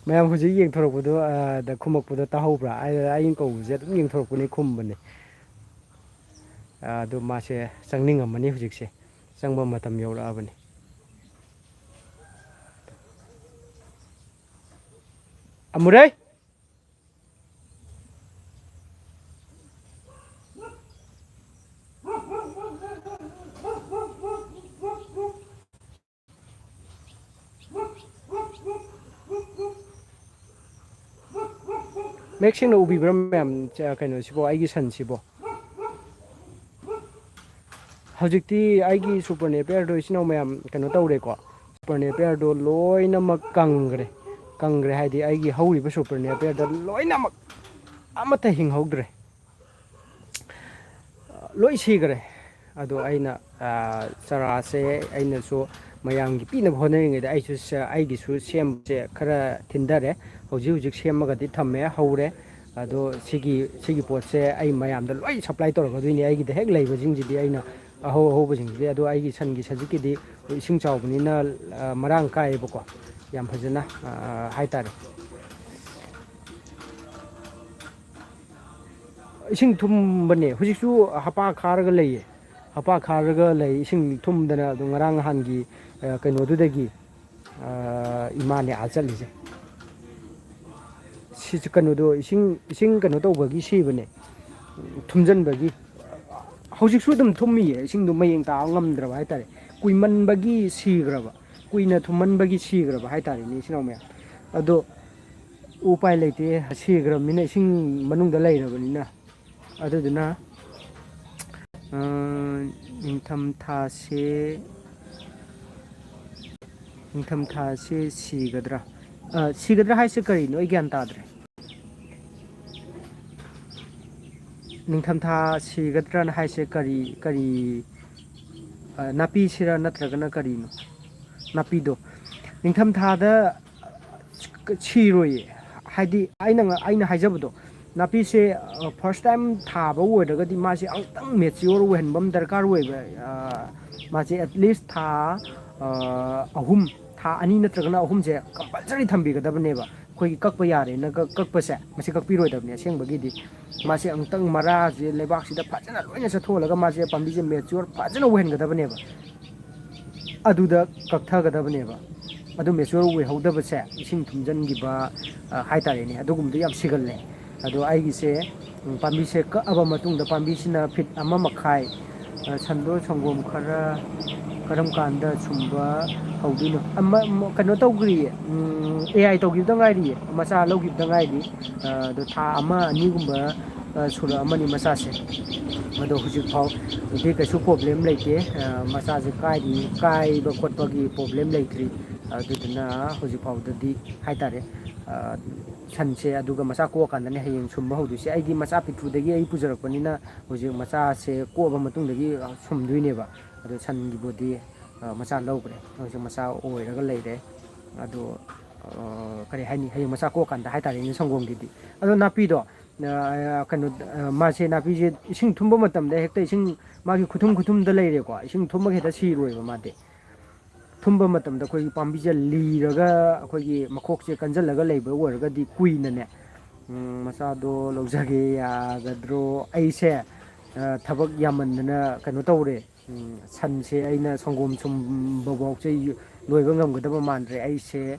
ꯃꯌꯥꯝ ꯍꯧꯖꯤꯛ ꯌꯦꯡꯊꯣꯔꯛꯄꯗꯣ, ꯑ, ꯗ ꯈꯨꯝꯃꯛꯄꯗꯣ ꯇꯥꯍꯧꯕ꯭ꯔꯥ? ꯑꯩ, ꯑꯩꯅ ꯀꯧꯕꯁꯦ ꯑꯗꯨꯝ ꯌꯦꯡꯊꯣꯔꯛꯄꯅꯦ, ꯈꯨꯝꯕꯅꯦ꯫ ꯑ, ꯑꯗꯨ ꯃꯥꯁꯦ ꯆꯪꯅꯤꯡꯉꯝꯃꯅꯤ ꯍꯧꯖꯤꯛꯁꯦ꯫ ꯆꯪꯕ ꯃꯇꯝ ꯌꯧꯔꯛꯑꯕꯅꯤ꯫ ꯑꯃꯨꯔꯩ! ꯃꯌꯦꯛ ꯁꯦꯡꯅ ꯎꯕꯤꯕ꯭ꯔꯥ ꯃꯌꯥꯝ? ꯆ-, ꯀꯩꯅꯣꯁꯤꯕꯣ, ꯑꯩꯒꯤ ꯁꯟꯁꯤꯕꯣ? ꯍꯧꯖꯤꯛꯇꯤ ꯑꯩꯒꯤ super napier ꯗꯣ, ꯏꯆꯤꯟ ꯏꯅꯥꯎ ꯃꯌꯥꯝ, ꯀꯩꯅꯣ ꯇꯧꯔꯦꯀꯣ, super napier ꯗꯣ ꯂꯣꯏꯅꯃꯛ ꯀꯪꯈ꯭ꯔꯦ꯫ ꯀꯪꯈ꯭ꯔꯦ ꯍꯥꯏꯗꯤ ꯑꯩꯒꯤ ꯍꯧꯔꯤꯕ super napier ꯗꯣ ꯂꯣꯏꯅꯃꯛ ꯑꯃꯠꯇ ꯍꯤꯡꯍꯧꯗ꯭ꯔꯦ꯫ ꯂꯣꯏ ꯁꯤꯈ꯭ꯔꯦ꯫ ꯑꯗꯣ ꯑꯩꯅ, ꯑ, ꯆꯥꯔꯥꯁꯦ ꯑꯩꯅꯁꯨ ꯃꯌꯥꯝꯒꯤ ꯄꯤꯅꯕ ꯍꯣꯠꯅꯔꯤꯉꯩꯗ ꯑꯩꯁꯨ ꯁ-, ꯑꯩꯒꯤꯁꯨ ꯁꯦꯝꯕꯁꯦ ꯈꯔ ꯊꯤꯟꯊꯔꯦ꯫ ꯍꯧꯖꯤꯛ ꯍꯧꯖꯤꯛ ꯁꯦꯝꯃꯒꯗꯤ ꯊꯝꯃꯦ, ꯍꯧꯔꯦ꯫ ꯑꯗꯣ ꯁꯤꯒꯤ, ꯁꯤꯒꯤ ꯄꯣꯠꯁꯦ ꯑꯩ ꯃꯌꯥꯝꯗ ꯂꯣꯏ supply ꯇꯧꯔꯛꯀꯗꯣꯏꯅꯤ꯫ ꯑꯩꯒꯤꯗ ꯍꯦꯛ ꯂꯩꯕꯁꯤꯡꯁꯤꯗꯤ ꯑꯩꯅ ꯑꯍꯧ ꯑꯍꯧꯕꯁꯤꯡꯁꯤꯗꯤ꯫ ꯑꯗꯣ ꯑꯩꯒꯤ ꯁꯟꯒꯤ ꯁꯖꯤꯛꯀꯤꯗꯤ ꯏꯁꯤꯡ ꯆꯥꯎꯕꯅꯤꯅ, ꯑ, ꯃꯔꯥꯡ ꯀꯥꯏꯌꯦꯕꯀꯣ꯫ ꯌꯥꯝ ꯐꯖꯅ, ꯑ, ꯍꯥꯏꯇꯥꯔꯦ꯫ ꯏꯁꯤꯡ ꯊꯨꯝꯕꯅꯦ꯫ ꯍꯧꯖꯤꯛꯁꯨ ꯍꯄꯥ ꯈꯥꯔꯒ ꯂꯩꯌꯦ꯫ ꯍꯄꯥ ꯈꯥꯔꯒ ꯂꯩ꯫ ꯏꯁꯤꯡ ꯊꯨꯝꯗꯅ ꯑꯗꯨꯝ ꯉꯔꯥꯡ ꯅꯍꯥꯟꯒꯤ, ꯑ, ꯀꯩꯅꯣꯗꯨꯗꯒꯤ, ꯑ, ꯏꯃꯥꯅꯦ ꯑꯥ ꯆꯠꯂꯤꯁꯦ꯫ ꯁꯤꯁꯨ ꯀꯩꯅꯣꯗꯣ, ꯏꯁꯤꯡ, ꯏꯁꯤꯡ ꯀꯩꯅꯣ ꯇꯧꯕꯒꯤ ꯁꯤꯕꯅꯦ꯫ ꯊꯨꯝꯖꯤꯟꯕꯒꯤ꯫ ꯍꯧꯖꯤꯛꯁꯨ ꯑꯗꯨꯝ ꯊꯨꯝꯃꯤꯌꯦ꯫ ꯏꯁꯤꯡꯗꯣ ꯃꯌꯦꯡ ꯇꯥꯕ ꯉꯝꯗ꯭ꯔꯕ ꯍꯥꯏꯇꯥꯔꯦ꯫ ꯀꯨꯏꯃꯟꯕꯒꯤ ꯁꯤꯈ꯭ꯔꯕ꯫ ꯀꯨꯏꯅ ꯊꯨꯝꯃꯟꯕꯒꯤ ꯁꯤꯈ꯭ꯔꯕ ꯍꯥꯏꯇꯥꯔꯦꯅꯦ, ꯏꯆꯤꯟ ꯏꯅꯥꯎ ꯃꯌꯥꯝ꯫ ꯑꯗꯣ ꯎꯄꯥꯏ ꯂꯩꯇꯦ, ꯁꯤꯈ꯭ꯔꯕꯅꯤꯅ, ꯏꯁꯤꯡ ꯃꯅꯨꯡꯗ ꯂꯩꯔꯕꯅꯤꯅ꯫ ꯑꯗꯨꯗꯨꯅ, ꯑ, ꯅꯤꯡꯊꯝꯊꯥꯁꯦ, ꯅꯤꯡꯊꯝꯊꯥꯁꯦ ꯁꯤꯒꯗ꯭ꯔꯥ? ꯑ, ꯁꯤꯒꯗ꯭ꯔꯥ ꯍꯥꯏꯁꯦ ꯀꯔꯤꯅꯣ? ꯑꯩ ꯒ꯭ꯌꯥꯟ ꯇꯥꯗ꯭ꯔꯦ꯫ ꯅꯤꯡꯊꯝꯊꯥ ꯁꯤꯒꯗ꯭ꯔꯅ ꯍꯥꯏꯁꯦ ꯀꯔꯤ, ꯀꯔꯤ, ꯑ, ꯅꯥꯄꯤꯁꯤꯔꯥ ꯅꯠꯇ꯭ꯔꯒꯅ ꯀꯔꯤꯅꯣ? ꯅꯥꯄꯤꯗꯣ꯫ ꯅꯤꯡꯊꯝꯊꯥꯗ ꯁꯤꯔꯣꯏꯌꯦ꯫ ꯍꯥꯏꯗꯤ ꯑꯩꯅ ꯉ-, ꯑꯩꯅ ꯍꯥꯏꯖꯕꯗꯣ, ꯅꯥꯄꯤꯁꯦ, ꯑ, first time ꯊꯥꯕ ꯑꯣꯏꯔꯒꯗꯤ ꯃꯥꯁꯦ ꯑꯃꯨꯛꯇꯪ mature ꯑꯣꯏꯍꯟꯕ ꯑꯃ ꯗꯔꯀꯥꯔ ꯑꯣꯏꯕ, ꯑ, ꯃꯥꯁꯦ at least ꯊꯥ ꯑꯍꯨꯝ, ꯊꯥ ꯑꯅꯤ ꯅꯠꯇ꯭ꯔꯒꯅ ꯑꯍꯨꯝꯁꯦ ꯀꯝꯄꯜꯁꯔꯤ ꯊꯝꯕꯤꯒꯗꯕꯅꯦꯕ꯫ ꯑꯩꯈꯣꯏꯒꯤ ꯀꯛꯄ ꯌꯥꯔꯦꯅ ꯀꯛꯄꯁꯦ, ꯃꯁꯤ ꯀꯛꯄꯤꯔꯣꯏꯗꯕꯅꯦ ꯑꯁꯦꯡꯕꯒꯤꯗꯤ꯫ ꯃꯥꯁꯦ ꯑꯃꯨꯛꯇꯪ ꯃꯔꯥꯁꯦ ꯂꯩꯕꯥꯛꯁꯤꯗ ꯐꯖꯅ ꯂꯣꯏꯅ ꯆꯠꯊꯣꯛꯍꯜꯂꯒ ꯃꯥꯁꯦ ꯄꯥꯝꯕꯤꯁꯦ ꯃꯦꯆ꯭ꯌꯣꯔ ꯐꯖꯅ ꯑꯣꯏꯍꯟꯒꯗꯕꯅꯦꯕ꯫ ꯑꯗꯨꯗ ꯀꯛꯊꯒꯗꯕꯅꯦꯕ꯫ ꯑꯗꯨ ꯃꯦꯆ꯭ꯌꯣꯔ ꯑꯣꯏꯍꯧꯗꯕꯁꯦ ꯏꯁꯤꯡ ꯊꯨꯝꯖꯤꯟꯈꯤꯕ ꯍꯥꯏꯇꯥꯔꯦꯅꯦ, ꯑꯗꯨꯒꯨꯝꯕꯗꯣ ꯌꯥꯝ ꯁꯤꯒꯜꯂꯦ꯫ ꯑꯗꯣ ꯑꯩꯒꯤꯁꯦ ꯄꯥꯝꯕꯤꯁꯦ ꯀꯛꯑꯕ ꯃꯇꯨꯡꯗ ꯄꯥꯝꯕꯤꯁꯤꯅ ꯐꯤꯠ ꯑꯃ ꯃꯈꯥꯏ, ꯁꯟꯗꯣ ꯁꯪꯒꯣꯝ ꯈꯔ ꯀꯔꯝ ꯀꯥꯟꯗ ꯁꯨꯝꯕ ꯍꯧꯗꯣꯏꯅꯣ? ꯀꯩꯅꯣ ꯇꯧꯈ꯭ꯔꯤꯌꯦ, ꯑꯦ ꯑꯥꯏ ꯇꯧꯈꯤꯕꯗ ꯉꯥꯏꯔꯤꯌꯦ, ꯃꯆꯥ ꯂꯧꯈꯤꯕꯗ ꯉꯥꯏꯔꯤ꯫ ꯑꯗꯣ ꯊꯥ ꯑꯃ ꯑꯅꯤꯒꯨꯝꯕ ꯁꯨꯔꯛꯑꯃꯅꯤ ꯃꯆꯥꯁꯦ꯫ ꯑꯗꯣ ꯍꯧꯖꯤꯛꯐꯥꯎꯗꯤ ꯀꯩꯁꯨ ꯄ꯭ꯔꯣꯕ꯭ꯂꯦꯝ ꯂꯩꯇꯦ꯫ ꯃꯆꯥꯁꯦ ꯀꯥꯏꯔꯤ, ꯀꯥꯏꯕ ꯈꯣꯠꯄꯒꯤ ꯄ꯭ꯔꯣꯕ꯭ꯂꯦꯝ ꯂꯩꯇ꯭ꯔꯤ꯫ ꯑꯗꯨꯗꯨꯅ ꯍꯧꯖꯤꯛꯐꯥꯎꯗꯗꯤ ꯍꯥꯏꯇꯥꯔꯦ, ꯁꯟꯁꯦ ꯑꯗꯨꯒ ꯃꯆꯥ ꯀꯣꯛꯑꯀꯥꯟꯗꯅꯦ ꯍꯌꯦꯡ ꯁꯨꯝꯕ ꯍꯧꯗꯣꯏꯁꯦ꯫ ꯑꯩꯗꯤ ꯃꯆꯥ ꯄꯤꯛꯇ꯭ꯔꯨꯗꯒꯤ ꯑꯩ ꯄꯨꯖꯔꯛꯄꯅꯤꯅ ꯍꯧꯖꯤꯛ ꯃꯆꯥꯁꯦ ꯀꯣꯛꯑꯕ ꯃꯇꯨꯡꯗꯒꯤ ꯁꯨꯝꯗꯣꯏꯅꯦꯕ꯫ ꯑꯗꯣ ꯁꯟꯒꯤꯕꯨꯗꯤ ꯃꯆꯥ ꯂꯧꯈ꯭ꯔꯦ, ꯍꯧꯖꯤꯛ ꯃꯆꯥ ꯑꯣꯏꯔꯒ ꯂꯩꯔꯦ꯫ ꯑꯗꯣ ꯀꯔꯤ ꯍꯥꯏꯅꯤ, ꯍꯌꯦꯡ ꯃꯆꯥ ꯀꯣꯛꯑꯀꯥꯟꯗ ꯍꯥꯏꯇꯥꯔꯦꯅꯦ ꯁꯪꯒꯣꯝꯒꯤꯗꯤ꯫ ꯑꯗꯣ ꯅꯥꯄꯤꯗꯣ ꯀꯩꯅꯣ, ꯃꯥꯁꯦ ꯅꯥꯄꯤꯁꯦ ꯏꯁꯤꯡ ꯊꯨꯝꯕ ꯃꯇꯝꯗ ꯍꯦꯛꯇ ꯏꯁꯤꯡ, ꯃꯥꯒꯤ ꯈꯨꯊꯨꯝ ꯈꯨꯊꯨꯝꯗ ꯂꯩꯔꯦꯀꯣ, ꯏꯁꯤꯡ ꯊꯨꯝꯃꯒ ꯍꯦꯛꯇ ꯁꯤꯔꯣꯏꯕ ꯃꯥꯗꯤ꯫ ꯊꯨꯝꯕ ꯃꯇꯝꯗ ꯑꯩꯈꯣꯏꯒꯤ ꯄꯥꯝꯕꯤꯁꯦ ꯂꯤꯔꯒ ꯑꯩꯈꯣꯏꯒꯤ ꯃꯈꯣꯛꯁꯦ ꯀꯟꯁꯤꯜꯂꯒ ꯂꯩꯕ ꯑꯣꯏꯔꯒꯗꯤ ꯀꯨꯏꯅꯅꯦ, ꯃꯆꯥꯗꯣ ꯂꯧꯖꯒꯦ ꯌꯥꯒꯗ꯭ꯔꯣ? ꯑꯩꯁꯦ ꯊꯕꯛ ꯌꯥꯝꯃꯟꯗꯅ ꯀꯩꯅꯣ ꯇꯧꯔꯦ꯫ ꯁꯟꯁꯦ ꯑꯩꯅ ꯁꯪꯒꯣꯝ ꯁꯨꯝꯕꯐꯥꯎꯁꯦ ꯂꯣꯏꯕ ꯉꯝꯒꯗꯕ ꯃꯥꯟꯗ꯭ꯔꯦ꯫ ꯑꯩꯁꯦ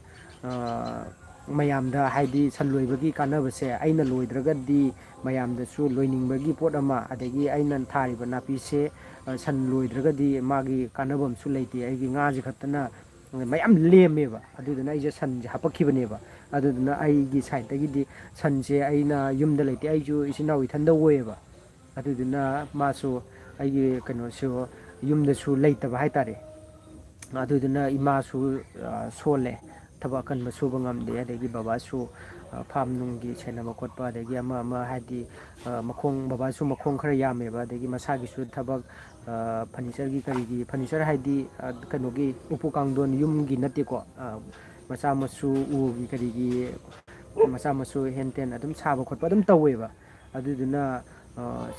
ꯃꯌꯥꯝꯗ ꯍꯥꯏꯗꯤ ꯁꯟ ꯂꯣꯏꯕꯒꯤ ꯀꯥꯟꯅꯕꯁꯦ ꯑꯩꯅ ꯂꯣꯏꯗ꯭ꯔꯒꯗꯤ ꯃꯌꯥꯝꯗꯁꯨ ꯂꯣꯏꯅꯤꯡꯕꯒꯤ ꯄꯣꯠ ꯑꯃ, ꯑꯗꯒꯤ ꯑꯩꯅ ꯊꯥꯔꯤꯕ ꯅꯥꯄꯤꯁꯦ ꯁꯟ ꯂꯣꯏꯗ꯭ꯔꯒꯗꯤ ꯃꯥꯒꯤ ꯀꯥꯟꯅꯕ ꯑꯃꯁꯨ ꯂꯩꯇꯦ꯫ ꯑꯩꯒꯤ ꯉꯥꯁꯦ ꯈꯛꯇꯅ ꯃꯌꯥꯝ ꯂꯦꯝꯃꯦꯕ꯫ ꯑꯗꯨꯗꯨꯅ ꯑꯩꯁꯦ ꯁꯟꯁꯦ ꯍꯥꯄꯛꯈꯤꯕꯅꯦꯕ꯫ ꯑꯗꯨꯗꯨꯅ ꯑꯩꯒꯤ ꯁꯥꯏꯠꯇꯒꯤꯗꯤ ꯁꯟꯁꯦ ꯑꯩꯅ ꯌꯨꯝꯗ ꯂꯩꯇꯦ, ꯑꯩꯁꯨ ꯏꯆꯤꯟ ꯏꯅꯥꯎ ꯏꯊꯟꯗ ꯑꯣꯏꯌꯦꯕ꯫ ꯑꯗꯨꯗꯨꯅ ꯃꯥꯁꯨ ꯑꯩꯒꯤ ꯀꯩꯅꯣꯁꯨ ꯌꯨꯝꯗꯁꯨ ꯂꯩꯇꯕ ꯍꯥꯏꯇꯥꯔꯦ꯫ ꯑꯗꯨꯗꯨꯅ ꯏꯃꯥꯁꯨ ꯁꯣꯜꯂꯦ, ꯊꯕꯛ ꯑꯀꯟꯕ ꯁꯨꯕ ꯉꯝꯗꯦ꯫ ꯑꯗꯒꯤ ꯕꯕꯥꯁꯨ ꯐꯥꯝ ꯅꯨꯡꯒꯤ ꯁꯦꯟꯅꯕ ꯈꯣꯠꯄ, ꯑꯗꯒꯤ ꯑꯃ ꯑꯃ ꯍꯥꯏꯗꯤ ꯃꯈꯣꯡ, ꯕꯕꯥꯁꯨ ꯃꯈꯣꯡ ꯈꯔ ꯌꯥꯝꯃꯦꯕ꯫ ꯑꯗꯒꯤ ꯃꯁꯥꯒꯤꯁꯨ ꯊꯕꯛ, ꯐꯔꯅꯤꯆꯔꯒꯤ ꯀꯔꯤꯒꯤ, ꯐꯔꯅꯤꯆꯔ ꯍꯥꯏꯗꯤ ꯀꯩꯅꯣꯒꯤ ꯎꯄꯨ ꯀꯥꯡꯊꯣꯟ ꯌꯨꯝꯒꯤ ꯅꯠꯇꯦꯀꯣ, ꯃꯆꯥ ꯃꯁꯨ ꯎꯒꯤ ꯀꯔꯤꯒꯤ ꯃꯆꯥ ꯃꯁꯨ ꯍꯦꯟ ꯇꯦꯟ ꯑꯗꯨꯝ ꯁꯥꯕ ꯈꯣꯠꯄ ꯑꯗꯨꯝ ꯇꯧꯋꯦꯕ꯫ ꯑꯗꯨꯗꯨꯅ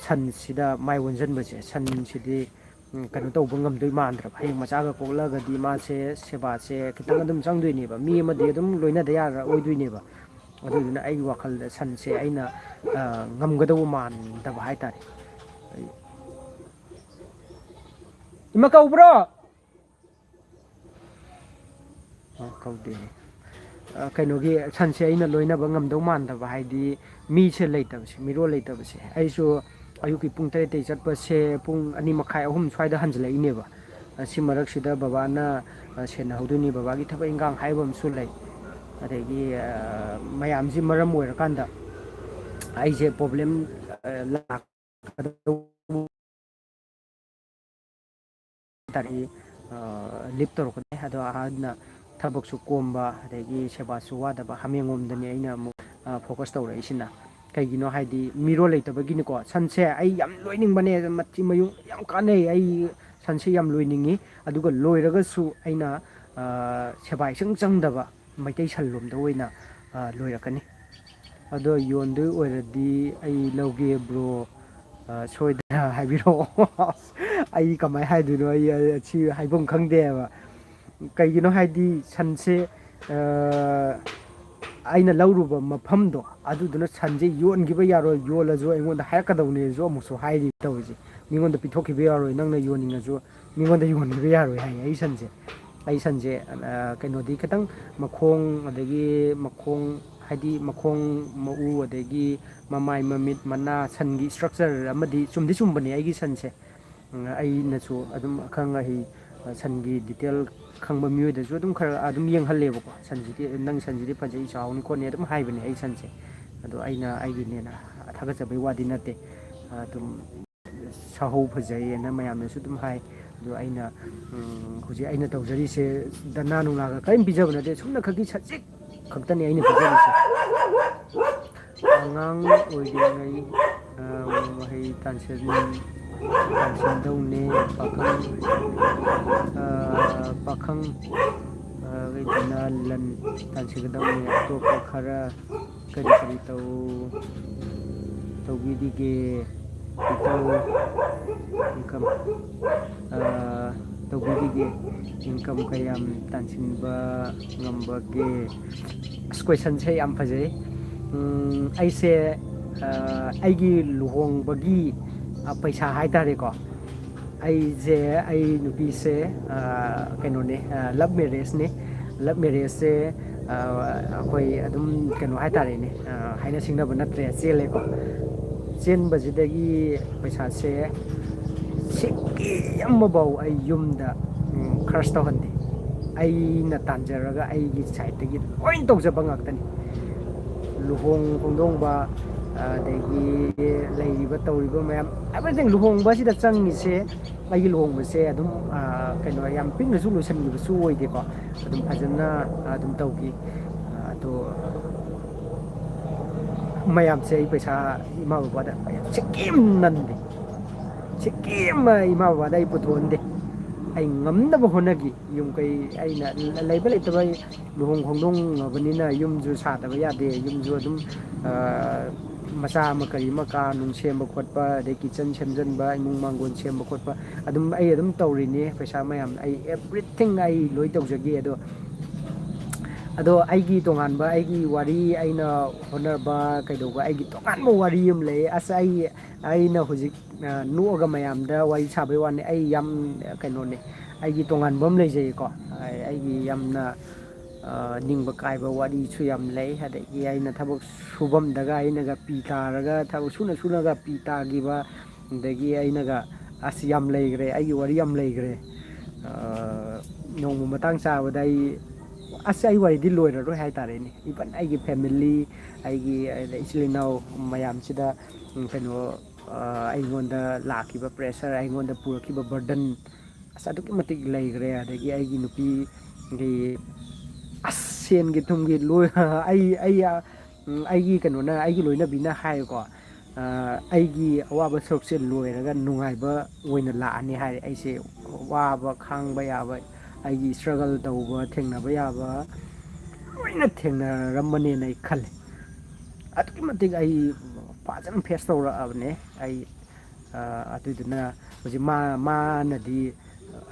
ꯁꯟꯁꯤꯗ ꯃꯥꯏ ꯑꯣꯟꯁꯤꯟꯕꯁꯦ, ꯁꯟꯁꯤꯗꯤ ꯎꯝ, ꯀꯩꯅꯣ ꯇꯧꯕ ꯉꯝꯗꯣꯏ ꯃꯥꯟꯗ꯭ꯔꯕ꯫ ꯍꯌꯦꯡ ꯃꯆꯥꯒ ꯀꯣꯛꯂꯛꯑꯒꯗꯤ ꯃꯥꯁꯦ ꯁꯦꯕꯥꯁꯦ ꯈꯤꯇꯪ ꯑꯗꯨꯝ ꯆꯪꯗꯣꯏꯅꯦꯕ, ꯃꯤ ꯑꯃꯗꯤ ꯑꯗꯨꯝ ꯂꯣꯏꯅꯗ ꯌꯥꯔꯣꯏꯗꯣꯏꯅꯦꯕ꯫ ꯑꯗꯨꯗꯨꯅ ꯑꯩꯒꯤ ꯋꯥꯈꯜꯗ ꯁꯟꯁꯦ ꯑꯩꯅ, ꯑ, ꯉꯝꯒꯗꯧꯕ ꯃꯥꯟꯗꯕ ꯍꯥꯏꯇꯥꯔꯦ꯫ ꯑꯩ, ꯏꯃꯥ ꯀꯧꯕ꯭ꯔꯣ? ꯑ, ꯀꯧꯗꯦ꯫ ꯑ, ꯀꯩꯅꯣꯒꯤ ꯁꯟꯁꯦ ꯑꯩꯅ ꯂꯣꯏꯅꯕ ꯉꯝꯗꯧ ꯃꯥꯟꯗꯕ, ꯍꯥꯏꯗꯤ ꯃꯤꯁꯦ ꯂꯩꯇꯕꯁꯦ, ꯃꯤꯔꯣꯜ ꯂꯩꯇꯕꯁꯦ꯫ ꯑꯩꯁꯨ ꯑꯌꯨꯛꯀꯤ ꯄꯨꯡ ꯇꯔꯦꯠꯇꯩ ꯆꯠꯄꯁꯦ ꯄꯨꯡ ꯑꯅꯤ ꯃꯈꯥꯏ, ꯑꯍꯨꯝ ꯁ꯭ꯋꯥꯏꯗ ꯍꯟꯖꯤꯜꯂꯛꯏꯅꯦꯕ꯫ ꯑ, ꯁꯤ ꯃꯔꯛꯁꯤꯗ ꯕꯕꯥꯅ, ꯑ, ꯁꯦꯟꯅꯍꯧꯗꯣꯏꯅꯤ, ꯕꯕꯥꯒꯤ ꯊꯕꯛ ꯏꯟꯈꯥꯡ ꯍꯥꯏꯕ ꯑꯃꯁꯨ ꯂꯩ꯫ ꯑꯗꯒꯤ, ꯑ, ꯃꯌꯥꯝꯁꯤ ꯃꯔꯝ ꯑꯣꯏꯔꯀꯥꯟꯗ ꯑꯩꯁꯦ problem, ꯑ, ꯂꯥꯛꯀꯗꯧꯕ ꯇꯥꯔꯛꯏ, ꯑ, leave ꯇꯧꯔꯛꯀꯅꯤ꯫ ꯑꯗꯣ ꯑꯍꯟꯅ ꯊꯕꯛꯁꯨ ꯀꯣꯝꯕ, ꯑꯗꯒꯤ ꯁꯦꯕꯥꯁꯨ ꯋꯥꯗꯕ ꯍꯥꯃꯦꯡꯂꯣꯝꯗꯅꯤ ꯑꯩꯅ ꯑꯃꯨꯛ, ꯑ, focus ꯇꯧꯔꯛꯏꯁꯤꯅ꯫ ꯀꯩꯒꯤꯅꯣ ꯍꯥꯏꯗꯤ ꯃꯤꯔꯣꯜ ꯂꯩꯇꯕꯒꯤꯅꯤꯀꯣ꯫ ꯁꯟꯁꯦ ꯑꯩ ꯌꯥꯝ ꯂꯣꯏꯅꯤꯡꯕꯅꯦ, ꯃꯊꯤ ꯃꯌꯨꯡ ꯌꯥꯝ ꯀꯥꯟꯅꯩ꯫ ꯑꯩ ꯁꯟꯁꯦ ꯌꯥꯝ ꯂꯣꯏꯅꯤꯡꯉꯤ, ꯑꯗꯨꯒ ꯂꯣꯏꯔꯒꯁꯨ ꯑꯩꯅ, ꯑ, ꯁꯦꯕꯥ ꯏꯆꯪ ꯆꯪꯗꯕ ꯃꯩꯇꯩ ꯁꯟ ꯂꯣꯝꯗ ꯑꯣꯏꯅ, ꯑ, ꯂꯣꯏꯔꯛꯀꯅꯤ꯫ ꯑꯗꯣ ꯌꯣꯟꯗꯣꯏ ꯑꯣꯏꯔꯗꯤ ꯑꯩ ꯂꯧꯒꯦ bro, ꯑ, ꯁꯣꯏꯗꯅ ꯍꯥꯏꯕꯤꯔꯛꯑꯣ꯫ ꯑꯩ ꯀꯃꯥꯏꯅ ꯍꯥꯏꯗꯣꯏꯅꯣ, ꯑꯩ, ꯑꯩ ꯁꯤ ꯍꯥꯏꯐꯝ ꯈꯪꯗꯦꯕ꯫ ꯀꯩꯒꯤꯅꯣ ꯍꯥꯏꯗꯤ ꯁꯟꯁꯦ, ꯑ, ꯑꯩꯅ ꯂꯧꯔꯨꯕ ꯃꯐꯝꯗꯣ ꯑꯗꯨꯗꯨꯅ ꯁꯟꯁꯦ ꯌꯣꯟꯈꯤꯕ ꯌꯥꯔꯣꯏ, ꯌꯣꯜꯂꯁꯨ ꯑꯩꯉꯣꯟꯗ ꯍꯥꯏꯔꯛꯀꯗꯧꯅꯦꯁꯨ ꯑꯃꯨꯛꯁꯨ ꯍꯥꯏꯔꯤ ꯇꯧꯔꯤꯁꯦ꯫ ꯃꯤꯉꯣꯟꯗ ꯄꯤꯊꯣꯛꯈꯤꯕ ꯌꯥꯔꯣꯏ, ꯅꯪꯅ ꯌꯣꯟꯅꯤꯡꯉꯁꯨ ꯃꯤꯉꯣꯟꯗ ꯌꯣꯟꯈꯤꯕ ꯌꯥꯔꯣꯏ ꯍꯥꯏꯌꯦ꯫ ꯑꯩ ꯁꯟꯁꯦ, ꯑꯩ ꯁꯟꯁꯦ, ꯑ, ꯀꯩꯅꯣꯗꯤ ꯈꯤꯇꯪ ꯃꯈꯣꯡ, ꯑꯗꯒꯤ ꯃꯈꯣꯡ, ꯍꯥꯏꯗꯤ ꯃꯈꯣꯡ ꯃꯎ, ꯑꯗꯒꯤ ꯃꯃꯥꯏ, ꯃꯃꯤꯠ, ꯃꯅꯥ, ꯁꯟꯒꯤ structure ꯑꯃꯗꯤ ꯆꯨꯝꯗꯤ ꯆꯨꯝꯕꯅꯦ ꯑꯩꯒꯤ ꯁꯟꯁꯦ꯫ ꯎꯝ, ꯑꯩꯅꯁꯨ ꯑꯗꯨꯝ ꯑꯈꯪ ꯑꯍꯩ, ꯑ, ꯁꯟꯒꯤ detail ꯈꯪꯕ ꯃꯤꯑꯣꯏꯗꯁꯨ ꯑꯗꯨꯝ ꯈꯔ ꯑꯗꯨꯝ ꯌꯦꯡꯍꯜꯂꯦꯕꯀꯣ꯫ "ꯁꯟꯁꯤꯗꯤ, ꯅꯪ ꯁꯟꯁꯤꯗꯤ ꯐꯖꯩ, ꯆꯥꯎꯅꯤ ꯈꯣꯠꯅꯤ" ꯑꯗꯨꯝ ꯍꯥꯏꯕꯅꯦ ꯑꯩ ꯁꯟꯁꯦ꯫ ꯑꯗꯣ ꯑꯩꯅ ꯑꯩꯒꯤꯅꯦꯅ ꯊꯥꯒꯠꯆꯕꯩ ꯋꯥꯗꯤ ꯅꯠꯇꯦ꯫ ꯑꯗꯨꯝ ꯁꯥꯍꯧ ꯐꯖꯩꯌꯦꯅ ꯃꯌꯥꯝꯅꯁꯨ ꯑꯗꯨꯝ ꯍꯥꯏ꯫ ꯑꯗꯣ ꯑꯩꯅ, ꯎꯝ, ꯍꯧꯖꯤꯛ ꯑꯩꯅ ꯇꯧꯖꯔꯤꯁꯦ ꯗꯅꯥ ꯅꯨꯡꯂꯥꯒ ꯀꯔꯤꯝ ꯄꯤꯖꯕ ꯅꯠꯇꯦ, ꯁꯨꯞꯅ ꯈꯛꯀꯤ ꯁꯖꯤꯛ ꯈꯛꯇꯅꯤ ꯑꯩꯅ ꯄꯤꯖꯔꯤꯁꯦ꯫ ꯑꯉꯥꯡ ꯑꯣꯏꯔꯤꯉꯩ, ꯑ, ꯃꯍꯩ ꯇꯥꯟꯁꯤꯟ-, ꯇꯥꯟꯁꯤꯟꯗꯧꯅꯦ꯫ ꯄꯥꯈꯪ, ꯑ, ꯄꯥꯈꯪ, ꯑ, ꯂꯩꯗꯅ ꯂꯟ ꯇꯥꯟꯁꯤꯟꯒꯗꯧꯅꯦ꯫ ꯑꯇꯣꯞꯄ ꯈꯔ ꯀꯔꯤ ꯀꯔꯤ ꯇꯧ-, ꯇꯧꯕꯤꯔꯤꯒꯦ? ꯏꯇꯥꯎ income, ꯑ, ꯇꯧꯕꯤꯔꯤꯒꯦ? Income ꯀꯌꯥꯝ ꯇꯥꯟꯁꯤꯟꯕ ꯉꯝꯕꯒꯦ? ꯑꯁ, questionꯁꯦ ꯌꯥꯝ ꯐꯖꯩ꯫ ꯎꯝ, ꯑꯩꯁꯦ, ꯑ, ꯑꯩꯒꯤ ꯂꯨꯍꯣꯡꯕꯒꯤ, ꯑ, ꯄꯩꯁꯥ ꯍꯥꯏꯇꯥꯔꯦꯀꯣ꯫ ꯑꯩꯁꯦ, ꯑꯩ ꯅꯨꯄꯤꯁꯦ, ꯑ, ꯀꯩꯅꯣꯅꯦ, ꯑ, love marriageꯅꯦ꯫ Love marriageꯁꯦ, ꯑ, ꯑꯩꯈꯣꯏ ꯑꯗꯨꯝ ꯀꯩꯅꯣ ꯍꯥꯏꯇꯥꯔꯦꯅꯦ, ꯑ, ꯍꯥꯏꯅ ꯁꯤꯡꯅꯕ ꯅꯠꯇ꯭ꯔꯦ, ꯆꯦꯜꯂꯦꯀꯣ꯫ ꯆꯦꯟꯕꯁꯤꯗꯒꯤ ꯄꯩꯁꯥꯁꯦ ꯁꯤꯀꯤ ꯑꯃꯐꯥꯎ ꯑꯩ ꯌꯨꯝꯗ, ꯎꯝ, ꯈꯔꯁ ꯇꯧꯍꯟꯗꯦ꯫ ꯑꯩꯅ ꯇꯥꯟꯖꯔꯒ ꯑꯩꯒꯤ sideꯇꯒꯤ ꯂꯣꯏ ꯇꯧꯖꯕ ꯉꯥꯛꯇꯅꯤ꯫ ꯂꯨꯍꯣꯡ ꯈꯣꯡꯗꯣꯡꯕ, ꯑꯗꯒꯤ ꯂꯩꯔꯤꯕ ꯇꯧꯔꯤꯕ ꯃꯌꯥꯝ, everything, ꯂꯨꯍꯣꯡꯕꯁꯤꯗ ꯆꯪꯉꯤꯁꯦ, ꯑꯩꯒꯤ ꯂꯨꯍꯣꯡꯕꯁꯦ ꯑꯗꯨꯝ, ꯑ, ꯀꯩꯅꯣ, ꯌꯥꯝ ꯄꯤꯛꯅꯁꯨ ꯂꯣꯏꯁꯤꯟꯈꯤꯕꯁꯨ ꯑꯣꯏꯗꯦꯀꯣ꯫ ꯑꯗꯨꯝ ꯐꯖꯅ ꯑꯗꯨꯝ ꯇꯧꯈꯤ꯫ ꯑꯗꯣ ꯃꯌꯥꯝꯁꯦ ꯑꯩ ꯄꯩꯁꯥ ꯏꯃꯥ ꯕꯕꯥꯗ ꯁꯤꯀꯤ ꯑꯃ ꯅꯟꯗꯦ꯫ ꯁꯤꯀꯤ ꯑꯃ ꯏꯃꯥ ꯕꯕꯥꯗ ꯑꯩ ꯄꯨꯊꯣꯛꯍꯟꯗꯦ꯫ ꯑꯩ ꯉꯝꯅꯕ ꯍꯣꯠꯅꯈꯤ꯫ ꯌꯨꯝ ꯀꯩ ꯑꯩꯅ ꯂꯩꯕ ꯂꯩꯇꯕ, ꯑꯩ ꯂꯨꯍꯣꯡ ꯈꯣꯡꯗꯣꯡꯉꯕꯅꯤꯅ ꯌꯨꯝꯁꯨ ꯁꯥꯗꯕ ꯌꯥꯗꯦ꯫ ꯌꯨꯝꯁꯨ ꯑꯗꯨꯝ, ꯑ, ꯃꯆꯥ ꯑꯃ ꯀꯔꯤ ꯑꯃ, ꯀꯥ ꯅꯨꯡ ꯁꯦꯝꯕ ꯈꯣꯠꯄ, ꯑꯗꯩ kitchen ꯁꯦꯝꯖꯤꯟꯕ, ꯏꯃꯨꯡ ꯃꯥꯡꯒꯣꯟ ꯁꯦꯝꯕ ꯈꯣꯠꯄ, ꯑꯗꯨꯝ ꯑꯩ ꯑꯗꯨꯝ ꯇꯧꯔꯤꯅꯤ꯫ ꯄꯩꯁꯥ ꯃꯌꯥꯝ ꯑꯩ everything ꯑꯩ ꯂꯣꯏ ꯇꯧꯖꯈꯤ꯫ ꯑꯗꯣ, ꯑꯗꯣ ꯑꯩꯒꯤ ꯇꯣꯉꯥꯟꯕ ꯑꯩꯒꯤ ꯋꯥꯔꯤ, ꯑꯩꯅ ꯍꯣꯠꯅꯕ ꯀꯩꯗꯧꯕ ꯑꯩꯒꯤ ꯇꯣꯉꯥꯟꯕ ꯋꯥꯔꯤ ꯑꯃ ꯂꯩ꯫ ꯑꯁ, ꯑꯩ, ꯑꯩꯅ ꯍꯧꯖꯤꯛ, ꯑ, ꯅꯣꯛꯑꯒ ꯃꯌꯥꯝꯗ ꯋꯥꯔꯤ ꯁꯥꯕꯩ ꯋꯥꯅꯤ꯫ ꯑꯩ ꯌꯥꯝ ꯀꯩꯅꯣꯅꯦ, ꯑꯩꯒꯤ ꯇꯣꯉꯥꯟꯕ ꯑꯃ ꯂꯩꯖꯩꯀꯣ꯫ ꯑꯩ, ꯑꯩꯒꯤ ꯌꯥꯝꯅ, ꯑ, ꯅꯤꯡꯕ ꯀꯥꯏꯕ ꯋꯥꯔꯤꯁꯨ ꯌꯥꯝ ꯂꯩ꯫ ꯑꯗꯒꯤ ꯑꯩꯅ ꯊꯕꯛ ꯁꯨꯐꯝꯗꯒ ꯑꯩꯅꯒ ꯄꯤ ꯇꯥꯔꯒ, ꯊꯕꯛ ꯁꯨꯅ ꯁꯨꯅꯒ ꯄꯤ ꯇꯥꯈꯤꯕ, ꯑꯗꯒꯤ ꯑꯩꯅꯒ, ꯑꯁ, ꯌꯥꯝ ꯂꯩꯈ꯭ꯔꯦ, ꯑꯩꯒꯤ ꯋꯥꯔꯤ ꯌꯥꯝ ꯂꯩꯈ꯭ꯔꯦ꯫ ꯑ, ꯅꯣꯡꯃ ꯃꯇꯥꯡ ꯆꯥꯕꯗ ꯑꯩ, ꯑꯁ, ꯑꯩ ꯋꯥꯔꯤꯗꯤ ꯂꯣꯏꯔꯔꯣꯏ ꯍꯥꯏꯇꯥꯔꯦꯅꯦ꯫ Even ꯑꯩꯒꯤ family, ꯑꯩꯒꯤ, ꯑꯗ ꯏꯆꯤꯜ ꯏꯅꯥꯎ ꯃꯌꯥꯝꯁꯤꯗ, ꯎꯝ, ꯀꯩꯅꯣ, ꯑ, ꯑꯩꯉꯣꯟꯗ ꯂꯥꯛꯈꯤꯕ pressure, ꯑꯩꯉꯣꯟꯗ ꯄꯨꯔꯛꯈꯤꯕ burden, ꯑꯁ, ꯑꯗꯨꯛꯀꯤ ꯃꯇꯤꯛ ꯂꯩꯈ꯭ꯔꯦ꯫ ꯑꯗꯒꯤ ꯑꯩꯒꯤ ꯅꯨꯄꯤꯒꯤ, ꯑꯁ, ꯁꯦꯟꯒꯤ ꯊꯨꯝꯒꯤ ꯂꯣꯏ-, ꯑꯩ, ꯑꯩ, ꯑ, ꯎꯝ, ꯑꯩꯒꯤ ꯀꯩꯅꯣꯅ, ꯑꯩꯒꯤ ꯂꯣꯏꯅꯕꯤꯅ ꯍꯥꯏꯌꯦꯀꯣ, ꯑ, "ꯑꯩꯒꯤ ꯑꯋꯥꯕ ꯁꯔꯨꯛꯁꯦ ꯂꯣꯏꯔꯒ ꯅꯨꯡꯉꯥꯏꯕ ꯑꯣꯏꯅ ꯂꯥꯛꯑꯅꯤ" ꯍꯥꯏꯔꯦ꯫ ꯑꯩꯁꯦ ꯋꯥꯕ ꯈꯥꯡꯕ ꯌꯥꯕ, ꯑꯩꯒꯤ struggle ꯇꯧꯕ, ꯊꯦꯡꯅꯕ ꯌꯥꯕ ꯂꯣꯏꯅ ꯊꯦꯡꯅꯔꯝꯃꯅꯦꯅ ꯑꯩ ꯈꯜꯂꯦ꯫ ꯑꯗꯨꯛꯀꯤ ꯃꯇꯤꯛ ꯑꯩ ꯐꯖꯅ face ꯇꯧꯔꯛꯑꯕꯅꯦ꯫ ꯑꯩ ꯑꯗꯨꯗꯨꯅ ꯍꯧꯖꯤꯛ ꯃꯥ ꯃꯥꯅꯗꯤ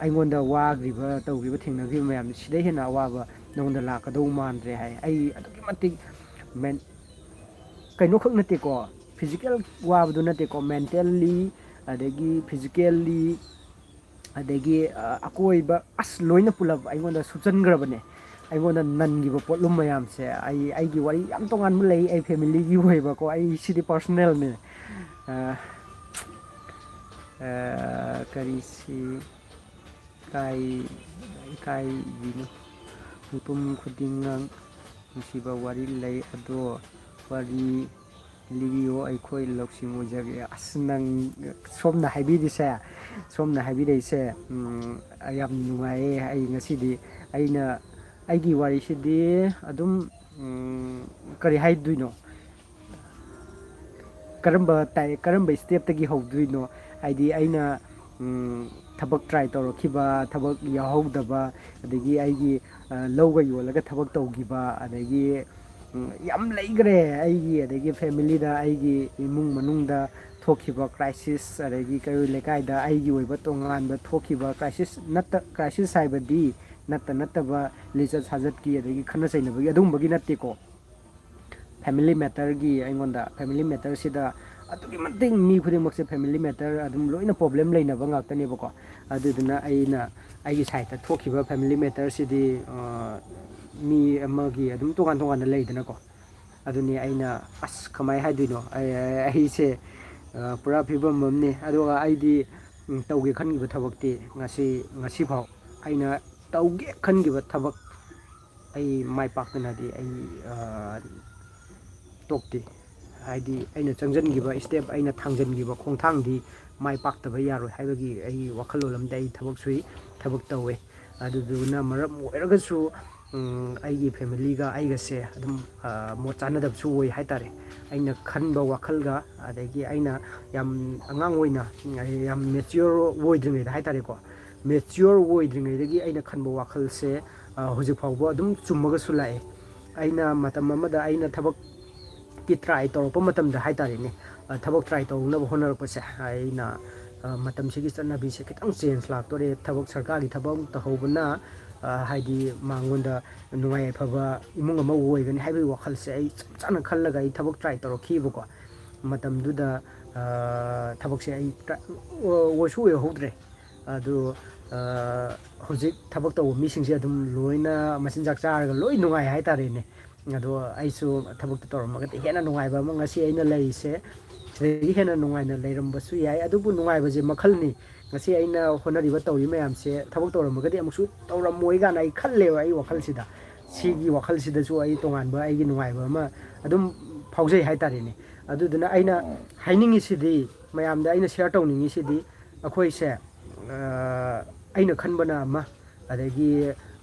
ꯑꯩꯉꯣꯟꯗ ꯋꯥꯈ꯭ꯔꯤꯕ, ꯇꯧꯈ꯭ꯔꯤꯕ, ꯊꯦꯡꯅꯈ꯭ꯔꯤꯕ ꯃꯌꯥꯝꯗꯣ ꯁꯤꯗꯩ ꯍꯦꯟꯅ ꯑꯋꯥꯕ ꯅꯉꯣꯟꯗ ꯂꯥꯛꯀꯗꯧ ꯃꯥꯟꯗ꯭ꯔꯦ ꯍꯥꯏ꯫ ꯑꯩ ꯑꯗꯨꯛꯀꯤ ꯃꯇꯤꯛ ꯃꯦꯟ ꯀꯩꯅꯣꯈꯛ ꯅꯠꯇꯦꯀꯣ, ꯐꯤꯖꯤꯀꯦꯜ ꯋꯥꯕꯗꯨ ꯅꯠꯇꯦꯀꯣ, ꯃꯦꯟꯇꯦꯜꯂꯤ, ꯑꯗꯒꯤ ꯐꯤꯖꯤꯀꯦꯜꯂꯤ, ꯑꯗꯒꯤ ꯑꯀꯣꯏꯕ ꯑꯁ ꯂꯣꯏꯅ ꯄꯨꯂꯞ ꯑꯩꯉꯣꯟꯗ ꯁꯨꯞꯆꯟꯈ꯭ꯔꯕꯅꯦ꯫ ꯑꯩꯉꯣꯟꯗ ꯅꯟꯈꯤꯕ ꯄꯣꯠꯂꯨꯝ ꯃꯌꯥꯝꯁꯦ, ꯑꯩ ꯑꯩꯒꯤ ꯋꯥꯔꯤ ꯌꯥꯝ ꯇꯣꯉꯥꯟꯕ ꯂꯩ, ꯑꯩ ꯐꯦꯃꯤꯂꯤꯒꯤ ꯑꯣꯏꯕꯀꯣ, ꯑꯩ ꯁꯤꯗꯤ ꯄꯥꯔꯁꯣꯅꯦꯜꯅꯦ꯫ ꯀꯔꯤꯁꯤ ꯏꯀꯥꯏ ꯏꯀꯥꯏꯕꯤꯅꯨ꯫ ꯃꯤꯄꯨꯝ ꯈꯨꯗꯤꯡꯃꯛ ꯅꯨꯡꯁꯤꯕ ꯋꯥꯔꯤ ꯂꯩ꯫ ꯑꯗꯣ ꯋꯥꯔꯤ ꯂꯤꯕꯤꯌꯣ, ꯑꯩꯈꯣꯏ ꯂꯧꯁꯤꯡ ꯑꯣꯏꯖꯒꯦ꯫ ꯑꯁ, ꯅꯪ, ꯁꯣꯝꯅ ꯍꯥꯏꯕꯤꯔꯤꯁꯦ, ꯁꯣꯝꯅ ꯍꯥꯏꯕꯤꯔꯛꯏꯁꯦ, ꯎꯝ, ꯌꯥꯝ ꯅꯨꯡꯉꯥꯏꯌꯦ꯫ ꯑꯩ ꯉꯁꯤꯗꯤ, ꯑꯩꯅ, ꯑꯩꯒꯤ ꯋꯥꯔꯤꯁꯤꯗꯤ ꯑꯗꯨꯝ, ꯎꯝ, ꯀꯔꯤ ꯍꯥꯏꯗꯣꯏꯅꯣ? ꯀꯔꯝꯕ ꯇꯥꯏ-, ꯀꯔꯝꯕ ꯁ꯭ꯇꯦꯞꯇꯒꯤ ꯍꯧꯗꯣꯏꯅꯣ? ꯍꯥꯏꯗꯤ ꯑꯩꯅ, ꯎꯝ, ꯊꯕꯛ ꯇ꯭ꯔꯥꯏ ꯇꯧꯔꯛꯈꯤꯕ, ꯊꯕꯛ ꯌꯥꯎꯍꯧꯗꯕ, ꯑꯗꯒꯤ ꯑꯩꯒꯤ, ꯑ, ꯂꯧꯒ ꯌꯣꯜꯂꯒ ꯊꯕꯛ ꯇꯧꯈꯤꯕ, ꯑꯗꯒꯤ, ꯎꯝ, ꯌꯥꯝ ꯂꯩꯈ꯭ꯔꯦ꯫ ꯑꯩꯒꯤ, ꯑꯗꯒꯤ ꯐꯦꯃꯤꯂꯤꯗ, ꯑꯩꯒꯤ ꯏꯃꯨꯡ ꯃꯅꯨꯡꯗ ꯊꯣꯛꯈꯤꯕ ꯀ꯭ꯔꯥꯏꯁꯤꯁ, ꯑꯗꯒꯤ ꯀꯩꯔꯣꯏ ꯂꯩꯀꯥꯏꯗ ꯑꯩꯒꯤ ꯑꯣꯏꯕ ꯇꯣꯉꯥꯟꯕ ꯊꯣꯛꯈꯤꯕ ꯀ꯭ꯔꯥꯏꯁꯤꯁ ꯅꯠꯇ-, ꯀ꯭ꯔꯥꯏꯁꯤꯁ ꯍꯥꯏꯕꯗꯤ ꯅꯠꯇ ꯅꯠꯇꯕ ꯂꯤꯆꯠ ꯁꯥꯖꯠꯀꯤ, ꯑꯗꯒꯤ ꯈꯠꯅ ꯆꯩꯅꯕꯒꯤ, ꯑꯗꯨꯒꯨꯝꯕꯒꯤ ꯅꯠꯇꯦꯀꯣ꯫ ꯐꯦꯃꯤꯂꯤ ꯃꯦꯇꯔꯒꯤ, ꯑꯩꯉꯣꯟꯗ ꯐꯦꯃꯤꯂꯤ ꯃꯦꯇꯔꯁꯤꯗ ꯑꯗꯨꯛꯀꯤ ꯃꯇꯤꯛ ꯃꯤ ꯈꯨꯗꯤꯡꯃꯛꯁꯦ ꯐꯦꯃꯤꯂꯤ ꯃꯦꯇꯔ ꯑꯗꯨꯝ ꯂꯣꯏꯅ ꯄ꯭ꯔꯣꯕ꯭ꯂꯦꯝ ꯂꯩꯅꯕ ꯉꯥꯛꯇꯅꯦꯕꯀꯣ꯫ ꯑꯗꯨꯗꯨꯅ ꯑꯩꯅ ꯑꯩꯒꯤ ꯁꯥꯏꯠꯇ ꯊꯣꯛꯈꯤꯕ ꯐꯦꯃꯤꯂꯤ ꯃꯦꯇꯔꯁꯤꯗꯤ, ꯑ, ꯃꯤ ꯑꯃꯒꯤ ꯑꯗꯨꯝ ꯇꯣꯉꯥꯟ ꯇꯣꯉꯥꯟꯅ ꯂꯩꯗꯅꯀꯣ꯫ ꯑꯗꯨꯅꯤ ꯑꯩꯅ, ꯑꯁ, ꯀꯃꯥꯏꯅ ꯍꯥꯏꯗꯣꯏꯅꯣ? ꯑꯩ-, ꯑꯩꯁꯦ, ꯑ, ꯄꯨꯔꯥ ꯐꯤꯕꯝ ꯑꯃꯅꯤ꯫ ꯑꯗꯨꯒ ꯑꯩꯗꯤ, ꯎꯝ, ꯇꯧꯒꯦ ꯈꯟꯈꯤꯕ ꯊꯕꯛꯇꯤ ꯉꯁꯤ, ꯉꯁꯤꯐꯥꯎ ꯑꯩꯅ ꯇꯧꯒꯦ ꯈꯟꯈꯤꯕ ꯊꯕꯛ ꯑꯩ ꯃꯥꯏ ꯄꯥꯛꯇꯅꯗꯤ ꯑꯩ, ꯑ, ꯇꯣꯛꯇꯦ꯫ ꯍꯥꯏꯗꯤ ꯑꯩꯅ ꯆꯪꯁꯤꯟꯈꯤꯕ ꯁ꯭ꯇꯦꯞ, ꯑꯩꯅ ꯊꯥꯡꯖꯤꯟꯈꯤꯕ ꯈꯣꯡꯊꯥꯡꯗꯤ ꯃꯥꯏ ꯄꯥꯛꯇꯕ ꯌꯥꯔꯣꯏ ꯍꯥꯏꯕꯒꯤ ꯑꯩꯒꯤ ꯋꯥꯈꯜꯂꯣꯟ ꯑꯃꯗꯤ ꯑꯩ ꯊꯕꯛ ꯁꯨꯏ, ꯊꯕꯛ ꯇꯧꯋꯦ꯫ ꯑꯗꯨꯗꯨꯅ ꯃꯔꯝ ꯑꯣꯏꯔꯒꯁꯨ, ꯎꯝ, ꯑꯩꯒꯤ ꯐꯦꯃꯤꯂꯤꯒ ꯑꯩꯒꯁꯦ ꯑꯗꯨꯝ, ꯑ, ꯃꯣꯠ ꯆꯥꯅꯗꯕꯁꯨ ꯑꯣꯏ ꯍꯥꯏ ꯇꯥꯔꯦ꯫ ꯑꯩꯅ ꯈꯟꯕ ꯋꯥꯈꯜꯒ, ꯑꯗꯒꯤ ꯑꯩꯅ ꯌꯥꯝ ꯑꯉꯥꯡ ꯑꯣꯏꯅ, ꯌꯥꯝ ꯃꯦꯆꯤꯌꯣꯔ ꯑꯣꯏꯗ꯭ꯔꯤꯉꯩꯗ ꯍꯥꯏ ꯇꯥꯔꯦꯀꯣ, ꯃꯦꯆꯤꯌꯣꯔ ꯑꯣꯏꯗ꯭ꯔꯤꯉꯩꯗꯒꯤ ꯑꯩꯅ ꯈꯟꯕ ꯋꯥꯈꯜꯁꯦ, ꯑ, ꯍꯧꯖꯤꯛ ꯐꯥꯎꯕ ꯑꯗꯨꯝ ꯆꯨꯝꯃꯒꯁꯨ ꯂꯥꯛꯑꯦ꯫ ꯑꯩꯅ ꯃꯇꯝ ꯑꯃꯗ ꯑꯩꯅ ꯊꯕꯛꯀꯤ ꯇ꯭ꯔꯥꯏ ꯇꯧꯔꯛꯄ ꯃꯇꯝꯗ ꯍꯥꯏ ꯇꯥꯔꯦꯅꯦ, ꯊꯕꯛ ꯇ꯭ꯔꯥꯏ ꯇꯧꯅꯕ ꯍꯣꯠꯅꯔꯛꯄꯁꯦ, ꯑꯩꯅ ꯃꯇꯝꯁꯤꯒꯤ ꯆꯠꯅꯕꯤꯁꯦ ꯈꯤꯇꯪ ꯆꯦꯟꯖ ꯂꯥꯛꯇꯣꯔꯦ꯫ ꯊꯕꯛ ꯁꯔꯀꯥꯔꯒꯤ ꯊꯕꯛ ꯑꯃ ꯇꯧꯍꯧꯕꯅ ꯍꯥꯏꯗꯤ ꯃꯉꯣꯟꯗ ꯅꯨꯡꯉꯥꯏ ꯌꯥꯏꯐꯕ ꯏꯃꯨꯡ ꯑꯃ ꯑꯣꯏꯒꯅꯤ ꯍꯥꯏꯕꯒꯤ ꯋꯥꯈꯜꯁꯦ ꯑꯩ ꯆꯞ ꯆꯥꯅ ꯈꯜꯂꯒ ꯑꯩ ꯊꯕꯛ ꯇ꯭ꯔꯥꯏ ꯇꯧꯔꯛꯈꯤꯕꯀꯣ꯫ ꯃꯇꯝꯗꯨꯗ ꯊꯕꯛꯁꯦ ꯑꯩ ꯑꯣꯏꯁꯨ ꯑꯣꯏꯍꯧꯗ꯭ꯔꯦ꯫ ꯑꯗꯨ ꯍꯧꯖꯤꯛ ꯊꯕꯛ ꯇꯧꯕ ꯃꯤꯁꯤꯡꯁꯦ ꯑꯗꯨꯝ ꯂꯣꯏꯅ ꯃꯆꯤꯟꯖꯥꯛ ꯆꯥꯔꯒ ꯂꯣꯏ ꯅꯨꯡꯉꯥꯏ ꯍꯥꯏꯇꯥꯔꯦꯅꯦ꯫ ꯑꯗꯣ ꯑꯩꯁꯨ ꯊꯕꯛꯇ ꯇꯧꯔꯝꯃꯒꯗꯤ ꯍꯦꯟꯅ ꯅꯨꯡꯉꯥꯏꯕ ꯑꯃ ꯉꯁꯤ ꯑꯩꯅ ꯂꯩꯔꯤꯁꯦ, ꯁꯤꯗꯒꯤ ꯍꯦꯟꯅ ꯅꯨꯡꯉꯥꯏꯅ ꯂꯩꯔꯝꯕꯁꯨ ꯌꯥꯏ꯫ ꯑꯗꯨꯕꯨ ꯅꯨꯡꯉꯥꯏꯕꯁꯦ ꯃꯈꯜꯅꯤ꯫ ꯉꯁꯤ ꯑꯩꯅ ꯍꯣꯠꯅꯔꯤꯕ ꯇꯧꯔꯤ ꯃꯌꯥꯝꯁꯦ ꯊꯕꯛ ꯇꯧꯔꯝꯃꯒꯗꯤ ꯑꯃꯨꯛꯁꯨ ꯇꯧꯔꯝꯃꯣꯏ ꯀꯥꯏꯅ ꯑꯩ ꯈꯜꯂꯦꯕ ꯑꯩ ꯋꯥꯈꯜꯁꯤꯗ꯫ ꯁꯤꯒꯤ ꯋꯥꯈꯜꯁꯤꯗꯁꯨ ꯑꯩ ꯇꯣꯉꯥꯟꯕ ꯑꯩꯒꯤ ꯅꯨꯡꯉꯥꯏꯕ ꯑꯃ ꯑꯗꯨꯝ ꯐꯥꯎꯖꯩ ꯍꯥꯏꯇꯥꯔꯦꯅꯦ꯫ ꯑꯗꯨꯗꯨꯅ ꯑꯩꯅ ꯍꯥꯏꯅꯤꯡꯉꯤꯁꯤꯗꯤ, ꯃꯌꯥꯝꯗ ꯑꯩꯅ ꯁꯤꯌꯔ ꯇꯧꯅꯤꯡꯉꯤꯁꯤꯗꯤ, ꯑꯩꯈꯣꯏꯁꯦ ꯑꯩꯅ ꯈꯟꯕꯅ ꯑꯃ, ꯑꯗꯒꯤ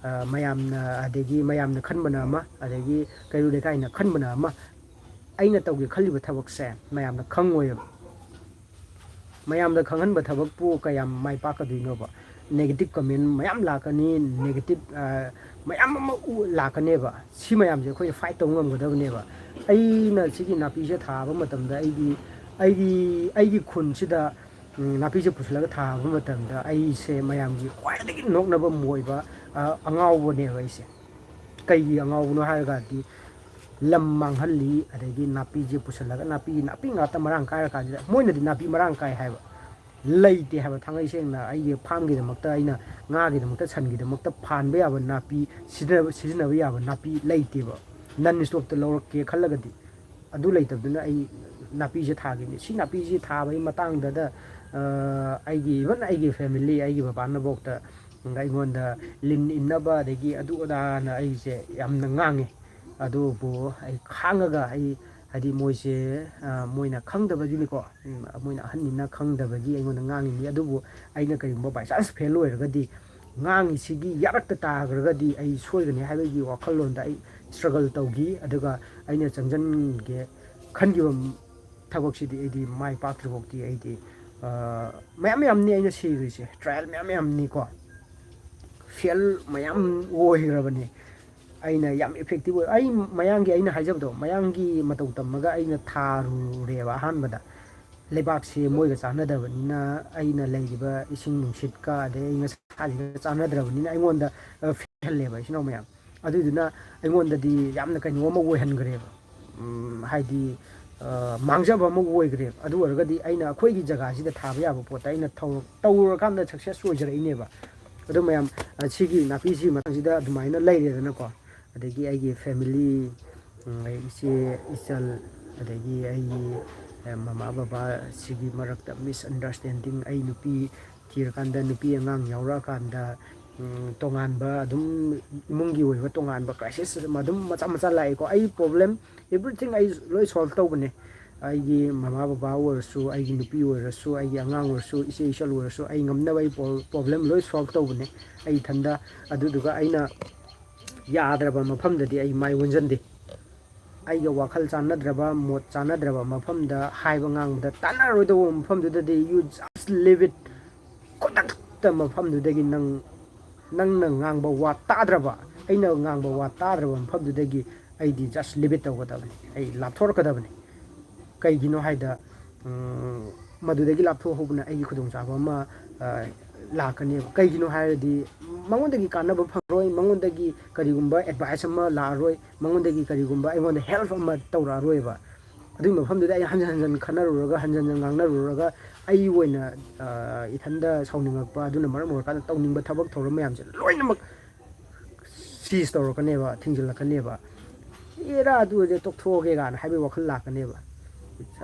ꯃꯌꯥꯝꯅ ꯑꯗꯒꯤ ꯃꯌꯥꯝꯅ ꯈꯟꯕꯅ ꯑꯃ, ꯑꯗꯒꯤ ꯀꯩꯔꯣꯜ ꯂꯩꯀꯥꯏꯅ ꯈꯟꯕꯅ ꯑꯃ꯫ ꯑꯩꯅ ꯇꯧꯒꯦ ꯈꯜꯂꯤꯕ ꯊꯕꯛꯁꯦ ꯃꯌꯥꯝꯅ ꯈꯪꯉꯣꯏꯕ꯫ ꯃꯌꯥꯝꯗ ꯈꯪꯍꯟꯕ ꯊꯕꯛꯄꯨ ꯀꯌꯥꯝ ꯃꯥꯏ ꯄꯥꯛꯀꯗꯣꯏꯅꯣꯕ? ꯅꯦꯒꯦꯇꯤꯞ ꯀꯃꯦꯟ ꯃꯌꯥꯝ ꯂꯥꯛꯀꯅꯤ, ꯅꯦꯒꯦꯇꯤꯞ ꯃꯌꯥꯝ ꯑꯃ ꯂꯥꯛꯀꯅꯦꯕ꯫ ꯁꯤ ꯃꯌꯥꯝꯁꯦ ꯑꯩꯈꯣꯏꯅ ꯐꯥꯏꯠ ꯇꯧꯕ ꯉꯝꯒꯗꯕꯅꯦꯕ꯫ ꯑꯩꯅ ꯁꯤꯒꯤ ꯅꯥꯄꯤꯁꯦ ꯊꯥꯕ ꯃꯇꯝꯗ ꯑꯩꯒꯤ ꯑꯩꯒꯤ ꯑꯩꯒꯤ ꯈꯨꯟꯁꯤꯗ ꯅꯥꯄꯤꯁꯦ ꯄꯨꯁꯤꯜꯂꯒ ꯊꯥꯕ ꯃꯇꯝꯗ ꯑꯩꯁꯦ ꯃꯌꯥꯝꯒꯤ ꯈ꯭ꯋꯥꯏꯗꯒꯤ ꯅꯣꯛꯅꯕ ꯑꯃ ꯑꯣꯏꯕ ꯑꯉꯥꯎꯕꯅꯦꯕ ꯑꯩꯁꯦ꯫ ꯀꯩꯒꯤ ꯑꯉꯥꯎꯕꯅꯣ ꯍꯥꯏꯔꯒꯗꯤ ꯂꯝ ꯃꯥꯡꯍꯜꯂꯤ, ꯑꯗꯒꯤ ꯅꯥꯄꯤꯁꯦ ꯄꯨꯁꯜꯂꯒ ꯅꯥꯄꯤ ꯅꯥꯄꯤ ꯉꯥꯛꯇ ꯃꯔꯥꯡ ꯀꯥꯏꯔ ꯀꯥꯟꯁꯤꯗ ꯃꯣꯏꯅꯗꯤ ꯅꯥꯄꯤ ꯃꯔꯥꯡ ꯀꯥꯏ ꯍꯥꯏꯕ꯫ ꯂꯩꯇꯦ ꯍꯥꯏꯕ꯫ ꯊꯥꯡꯉꯩ ꯁꯦꯡꯅ ꯑꯩꯒꯤ ꯐꯥꯝꯒꯤꯗꯃꯛꯇ, ꯑꯩꯅ ꯉꯥꯒꯤꯗꯃꯛꯇ, ꯁꯟꯒꯤꯗꯃꯛꯇ ꯐꯥꯟꯕ ꯌꯥꯕ ꯅꯥꯄꯤ, ꯁꯤꯖꯤꯟꯅꯕ ꯁꯤꯖꯤꯟꯅꯕ ꯌꯥꯕ ꯅꯥꯄꯤ ꯂꯩꯇꯦꯕ꯫ ꯅꯟ ꯏꯁꯇꯣꯞꯇ ꯂꯧꯔꯛꯀꯦ ꯈꯜꯂꯒꯗꯤ꯫ ꯑꯗꯨ ꯂꯩꯇꯕꯗꯨꯅ ꯑꯩ ꯅꯥꯄꯤꯁꯦ ꯊꯥꯈꯤꯕꯅꯤ꯫ ꯁꯤ ꯅꯥꯄꯤꯁꯦ ꯊꯥꯕꯒꯤ ꯃꯇꯥꯡꯗꯗ ꯑꯩꯒꯤ, ꯏꯚꯟ ꯑꯩꯒꯤ ꯐꯦꯃꯤꯂꯤ, ꯑꯩꯒꯤ ꯕꯕꯥꯅꯐꯥꯎꯗ ꯑꯩꯉꯣꯟꯗ ꯂꯤꯟ ꯏꯟꯅꯕ ꯑꯗꯒꯤ ꯑꯗꯨ ꯑꯗꯥꯅ ꯑꯩꯁꯦ ꯌꯥꯝꯅ ꯉꯥꯡꯉꯤ꯫ ꯑꯗꯨꯕꯨ ꯑꯩ ꯈꯥꯡꯉꯒ ꯑꯩ, ꯍꯥꯏꯗꯤ ꯃꯣꯏꯁꯦ ꯃꯣꯏꯅ ꯈꯪꯗꯕꯒꯤꯅꯤꯀꯣ꯫ ꯃꯣꯏꯅ ꯑꯍꯟꯅꯤꯅ ꯈꯪꯗꯕꯒꯤ ꯑꯩꯉꯣꯟꯗ ꯉꯥꯡꯉꯤꯅꯤ꯫ ꯑꯗꯨꯕꯨ ꯑꯩꯅ ꯀꯔꯤꯒꯨꯝꯕ ꯕꯥꯏ ꯆꯥꯟꯁ ꯐꯦꯜ ꯑꯣꯏꯔꯒꯗꯤ, ꯉꯥꯡꯉꯤꯁꯤꯒꯤ ꯌꯥꯔꯛꯇ ꯇꯥꯈ꯭ꯔꯒꯗꯤ ꯑꯩ ꯁꯣꯏꯒꯅꯤ ꯍꯥꯏꯕꯒꯤ ꯋꯥꯈꯜꯂꯣꯟꯗ ꯑꯩ ꯁ꯭ꯇ꯭ꯔꯒꯜ ꯇꯧꯈꯤ꯫ ꯑꯗꯨꯒ ꯑꯩꯅ ꯆꯪꯁꯤꯟꯒꯦ ꯈꯟꯈꯤꯕ ꯊꯕꯛꯁꯤꯗꯤ ꯑꯩꯗꯤ ꯃꯥꯏ ꯄꯥꯛꯇ꯭ꯔꯤꯐꯥꯎꯗꯤ ꯑꯩꯗꯤ ꯃꯌꯥꯝ ꯃꯌꯥꯝꯅꯤ ꯑꯩꯅ ꯁꯤꯈ꯭ꯔꯤꯁꯦ, ꯇ꯭ꯔꯥꯏꯌꯦꯜ ꯃꯌꯥꯝ ꯃꯌꯥꯝꯅꯤꯀꯣ, ꯐꯦꯜ ꯃꯌꯥꯝ ꯑꯣꯏꯈ꯭ꯔꯕꯅꯤ꯫ ꯑꯩꯅ ꯌꯥꯝ effective ꯑꯣꯏ꯫ ꯑꯩ ꯃꯌꯥꯡꯒꯤ, ꯑꯩꯅ ꯍꯥꯏꯖꯕꯗꯣ, ꯃꯌꯥꯡꯒꯤ ꯃꯇꯧ ꯇꯝꯃꯒ ꯑꯩꯅ ꯊꯥꯔꯨꯔꯦꯕ ꯑꯍꯥꯟꯕꯗ꯫ ꯂꯩꯕꯥꯛꯁꯦ ꯃꯣꯏꯒ ꯆꯥꯟꯅꯗꯕꯅꯤꯅ, ꯑꯩꯅ ꯂꯩꯔꯤꯕ ꯏꯁꯤꯡ ꯅꯨꯡꯁꯤꯠꯀ ꯑꯗꯩ ꯑꯩ ꯃꯁꯥꯁꯤꯒ ꯆꯥꯟꯅꯗ꯭ꯔꯕꯅꯤꯅ ꯑꯩꯉꯣꯟꯗ, ꯑ, ꯐꯦꯜꯂꯦꯕ ꯏꯆꯤꯟ ꯏꯅꯥꯎ ꯃꯌꯥꯝ꯫ ꯑꯗꯨꯏꯗꯨꯅ ꯑꯩꯉꯣꯟꯗꯗꯤ ꯌꯥꯝꯅ ꯀꯩꯅꯣ ꯑꯃ ꯑꯣꯏꯍꯟꯈ꯭ꯔꯦꯕ꯫ ꯎꯝ, ꯍꯥꯏꯗꯤ, ꯑ, ꯃꯥꯡꯖꯕ ꯑꯃ ꯑꯣꯏꯈ꯭ꯔꯦꯕ꯫ ꯑꯗꯨ ꯑꯣꯏꯔꯒꯗꯤ ꯑꯩꯅ ꯑꯩꯈꯣꯏꯒꯤ ꯖꯒꯥꯁꯤꯗ ꯊꯥꯕ ꯌꯥꯕ ꯄꯣꯠꯇ ꯑꯩꯅ ꯊꯧ-, ꯇꯧꯔꯀꯥꯟꯗ success ꯑꯣꯏꯖꯔꯛꯏꯅꯦꯕ꯫ ꯑꯗꯣ ꯃꯌꯥꯝ, ꯑ, ꯁꯤꯒꯤ ꯅꯥꯄꯤꯁꯤꯒꯤ ꯃꯇꯥꯡꯁꯤꯗ ꯑꯗꯨꯃꯥꯏꯅ ꯂꯩꯔꯦꯗꯅꯀꯣ꯫ ꯑꯗꯒꯤ ꯑꯩꯒꯤ family, ꯎꯝ, ꯑꯩ ꯏꯆꯦ, ꯏꯆꯜ, ꯑꯗꯒꯤ ꯑꯩꯒꯤ, ꯑ, ꯃꯃꯥ ꯕꯕꯥ ꯁꯤꯒꯤ ꯃꯔꯛꯇ misunderstanding, ꯑꯩ ꯅꯨꯄꯤ ꯊꯤꯔꯀꯥꯟꯗ ꯅꯨꯄꯤ ꯑꯉꯥꯡ ꯌꯥꯎꯔꯛꯑꯀꯥꯟꯗ, ꯎꯝ, ꯇꯣꯉꯥꯟꯕ ꯑꯗꯨꯝ ꯏꯃꯨꯡꯒꯤ ꯑꯣꯏꯕ ꯇꯣꯉꯥꯟꯕ crisis ꯑꯗꯨꯝ, ꯑꯗꯨꯝ ꯃꯆꯥ ꯃꯆꯥ ꯂꯥꯛꯏꯀꯣ꯫ ꯑꯩ problem everything ꯑꯩ ꯂꯣꯏ solve ꯇꯧꯕꯅꯦ꯫ ꯑꯩꯒꯤ ꯃꯃꯥ ꯕꯕꯥ ꯑꯣꯏꯔꯁꯨ, ꯑꯩꯒꯤ ꯅꯨꯄꯤ ꯑꯣꯏꯔꯁꯨ, ꯑꯩꯒꯤ ꯑꯉꯥꯡ ꯑꯣꯏꯔꯁꯨ, ꯏꯆꯦ ꯏꯆꯜ ꯑꯣꯏꯔꯁꯨ, ꯑꯩ ꯉꯝꯅꯕ ꯑꯩ ꯄꯣ-, problem ꯂꯣꯏ solve ꯇꯧꯕꯅꯦ ꯑꯩ ꯏꯊꯟꯗ꯫ ꯑꯗꯨꯗꯨꯒ ꯑꯩꯅ ꯌꯥꯗ꯭ꯔꯕ ꯃꯐꯝꯗꯗꯤ ꯑꯩ ꯃꯥꯏ ꯑꯣꯟꯁꯤꯟꯗꯦ꯫ ꯑꯩꯒ ꯋꯥꯈꯜ ꯆꯥꯟꯅꯗ꯭ꯔꯕ, ꯃꯣꯠ ꯆꯥꯟꯅꯗ꯭ꯔꯕ ꯃꯐꯝꯗ, ꯍꯥꯏꯕ ꯉꯥꯡꯕꯗ ꯇꯥꯟꯅꯔꯣꯏꯗꯧꯕ ꯃꯐꯝꯗꯨꯗꯗꯤ you just leave it꯫ ꯈꯨꯗꯛꯇ ꯃꯐꯝꯗꯨꯗꯒꯤ ꯅꯪ, ꯅꯪꯅ ꯉꯥꯡꯕ ꯋꯥ ꯇꯥꯗ꯭ꯔꯕ, ꯑꯩꯅ ꯉꯥꯡꯕ ꯋꯥ ꯇꯥꯗ꯭ꯔꯕ ꯃꯐꯝꯗꯨꯗꯒꯤ ꯑꯩꯗꯤ just leave it ꯇꯧꯒꯗꯕꯅꯤ꯫ ꯑꯩ ꯂꯥꯞꯊꯣꯔꯛꯀꯗꯕꯅꯤ꯫ ꯀꯩꯒꯤꯅꯣ ꯍꯥꯏꯗ, ꯎꯝ, ꯃꯗꯨꯗꯒꯤ ꯂꯥꯞꯊꯣꯛꯍꯧꯕꯅ ꯑꯩꯒꯤ ꯈꯨꯗꯣꯡꯆꯥꯕ ꯑꯃ, ꯑ, ꯂꯥꯛꯀꯅꯦꯕ꯫ ꯀꯩꯒꯤꯅꯣ ꯍꯥꯏꯔꯗꯤ ꯃꯉꯣꯟꯗꯒꯤ ꯀꯥꯟꯅꯕ ꯐꯪꯉꯔꯣꯏ, ꯃꯉꯣꯟꯗꯒꯤ ꯀꯔꯤꯒꯨꯝꯕ advice ꯑꯃ ꯂꯥꯛꯑꯔꯣꯏ, ꯃꯉꯣꯟꯗꯒꯤ ꯀꯔꯤꯒꯨꯝꯕ ꯑꯩꯉꯣꯟꯗ help ꯑꯃ ꯇꯧꯔꯛꯑꯔꯣꯏꯕ꯫ ꯑꯗꯨꯒꯤ ꯃꯐꯝꯗꯨꯗ ꯑꯩ ꯍꯟꯖꯟ ꯍꯟꯖꯟ ꯈꯟꯅꯔꯨꯔꯒ, ꯍꯟꯖꯟ ꯍꯟꯖꯟ ꯉꯥꯡꯅꯔꯨꯔꯒ, ꯑꯩ ꯑꯣꯏꯅ, ꯑ, ꯏꯊꯟꯗ ꯁꯥꯎꯅꯤꯡꯉꯛꯄ, ꯑꯗꯨꯅ ꯃꯔꯝ ꯑꯣꯏꯔꯀꯥꯟꯗ ꯇꯧꯅꯤꯡꯕ ꯊꯕꯛ ꯊꯧꯔꯝ ꯃꯌꯥꯝꯁꯦ ꯂꯣꯏꯅꯃꯛ cease ꯇꯧꯔꯛꯀꯅꯦꯕ, ꯊꯤꯡꯖꯤꯜꯂꯛꯀꯅꯦꯕ꯫ ꯑꯦꯔꯥ, ꯑꯗꯨ ꯑꯣꯏꯔꯗꯤ ꯇꯣꯛꯊꯣꯛꯑꯒꯦ ꯀꯥꯏꯅ ꯍꯥꯏꯕꯒꯤ ꯋꯥꯈꯜ ꯂꯥꯛꯀꯅꯦꯕ꯫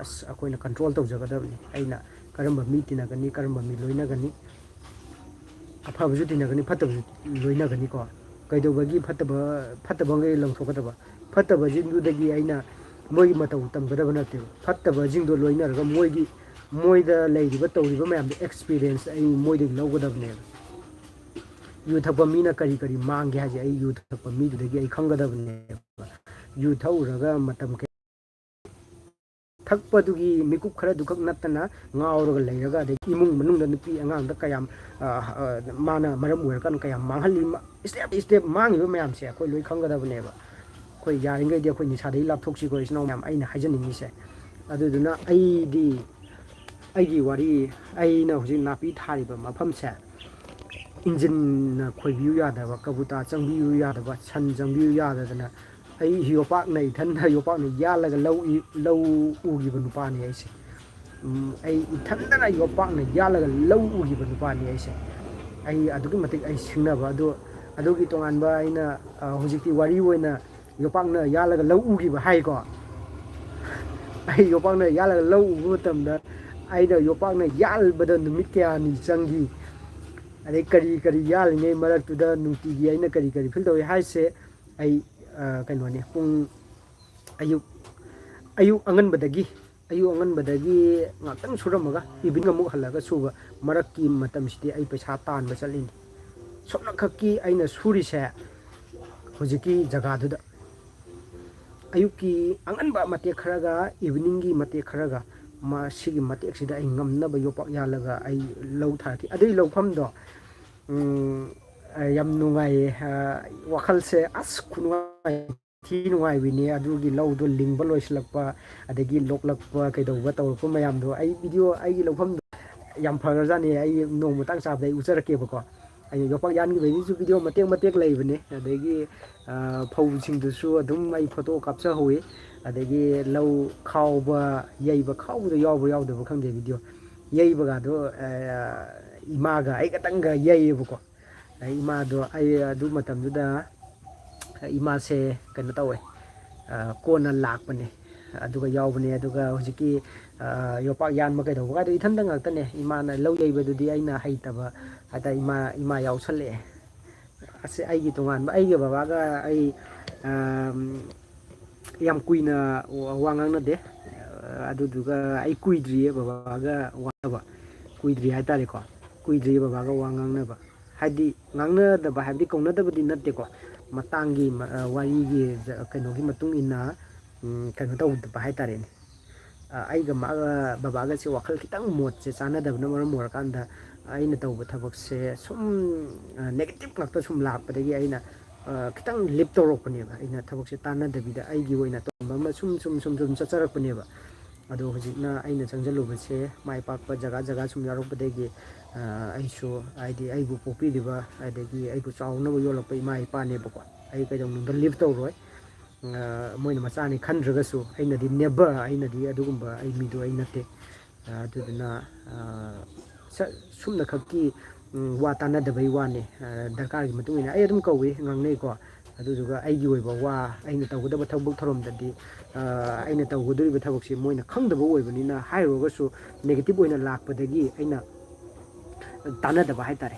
ꯑꯁ, ꯑꯩꯈꯣꯏꯅ control ꯇꯧꯖꯒꯗꯕꯅꯤ꯫ ꯑꯩꯅ ꯀꯔꯝꯕ ꯃꯤ ꯇꯤꯟꯅꯒꯅꯤ, ꯀꯔꯝꯕ ꯃꯤ ꯂꯣꯏꯅꯒꯅꯤ, ꯑꯐꯕꯁꯨ ꯇꯤꯟꯅꯒꯅꯤ, ꯐꯠꯇꯕꯁꯨ ꯂꯣꯏꯅꯒꯅꯤꯀꯣ꯫ ꯀꯩꯗꯧꯕꯒꯤ ꯐꯠꯇꯕ, ꯐꯠꯇꯕꯈꯩ ꯂꯪꯊꯣꯛꯀꯗꯕ? ꯐꯠꯇꯕꯁꯤꯡꯗꯨꯗꯒꯤ ꯑꯩꯅ ꯃꯣꯏꯒꯤ ꯃꯇꯧ ꯇꯝꯒꯗꯕ ꯅꯠꯇꯦꯕ꯫ ꯐꯠꯇꯕꯁꯤꯡꯗꯣ ꯂꯣꯏꯅꯔꯒ ꯃꯣꯏꯒꯤ, ꯃꯣꯏꯗ ꯂꯩꯔꯤꯕ ꯇꯧꯔꯤꯕ ꯃꯌꯥꯝꯗꯣ experience ꯑꯩ ꯃꯣꯏꯗꯒꯤ ꯂꯧꯒꯗꯕꯅꯦꯕ꯫ ꯌꯨ ꯊꯛꯄ ꯃꯤꯅ ꯀꯔꯤ ꯀꯔꯤ ꯃꯥꯡꯒꯦ ꯍꯥꯏꯁꯦ ꯑꯩ ꯌꯨ ꯊꯛꯄ ꯃꯤꯗꯨꯗꯒꯤ ꯑꯩ ꯈꯪꯒꯗꯕꯅꯦꯕ꯫ ꯌꯨ ꯊꯛꯎꯔꯒ ꯃꯇꯝ ꯀꯌꯥ ꯊꯛꯄꯗꯨꯒꯤ ꯃꯤꯀꯨꯞ ꯈꯔꯗꯨꯈꯛ ꯅꯠꯇꯅ ꯉꯥꯎꯔꯒ ꯂꯩꯔꯒ, ꯑꯗꯩ ꯏꯃꯨꯡ ꯃꯅꯨꯡꯗ ꯅꯨꯄꯤ ꯑꯉꯥꯡꯗ ꯀꯌꯥꯝ, ꯑ, ꯑ, ꯃꯥꯅ ꯃꯔꯝ ꯑꯣꯏꯔꯀꯥꯟꯗ ꯀꯌꯥꯝ ꯃꯥꯡꯍꯜꯂꯤ, ꯃ-, step step ꯃꯥꯡꯉꯤꯕ ꯃꯌꯥꯝꯁꯦ ꯑꯩꯈꯣꯏ ꯂꯣꯏ ꯈꯪꯒꯗꯕꯅꯦꯕ꯫ ꯑꯩꯈꯣꯏ ꯌꯥꯔꯤꯈꯩꯗꯤ ꯑꯩꯈꯣꯏ ꯅꯤꯁꯥꯗꯒꯤ ꯂꯥꯞꯊꯣꯛꯁꯤꯀꯣ, ꯏꯆꯤꯟ ꯏꯅꯥꯎ ꯃꯌꯥꯝ, ꯑꯩꯅ ꯍꯥꯏꯖꯅꯤꯡꯉꯤꯁꯦ꯫ ꯑꯗꯨꯗꯨꯅ ꯑꯩꯗꯤ, ꯑꯩꯒꯤ ꯋꯥꯔꯤ, ꯑꯩꯅ ꯍꯧꯖꯤꯛ ꯅꯥꯄꯤ ꯊꯥꯔꯤꯕ ꯃꯐꯝꯁꯦ ꯏꯟꯖꯤꯟꯅ ꯈꯣꯏꯕꯤꯌꯨ ꯌꯥꯗꯕ, ꯀꯕꯨꯇꯥ ꯆꯪꯕꯤꯌꯨ ꯌꯥꯗꯕ, ꯁꯟ ꯆꯪꯕꯤꯌꯨ ꯌꯥꯗꯗꯅ, ꯑꯩ ꯌꯣꯄꯥꯛꯅ, ꯏꯊꯟꯗ ꯌꯣꯄꯥꯛꯅ ꯌꯥꯜꯂꯒ ꯂꯧ ꯏ-, ꯂꯧ ꯎꯈꯤꯕ ꯅꯨꯄꯥꯅꯤ ꯑꯩꯁꯦ꯫ ꯎꯝ, ꯑꯩ ꯏꯊꯟꯗꯅ ꯌꯣꯄꯥꯛꯅ ꯌꯥꯜꯂꯒ ꯂꯧ ꯎꯈꯤꯕ ꯅꯨꯄꯥꯅꯤ ꯑꯩꯁꯦ꯫ ꯑꯩ ꯑꯗꯨꯛꯀꯤ ꯃꯇꯤꯛ ꯑꯩ ꯁꯤꯡꯅꯕ ꯑꯗꯨ, ꯑꯗꯨꯒꯤ ꯇꯣꯉꯥꯟꯕ ꯑꯩꯅ, ꯑ, ꯍꯧꯖꯤꯛꯇꯤ ꯋꯥꯔꯤ ꯑꯣꯏꯅ ꯌꯣꯄꯥꯛꯅ ꯌꯥꯜꯂꯒ ꯂꯧ ꯎꯈꯤꯕ ꯍꯥꯏꯀꯣ꯫ ꯑꯩ ꯌꯣꯄꯥꯛꯅ ꯌꯥꯜꯂꯒ ꯂꯧ ꯎꯕ ꯃꯇꯝꯗ ꯑꯩꯅ ꯌꯣꯄꯥꯛꯅ ꯌꯥꯜꯕꯗ ꯅꯨꯃꯤꯠ ꯀꯌꯥꯅꯤ ꯆꯪꯈꯤ, ꯑꯗꯩ ꯀꯔꯤ ꯀꯔꯤ ꯌꯥꯜꯂꯤꯉꯩ ꯃꯔꯛꯇꯨꯗ ꯅꯨꯡꯇꯤꯒꯤ ꯑꯩꯅ ꯀꯔꯤ ꯀꯔꯤ ꯐꯤꯜ ꯇꯧꯏ ꯍꯥꯏꯁꯦ, ꯑꯩ, ꯑ, ꯀꯩꯅꯣꯅꯦ, ꯄꯨꯡ ꯑꯌꯨꯛ, ꯑꯌꯨꯛ ꯑꯉꯟꯕꯗꯒꯤ, ꯑꯌꯨꯛ ꯑꯉꯟꯕꯗꯒꯤ ꯉꯥꯛꯇꯪ ꯁꯨꯔꯝꯃꯒ ꯏꯚꯤꯅꯤꯡ ꯑꯃꯨꯛ ꯍꯜꯂꯒ ꯁꯨꯕ, ꯃꯔꯛꯀꯤ ꯃꯇꯝꯁꯤꯗꯤ ꯑꯩ ꯄꯩꯁꯥ ꯇꯥꯟꯕ ꯆꯠꯂꯤꯅꯤ꯫ ꯁꯣꯝꯅꯈꯛꯀꯤ ꯑꯩꯅ ꯁꯨꯔꯤꯁꯦ ꯍꯧꯖꯤꯛꯀꯤ ꯖꯒꯥꯗꯨꯗ꯫ ꯑꯌꯨꯛꯀꯤ ꯑꯉꯟꯕ ꯃꯇꯦꯛ ꯈꯔꯒ ꯏꯚꯤꯅꯤꯡꯒꯤ ꯃꯇꯦꯛ ꯈꯔꯒ, ꯃꯁꯤꯒꯤ ꯃꯇꯦꯛꯁꯤꯗ ꯑꯩ ꯉꯝꯅꯕ ꯌꯣꯄꯥꯛ ꯌꯥꯜꯂꯒ ꯑꯩ ꯂꯧ ꯊꯥꯔꯛꯈꯤ꯫ ꯑꯗꯨꯒꯤ ꯂꯧꯐꯝꯗꯣ, ꯎꯝ, ꯑ, ꯌꯥꯝ ꯅꯨꯡꯉꯥꯏꯌꯦ꯫ ꯑ, ꯋꯥꯈꯜꯁꯦ ꯑꯁ ꯈꯨꯅꯨꯡꯉꯥꯏ ꯊꯤ ꯅꯨꯡꯉꯥꯏꯕꯤꯅꯤ꯫ ꯑꯗꯨꯒꯤ ꯂꯧꯗꯣ ꯂꯤꯡꯕ ꯂꯣꯏꯁꯤꯜꯂꯛꯄ, ꯑꯗꯒꯤ ꯂꯣꯛꯂꯛꯄ, ꯀꯩꯗꯧꯕ ꯇꯧꯔꯛꯄ ꯃꯌꯥꯝꯗꯣ, ꯑꯩ ꯚꯤꯗꯤꯑꯣ, ꯑꯩꯒꯤ ꯂꯧꯐꯝꯗꯣ ꯌꯥꯝ ꯐꯈ꯭ꯔꯖꯥꯠꯅꯤ꯫ ꯑꯩ ꯅꯣꯡꯃ ꯃꯇꯥꯡ ꯆꯥꯕꯗ ꯑꯩ ꯎꯠꯆꯔꯛꯀꯦꯕꯀꯣ꯫ ꯑꯩ ꯌꯣꯄꯥꯛ ꯌꯥꯟꯈꯤꯕꯒꯤꯁꯨ ꯚꯤꯗꯤꯑꯣ ꯃꯇꯦꯛ ꯃꯇꯦꯛ ꯂꯩꯕꯅꯦ꯫ ꯑꯗꯒꯤ, ꯑ, ꯐꯧꯁꯤꯡꯗꯨꯁꯨ ꯑꯗꯨꯝ ꯑꯩ ꯐꯣꯇꯣ ꯀꯥꯞꯆꯍꯧꯋꯤ꯫ ꯑꯗꯒꯤ ꯂꯧ ꯈꯥꯎꯕ, ꯌꯩꯕ, ꯈꯥꯎꯕꯗꯣ ꯌꯥꯎꯕ꯭ꯔꯥ ꯌꯥꯎꯗꯕ꯭ꯔꯥ ꯈꯪꯗꯦ ꯚꯤꯗꯤꯑꯣ꯫ ꯌꯩꯕꯒꯗꯣ, ꯑ, ꯏꯃꯥꯒ ꯑꯩ ꯈꯛꯇꯪꯒ ꯌꯩꯌꯦꯕꯀꯣ꯫ ꯑꯩ ꯏꯃꯥꯗꯣ, ꯑꯩ ꯑꯗꯨ ꯃꯇꯝꯗꯨꯗ ꯏꯃꯥꯁꯦ ꯀꯩꯅꯣ ꯇꯧꯋꯦ, ꯑ, ꯀꯣꯟꯅ ꯂꯥꯛꯄꯅꯦ, ꯑꯗꯨꯒ ꯌꯥꯎꯕꯅꯦ꯫ ꯑꯗꯨꯒ ꯍꯧꯖꯤꯛꯀꯤ, ꯑ, ꯌꯣꯄꯥꯛ ꯌꯥꯟꯕ ꯀꯩꯗꯧꯕꯒꯗꯣ ꯏꯊꯟꯇ ꯉꯥꯛꯇꯅꯦ꯫ ꯏꯃꯥꯅ ꯂꯧ ꯌꯩꯕꯗꯨꯗꯤ ꯑꯩꯅ ꯍꯩꯇꯕ ꯍꯥꯏꯇꯥꯔꯦ, ꯏꯃꯥ, ꯏꯃꯥ ꯌꯥꯎꯁꯜꯂꯛꯑꯦ꯫ ꯑꯁꯤ ꯑꯩꯒꯤ ꯇꯣꯉꯥꯟꯕ, ꯑꯩꯒ ꯕꯕꯥꯒ ꯑꯩ, ꯑꯝ, ꯌꯥꯝ ꯀꯨꯏꯅ ꯋꯥ ꯉꯥꯡꯅꯗꯦ꯫ ꯑꯗꯨꯗꯨꯒ ꯑꯩ ꯀꯨꯏꯗ꯭ꯔꯤꯌꯦ ꯕꯕꯥꯒ ꯋꯥꯅꯕ, ꯀꯨꯏꯗ꯭ꯔꯤ ꯍꯥꯏꯇꯥꯔꯦꯀꯣ꯫ ꯀꯨꯏꯗ꯭ꯔꯤꯌꯦ ꯕꯕꯥꯒ ꯋꯥ ꯉꯥꯡꯅꯕ꯫ ꯍꯥꯏꯗꯤ, ꯉꯥꯡꯅꯗꯕ ꯍꯥꯏꯕꯗꯤ ꯀꯧꯅꯗꯕꯗꯤ ꯅꯠꯇꯦꯀꯣ, ꯃꯇꯥꯡꯒꯤ, ꯃ-, ꯑ, ꯋꯥꯔꯤꯒꯤ ꯖ-, ꯀꯩꯅꯣꯒꯤ ꯃꯇꯨꯡ ꯏꯟꯅ, ꯎꯝ, ꯀꯩꯅꯣ ꯇꯧꯗꯕ ꯍꯥꯏꯇꯥꯔꯦꯅꯦ꯫ ꯑꯩꯒ ꯃꯥꯒ, ꯕꯕꯥꯒꯁꯦ ꯋꯥꯈꯜ ꯈꯤꯇꯪ ꯃꯣꯠꯁꯦ ꯆꯥꯟꯅꯗꯕꯅ ꯃꯔꯝ ꯑꯣꯏꯔꯀꯥꯟꯗ, ꯑꯩꯅ ꯇꯧꯕ ꯊꯕꯛꯁꯦ ꯁꯨꯝ ꯅꯦꯒꯦꯇꯤꯞ ꯉꯥꯛꯇ ꯁꯨꯝ ꯂꯥꯛꯄꯗꯒꯤ ꯑꯩꯅ ꯈꯤꯇꯪ ꯂꯤꯞ ꯇꯧꯔꯛꯄꯅꯦꯕ꯫ ꯑꯩꯅ ꯊꯕꯛꯁꯦ ꯇꯥꯟꯅꯗꯕꯤꯗ ꯑꯩꯒꯤ ꯑꯣꯏꯅ ꯇꯧꯔꯝꯕ ꯑꯃ ꯁꯨꯝ ꯁꯨꯝ ꯁꯨꯝ ꯁꯨꯝ ꯆꯠꯆꯔꯛꯄꯅꯦꯕ꯫ ꯑꯗꯣ ꯍꯧꯖꯤꯛꯅ ꯑꯩꯅ ꯆꯪꯁꯤꯜꯂꯨꯕꯁꯦ, ꯃꯥꯏ ꯄꯥꯛꯄ ꯖꯒꯥ ꯖꯒꯥ ꯁꯨꯝ ꯌꯥꯎꯔꯛꯄꯗꯒꯤ ꯑꯩꯁꯨ, ꯍꯥꯏꯗꯤ, ꯑꯩꯕꯨ ꯄꯣꯛꯄꯤꯔꯤꯕ ꯑꯗꯒꯤ ꯑꯩꯕꯨ ꯆꯥꯎꯅꯕ ꯌꯣꯜꯂꯛꯄ ꯏꯃꯥ ꯏꯄꯥꯅꯦꯕꯀꯣ꯫ ꯑꯩ ꯀꯩꯗꯧꯅꯨꯡꯗ ꯂꯤꯞ ꯇꯧꯔꯣꯏ꯫ ꯃꯣꯏꯅ ꯃꯆꯥꯅꯤ ꯈꯟꯗ꯭ꯔꯒꯁꯨ, ꯑꯩꯅꯗꯤ ꯅꯦꯕꯔ, ꯑꯩꯅꯗꯤ ꯑꯗꯨꯒꯨꯝꯕ ꯑꯩ ꯃꯤꯗꯣ ꯑꯩ ꯅꯠꯇꯦ꯫ ꯑꯗꯨꯗꯨꯅ ꯁꯨꯝꯅꯈꯛꯀꯤ ꯋꯥ ꯇꯥꯟꯅꯗꯕꯩ ꯋꯥꯅꯤ꯫ ꯗꯔꯀꯥꯔꯒꯤ ꯃꯇꯨꯡ ꯏꯟꯅ ꯑꯩ ꯑꯗꯨꯝ ꯀꯧꯏ, ꯉꯥꯡꯅꯩꯀꯣ꯫ ꯑꯗꯨꯗꯨꯒ ꯑꯩꯒꯤ ꯑꯣꯏꯕ ꯋꯥ, ꯑꯩꯅ ꯇꯧꯒꯗꯕ ꯊꯕꯛ ꯊꯧꯔꯝꯗꯗꯤ, ꯑꯩꯅ ꯇꯧꯒꯗꯧꯔꯤꯕ ꯊꯕꯛꯁꯤ ꯃꯣꯏꯅ ꯈꯪꯗꯕ ꯑꯣꯏꯕꯅꯤꯅ, ꯍꯥꯏꯔꯨꯔꯒꯁꯨ ꯅꯦꯒꯦꯇꯤꯞ ꯑꯣꯏꯅ ꯂꯥꯛꯄꯗꯒꯤ ꯑꯩꯅ ꯇꯥꯟꯅꯗꯕ ꯍꯥꯏꯇꯥꯔꯦ꯫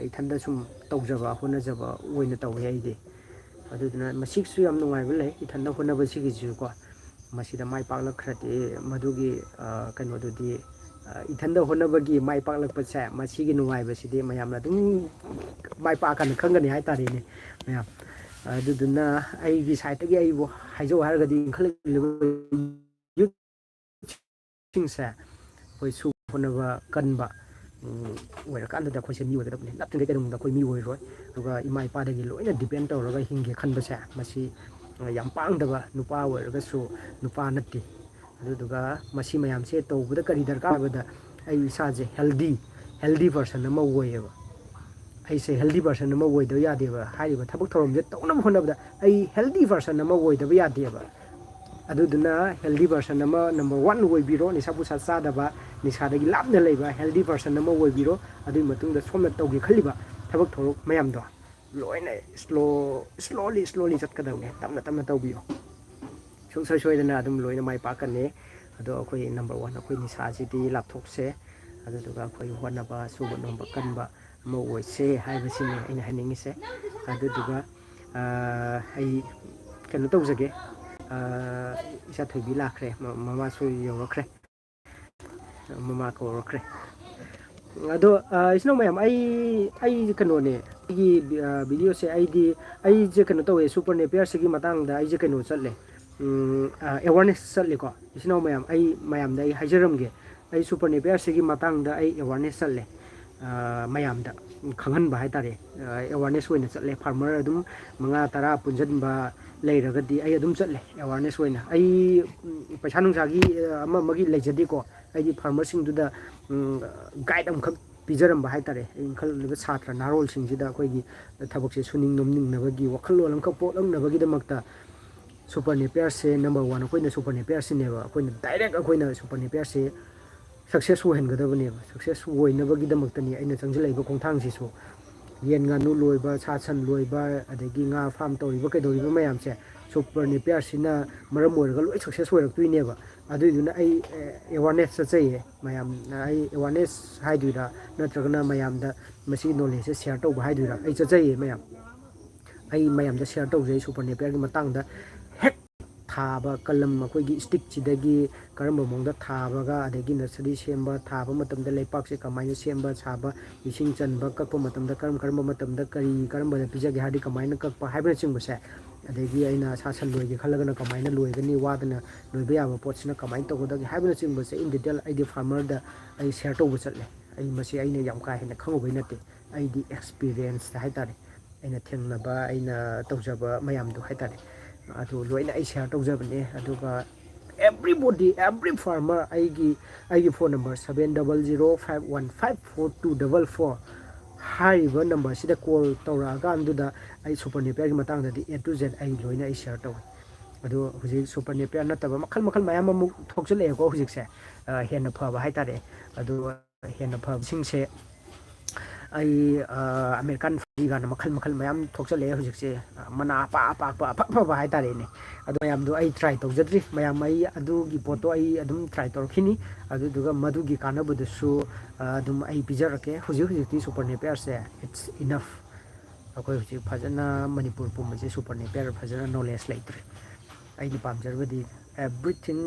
ꯏꯊꯟꯗ ꯁꯨꯝ ꯇꯧꯖꯕ, ꯍꯣꯠꯅꯖꯕ ꯑꯣꯏꯅ ꯇꯧꯋꯦ ꯑꯩꯗꯤ꯫ ꯑꯗꯨꯗꯨꯅ ꯃꯁꯤꯒꯤꯁꯨ ꯌꯥꯝ ꯅꯨꯡꯉꯥꯏꯕ ꯂꯩ, ꯏꯊꯟꯗ ꯍꯣꯠꯅꯕꯁꯤꯒꯤꯁꯤꯁꯨꯀꯣ꯫ ꯃꯁꯤꯗ ꯃꯥꯏ ꯄꯥꯛꯂꯛꯈ꯭ꯔꯗꯤ ꯃꯗꯨꯒꯤ ꯀꯩꯅꯣꯗꯨꯗꯤ, ꯏꯊꯟꯗ ꯍꯣꯠꯅꯕꯒꯤ ꯃꯥꯏ ꯄꯥꯛꯂꯛꯄꯁꯦ, ꯃꯁꯤꯒꯤ ꯅꯨꯡꯉꯥꯏꯕꯁꯤꯗꯤ ꯃꯌꯥꯝꯅ ꯑꯗꯨꯝ ꯃꯥꯏ ꯄꯥꯛꯀꯥꯟꯗ ꯈꯪꯒꯅꯤ ꯍꯥꯏꯇꯥꯔꯦꯅꯦ, ꯃꯌꯥꯝ꯫ ꯑꯗꯨꯗꯨꯅ ꯑꯩꯒꯤ ꯁꯥꯏꯠꯇꯒꯤ ꯑꯩꯕꯨ ꯍꯥꯏꯖꯧ ꯍꯥꯏꯔꯒꯗꯤ, ꯏꯟꯈꯠꯂꯛꯂꯤꯕ ꯁꯤꯡꯁꯦ ꯑꯩꯈꯣꯏ ꯁꯨ ꯍꯣꯠꯅꯕ ꯀꯟꯕ ꯑꯣꯏꯔꯀꯥꯟꯗꯗꯤ ꯑꯩꯈꯣꯏꯁꯦ ꯃꯤ ꯑꯣꯏꯒꯗꯕꯅꯤ꯫ ꯅꯠꯇ꯭ꯔꯤꯉꯩ ꯀꯩꯗꯧꯅꯨꯡꯗ ꯑꯩꯈꯣꯏ ꯃꯤ ꯑꯣꯏꯔꯣꯏ꯫ ꯑꯗꯨꯒ ꯏꯃꯥ ꯏꯄꯥꯗꯒꯤ ꯂꯣꯏꯅ ꯗꯤꯄꯦꯟ ꯇꯧꯔꯒ ꯍꯤꯡꯒꯦ ꯈꯟꯕꯁꯦ, ꯃꯁꯤ ꯌꯥꯝ ꯄꯥꯡꯗꯕ ꯅꯨꯄꯥ ꯑꯣꯏꯔꯒꯁꯨ ꯅꯨꯄꯥ ꯅꯠꯇꯦ꯫ ꯑꯗꯨꯗꯨꯒ ꯃꯁꯤ ꯃꯌꯥꯝꯁꯦ ꯇꯧꯕꯗ ꯀꯔꯤ ꯗꯔꯀꯥꯔ ꯍꯥꯏꯕꯗ, ꯑꯩ ꯏꯁꯥꯁꯦ ꯍꯦꯜꯗꯤ, ꯍꯦꯜꯗꯤ ꯄꯔꯁꯟ ꯑꯃ ꯑꯣꯏꯌꯦꯕ꯫ ꯑꯩꯁꯦ ꯍꯦꯜꯗꯤ ꯄꯔꯁꯟ ꯑꯃ ꯑꯣꯏꯗꯕ ꯌꯥꯗꯦꯕ꯫ ꯍꯥꯏꯔꯤꯕ ꯊꯕꯛ ꯊꯧꯔꯝꯁꯦ ꯇꯧꯅꯕ ꯍꯣꯠꯅꯕꯗ ꯑꯩ ꯍꯦꯜꯗꯤ ꯄꯔꯁꯟ ꯑꯃ ꯑꯣꯏꯗꯕ ꯌꯥꯗꯦꯕ꯫ ꯑꯗꯨꯗꯨꯅ ꯍꯦꯜꯗꯤ ꯄꯔꯁꯟ ꯑꯃ ꯅꯝꯕꯔ ꯋꯥꯟ ꯑꯣꯏꯕꯤꯔꯣ, ꯅꯤꯁꯥ ꯄꯨꯁꯥ ꯆꯥꯗꯕ, ꯅꯤꯁꯥꯗꯒꯤ ꯂꯥꯞꯅ ꯂꯩꯕ ꯍꯦꯜꯗꯤ ꯄꯔꯁꯟ ꯑꯃ ꯑꯣꯏꯕꯤꯔꯣ꯫ ꯑꯗꯨꯒꯤ ꯃꯇꯨꯡꯗ ꯁꯣꯝꯅ ꯇꯧꯒꯦ ꯈꯜꯂꯤꯕ ꯊꯕꯛ ꯊꯧꯔꯝ ꯃꯌꯥꯝꯗꯣ ꯂꯣꯏꯅ ꯁ꯭ꯂꯣ, ꯁ꯭ꯂꯣꯂꯤ ꯁ꯭ꯂꯣꯂꯤ ꯆꯠꯀꯗꯕꯅꯦ, ꯇꯞꯅ ꯇꯞꯅ ꯇꯧꯕꯤꯌꯣ꯫ ꯁꯨꯡꯁꯣꯏ ꯁꯣꯏꯗꯅ ꯑꯗꯨꯝ ꯂꯣꯏꯅ ꯃꯥꯏ ꯄꯥꯛꯀꯅꯤ꯫ ꯑꯗꯣ ꯑꯩꯈꯣꯏ ꯅꯝꯕꯔ ꯋꯥꯟ, ꯑꯩꯈꯣꯏ ꯅꯤꯁꯥꯁꯤꯗꯤ ꯂꯥꯞꯊꯣꯛꯁꯦ꯫ ꯑꯗꯨꯗꯨꯒ ꯑꯩꯈꯣꯏ ꯍꯣꯠꯅꯕ, ꯁꯨꯕ ꯅꯣꯝꯕ ꯀꯟꯕ ꯑꯃ ꯑꯣꯏꯁꯦ ꯍꯥꯏꯕꯁꯤꯅꯤ ꯑꯩꯅ ꯍꯥꯏꯅꯤꯡꯉꯤꯁꯦ꯫ ꯑꯗꯨꯗꯨꯒ ꯑꯩ ꯀꯩꯅꯣ ꯇꯧꯖꯒꯦ꯫ ꯏꯆꯥ ꯊꯣꯏꯕꯤ ꯂꯥꯛꯈ꯭ꯔꯦ, ꯃꯃꯥꯁꯨ ꯌꯧꯔꯛꯈ꯭ꯔꯦ꯫ ꯃꯃꯥ ꯀꯧꯔꯛꯈ꯭ꯔꯦ꯫ ꯑꯗꯣ ꯏꯆꯤꯟ ꯏꯅꯥꯎ ꯃꯌꯥꯝ, ꯑꯩ ꯑꯩ ꯀꯩꯅꯣꯅꯦ, ꯑꯩꯒꯤ ꯚꯤꯗꯤꯑꯣꯁꯦ ꯑꯩꯗꯤ, ꯑꯩꯁꯦ ꯀꯩꯅꯣ ꯇꯧꯋꯦ, ꯁꯨꯄꯔ ꯅꯦꯄꯤꯌꯔꯁꯤꯒꯤ ꯃꯇꯥꯡꯗ ꯑꯩꯁꯦ ꯀꯩꯅꯣ ꯆꯠꯂꯦ꯫ ꯑꯦꯋꯥꯔꯅꯦꯁ ꯆꯠꯂꯤꯀꯣ꯫ ꯏꯆꯤꯟ ꯏꯅꯥꯎ ꯃꯌꯥꯝ, ꯑꯩ ꯃꯌꯥꯝꯗ ꯑꯩ ꯍꯥꯏꯖꯔꯝꯒꯦ, ꯑꯩ ꯁꯨꯄꯔ ꯅꯦꯄꯤꯌꯔꯁꯤꯒꯤ ꯃꯇꯥꯡꯗ ꯑꯩ ꯑꯦꯋꯥꯔꯅꯦꯁ ꯆꯠꯂꯦ꯫ ꯑ, ꯃꯌꯥꯝꯗ ꯈꯪꯍꯟꯕ ꯍꯥꯏꯇꯥꯔꯦ, ꯑꯦꯋꯥꯔꯅꯦꯁ ꯑꯣꯏꯅ ꯆꯠꯂꯦ꯫ ꯐꯥꯔꯃꯔ ꯑꯗꯨꯝ ꯃꯉꯥ ꯇꯔꯥ ꯄꯨꯟꯁꯤꯟꯕ ꯂꯩꯔꯒꯗꯤ ꯑꯩ ꯑꯗꯨꯝ ꯆꯠꯂꯦ ꯑꯦꯋꯥꯔꯅꯦꯁ ꯑꯣꯏꯅ꯫ ꯑꯩ ꯎꯝ, ꯄꯩꯁꯥ ꯅꯨꯡꯁꯥꯒꯤ ꯑ, ꯑꯃ ꯑꯃꯒꯤ ꯂꯩꯖꯗꯦꯀꯣ꯫ ꯑꯩꯗꯤ ꯐꯥꯔꯃꯔꯁꯤꯡꯗꯨꯗ ꯒꯥꯏꯗ ꯑꯃꯈꯛ ꯄꯤꯖꯔꯝꯕ ꯍꯥꯏꯇꯥꯔꯦ꯫ ꯑꯩ ꯏꯟꯈꯠꯂꯛꯂꯤꯕ ꯁꯥꯇ꯭ꯔ ꯅꯍꯥꯔꯣꯜꯁꯤꯡꯁꯤꯗ ꯑꯩꯈꯣꯏꯒꯤ ꯊꯕꯛꯁꯦ ꯁꯨꯅꯤꯡ ꯅꯣꯝꯅꯤꯡꯅꯕꯒꯤ ꯋꯥꯈꯜꯂꯣꯟ ꯑꯃꯈꯛ ꯄꯣꯛꯂꯛꯅꯕꯒꯤꯗꯃꯛꯇ ꯁꯨꯄꯔ ꯅꯦꯄꯤꯌꯔꯁꯦ ꯅꯝꯕꯔ ꯋꯥꯟ ꯑꯩꯈꯣꯏꯅ ꯁꯨꯄꯔ ꯅꯦꯄꯤꯌꯔꯁꯤꯅꯦꯕ꯫ ꯑꯩꯈꯣꯏꯅ ꯗꯥꯏꯔꯦꯛ ꯑꯩꯈꯣꯏꯅ ꯁꯨꯄꯔ ꯅꯦꯄꯤꯌꯔꯁꯦ ꯁꯛꯁꯦꯁ ꯑꯣꯏꯍꯟꯒꯗꯕꯅꯦꯕ꯫ ꯁꯛꯁꯦꯁ ꯑꯣꯏꯅꯕꯒꯤꯗꯃꯛꯇꯅꯤ ꯑꯩꯅ ꯆꯪꯁꯤꯜꯂꯛꯏꯕ ꯈꯣꯡꯊꯥꯡꯁꯤꯁꯨ꯫ ꯌꯦꯟ ꯉꯥꯅꯨ ꯂꯣꯏꯕ, ꯁꯥ ꯁꯟ ꯂꯣꯏꯕ, ꯑꯗꯒꯤ ꯉꯥ ꯐꯥꯝ ꯇꯧꯔꯤꯕ ꯀꯩꯗꯧꯔꯤꯕ ꯃꯌꯥꯝꯁꯦ ꯁꯨꯄꯔ ꯅꯦꯄꯤꯌꯔꯁꯤꯅ ꯃꯔꯝ ꯑꯣꯏꯔꯒ ꯂꯣꯏ ꯁꯛꯁꯦꯁ ꯑꯣꯏꯔꯛꯇꯣꯏꯅꯦꯕ꯫ ꯑꯗꯨꯏꯗꯨꯅ ꯑꯩ ꯑꯦꯋꯥꯔꯅꯦꯁ ꯆꯠꯆꯩꯌꯦ ꯃꯌꯥꯝ꯫ ꯑꯩ ꯑꯦꯋꯥꯔꯅꯦꯁ ꯍꯥꯏꯗꯣꯏꯔꯥ, ꯅꯠꯇ꯭ꯔꯒꯅ ꯃꯌꯥꯝꯗ ꯃꯁꯤꯒꯤ ꯅꯣꯂꯦꯖꯁꯦ ꯁꯤꯌꯔ ꯇꯧꯕ ꯍꯥꯏꯗꯣꯏꯔꯥ, ꯑꯩ ꯆꯠꯆꯩꯌꯦ ꯃꯌꯥꯝ꯫ ꯑꯩ ꯃꯌꯥꯝꯗ ꯁꯤꯌꯔ ꯇꯧꯖꯩ ꯁꯨꯄꯔ ꯅꯦꯄꯤꯌꯔꯒꯤ ꯃꯇꯥꯡꯗ꯫ ꯍꯦꯛ ꯊꯥꯕ ꯀꯂꯝ, ꯑꯩꯈꯣꯏꯒꯤ ꯁ꯭ꯇꯤꯛꯁꯤꯗꯒꯤ ꯀꯔꯝꯕ ꯃꯑꯣꯡꯗ ꯊꯥꯕꯒ, ꯑꯗꯒꯤ ꯅꯔꯁꯔꯤ ꯁꯦꯝꯕ, ꯊꯥꯕ ꯃꯇꯝꯗ ꯂꯩꯄꯥꯛꯁꯦ ꯀꯃꯥꯏꯅ ꯁꯦꯝꯕ ꯁꯥꯕ, ꯏꯁꯤꯡ ꯆꯟꯕ, ꯀꯛꯄ ꯃꯇꯝꯗ ꯀꯔꯝ ꯀꯔꯝꯕ ꯃꯇꯝꯗ ꯀꯔꯤ ꯀꯔꯝꯕꯗ ꯄꯤꯖꯒꯦ ꯍꯥꯏꯔꯗꯤ ꯀꯃꯥꯏꯅ ꯀꯛꯄ ꯍꯥꯏꯕꯅꯆꯤꯡꯕꯁꯦ, ꯑꯗꯒꯤ ꯑꯩꯅ ꯁꯥ ꯁꯟ ꯂꯣꯏꯒꯦ ꯈꯜꯂꯒꯅ ꯀꯃꯥꯏꯅ ꯂꯣꯏꯒꯅꯤ, ꯋꯥꯗꯅ ꯂꯣꯏꯕ ꯌꯥꯕ ꯄꯣꯠꯁꯤꯅ ꯀꯃꯥꯏꯅ ꯇꯧꯒꯗꯒꯦ ꯍꯥꯏꯕꯅꯆꯤꯡꯕꯁꯦ in detail ꯑꯩꯗꯤ ꯐꯥꯔꯃꯔꯗ ꯑꯩ ꯁꯤꯌꯔ ꯇꯧꯕ ꯆꯠꯂꯦ꯫ ꯑꯩ ꯃꯁꯤ ꯑꯩꯅ ꯌꯥꯝ ꯀꯥ ꯍꯦꯟꯅ ꯈꯪꯉꯨꯕꯩ ꯅꯠꯇꯦ, ꯑꯩꯗꯤ ꯑꯦꯛꯁꯄꯤꯔꯤꯌꯦꯟꯁꯇ ꯍꯥꯏꯇꯥꯔꯦ, ꯑꯩꯅ ꯊꯦꯡꯅꯕ, ꯑꯩꯅ ꯇꯧꯖꯕ ꯃꯌꯥꯝꯗꯣ ꯍꯥꯏꯇꯥꯔꯦ, ꯑꯗꯨ ꯂꯣꯏꯅ ꯑꯩ ꯁꯤꯌꯔ ꯇꯧꯖꯕꯅꯦ꯫ ꯑꯗꯨꯒ everybody, every farmer, ꯑꯩꯒꯤ ꯑꯩꯒꯤ phone number seven double zero five one five four two double four ꯍꯥꯏꯔꯤꯕ ꯅꯝꯕꯔꯁꯤꯗ ꯀꯣꯜ ꯇꯧꯔꯛꯑꯀꯥꯟꯗꯨꯗ ꯑꯩ ꯁꯨꯄꯔ ꯅꯦꯄꯤꯌꯔꯒꯤ ꯃꯇꯥꯡꯗꯗꯤ A to Z ꯑꯩ ꯂꯣꯏꯅ ꯑꯩ ꯁꯤꯌꯔ ꯇꯧꯋꯤ꯫ ꯑꯗꯣ ꯍꯧꯖꯤꯛ ꯁꯨꯄꯔ ꯅꯦꯄꯤꯌꯔ ꯅꯠꯇꯕ ꯃꯈꯜ ꯃꯈꯜ ꯃꯌꯥꯝ ꯑꯃꯨꯛ ꯊꯣꯛꯆꯜꯂꯛꯑꯦꯀꯣ ꯍꯧꯖꯤꯛꯁꯦ, ꯑ, ꯍꯦꯟꯅ ꯐꯕ ꯍꯥꯏꯇꯥꯔꯦ꯫ ꯑꯗꯣ ꯍꯦꯟꯅ ꯐꯕꯁꯤꯡꯁꯦ ꯑꯩ, ꯑ, ꯑꯃꯦꯔꯤꯀꯥꯟ ꯐꯔꯤ ꯀꯥꯏꯅ ꯃꯈꯜ ꯃꯈꯜ ꯃꯌꯥꯝ ꯊꯣꯛꯆꯜꯂꯛꯑꯦ ꯍꯧꯖꯤꯛꯁꯦ꯫ ꯑ, ꯃꯅꯥ ꯑꯄꯥꯛ ꯑꯄꯥꯛꯄ ꯑꯐ ꯑꯐꯕ ꯍꯥꯏꯇꯥꯔꯦꯅꯦ꯫ ꯑꯗꯣ ꯃꯌꯥꯝꯗꯣ ꯑꯩ ꯇ꯭ꯔꯥꯏ ꯇꯧꯖꯗ꯭ꯔꯤ꯫ ꯃꯌꯥꯝ, ꯑꯩ ꯑꯗꯨꯒꯤ ꯄꯣꯠꯇꯣ ꯑꯩ ꯑꯗꯨꯝ ꯇ꯭ꯔꯥꯏ ꯇꯧꯔꯛꯈꯤꯅꯤ꯫ ꯑꯗꯨꯗꯨꯒ ꯃꯗꯨꯒꯤ ꯀꯥꯟꯅꯕꯗꯨꯁꯨ, ꯑ, ꯑꯗꯨꯝ ꯑꯩ ꯄꯤꯖꯔꯛꯀꯦ꯫ ꯍꯧꯖꯤꯛ ꯍꯧꯖꯤꯛꯇꯤ ꯁꯨꯄꯔ ꯅꯦꯄꯤꯌꯔꯁꯦ it's enough꯫ ꯑꯩꯈꯣꯏ ꯍꯧꯖꯤꯛ ꯐꯖꯅ ꯃꯅꯤꯄꯨꯔ ꯄꯨꯝꯕꯁꯦ ꯁꯨꯄꯔ ꯅꯦꯄꯤꯌꯔ ꯐꯖꯅ ꯅꯣꯂꯦꯖ ꯂꯩꯇ꯭ꯔꯦ꯫ ꯑꯩꯅ ꯄꯥꯝꯖꯔꯕꯗꯤ everything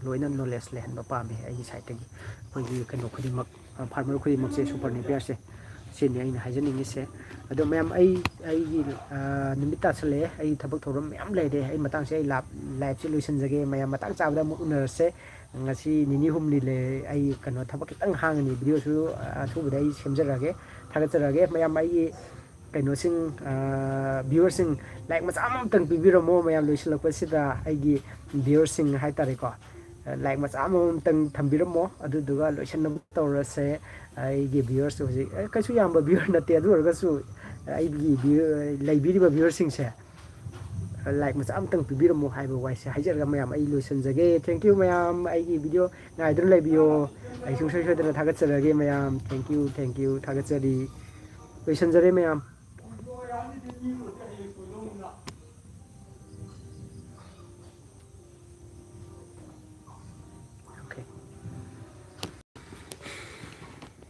ꯂꯣꯏꯅ ꯅꯣꯂꯦꯖ ꯂꯩꯍꯟꯕ ꯄꯥꯝꯃꯦ ꯑꯩꯒꯤ ꯁꯥꯏꯠꯇꯒꯤ꯫ ꯑꯩꯈꯣꯏꯒꯤ ꯀꯩꯅꯣ ꯈꯨꯗꯤꯡꯃꯛ, ꯐꯥꯔꯃꯔ ꯈꯨꯗꯤꯡꯃꯛꯁꯦ ꯁꯨꯄꯔ ꯅꯦꯄꯤꯌꯔꯁꯦ ꯁꯤꯅꯤ ꯑꯩꯅ ꯍꯥꯏꯖꯅꯤꯡꯉꯤꯁꯦ꯫ ꯑꯗꯣ ꯃꯌꯥꯝ, ꯑꯩ ꯑꯩꯒꯤ ꯅꯨꯃꯤꯠ ꯇꯥꯁꯜꯂꯛꯑꯦ, ꯑꯩ ꯊꯕꯛ ꯊꯧꯔꯝ ꯃꯌꯥꯝ ꯂꯩꯔꯦ꯫ ꯑꯩ ꯃꯇꯥꯡꯁꯦ ꯑꯩ ꯂꯥꯏꯞꯁꯦ ꯂꯣꯏꯁꯤꯟꯖꯒꯦ꯫ ꯃꯌꯥꯝ ꯃꯇꯥꯡ ꯆꯥꯕꯗ ꯑꯃꯨꯛ ꯎꯅꯔꯁꯦ꯫ ꯉꯁꯤ ꯅꯤꯅꯤ ꯍꯨꯝꯅꯤ ꯂꯩ ꯑꯩ ꯀꯩꯅꯣ ꯊꯕꯛ ꯈꯤꯇꯪ ꯍꯥꯡꯉꯅꯤ꯫ ꯚꯤꯗꯤꯑꯣꯁꯨ ꯑꯊꯨꯕꯗ ꯑꯩ ꯁꯦꯝꯖꯔꯛꯑꯒꯦ, ꯊꯥꯒꯠꯆꯔꯛꯑꯒꯦ꯫ ꯃꯌꯥꯝ ꯑꯩꯒꯤ ꯀꯩꯅꯣꯁꯤꯡ, ꯚ꯭ꯌꯨꯋꯔꯁꯤꯡ, ꯂꯥꯏꯛ ꯃꯆꯥ ꯑꯃꯃꯝꯇꯪ ꯄꯤꯕꯤꯔꯝꯃꯣ꯫ ꯃꯌꯥꯝ ꯂꯣꯏꯁꯤꯜꯂꯛꯄꯁꯤꯗ ꯑꯩꯒꯤ ꯚ꯭ꯌꯨꯋꯔꯁꯤꯡ ꯍꯥꯏꯇꯥꯔꯦꯀꯣ, ꯂꯥꯏꯛ ꯃꯆꯥ ꯑꯃꯃꯝꯇꯪ ꯊꯝꯕꯤꯔꯝꯃꯣ꯫ ꯑꯗꯨꯗꯨꯒ ꯂꯣꯏꯁꯤꯟꯅꯕ ꯇꯧꯔꯁꯦ꯫ ꯑꯩꯒꯤ ꯚ꯭ꯌꯨꯋꯔꯁ ꯍꯧꯖꯤꯛ ꯀꯩꯁꯨ ꯌꯥꯝꯕ ꯚ꯭ꯌꯨꯋꯔ ꯅꯠꯇꯦ, ꯑꯗꯨ ꯑꯣꯏꯔꯒꯁꯨ ꯑꯩꯒꯤ ꯂꯩꯕꯤꯔꯤꯕ ꯚ꯭ꯌꯨꯋꯔꯁꯤꯡꯁꯦ ꯂꯥꯏꯛ ꯃꯆꯥ ꯑꯃꯇꯪ ꯄꯤꯕꯤꯔꯝꯃꯣ ꯍꯥꯏꯕ ꯋꯥꯍꯩꯁꯦ ꯍꯥꯏꯖꯔꯒ ꯃꯌꯥꯝ ꯑꯩ ꯂꯣꯏꯁꯤꯟꯖꯒꯦ꯫ Thank you ꯃꯌꯥꯝ꯫ ꯑꯩꯒꯤ ꯚꯤꯗꯤꯑꯣ ꯉꯥꯏꯗꯨꯅ ꯂꯩꯕꯤꯌꯣ꯫ ꯑꯩ ꯁꯨꯡꯁꯣꯏ ꯁꯣꯏꯗꯅ ꯊꯥꯒꯠꯆꯔꯒꯦ ꯃꯌꯥꯝ꯫ Thank you, thank you꯫ ꯊꯥꯒꯠꯆꯔꯤ꯫ ꯂꯣꯏꯁꯤꯟꯖꯔꯦ ꯃꯌꯥꯝ꯫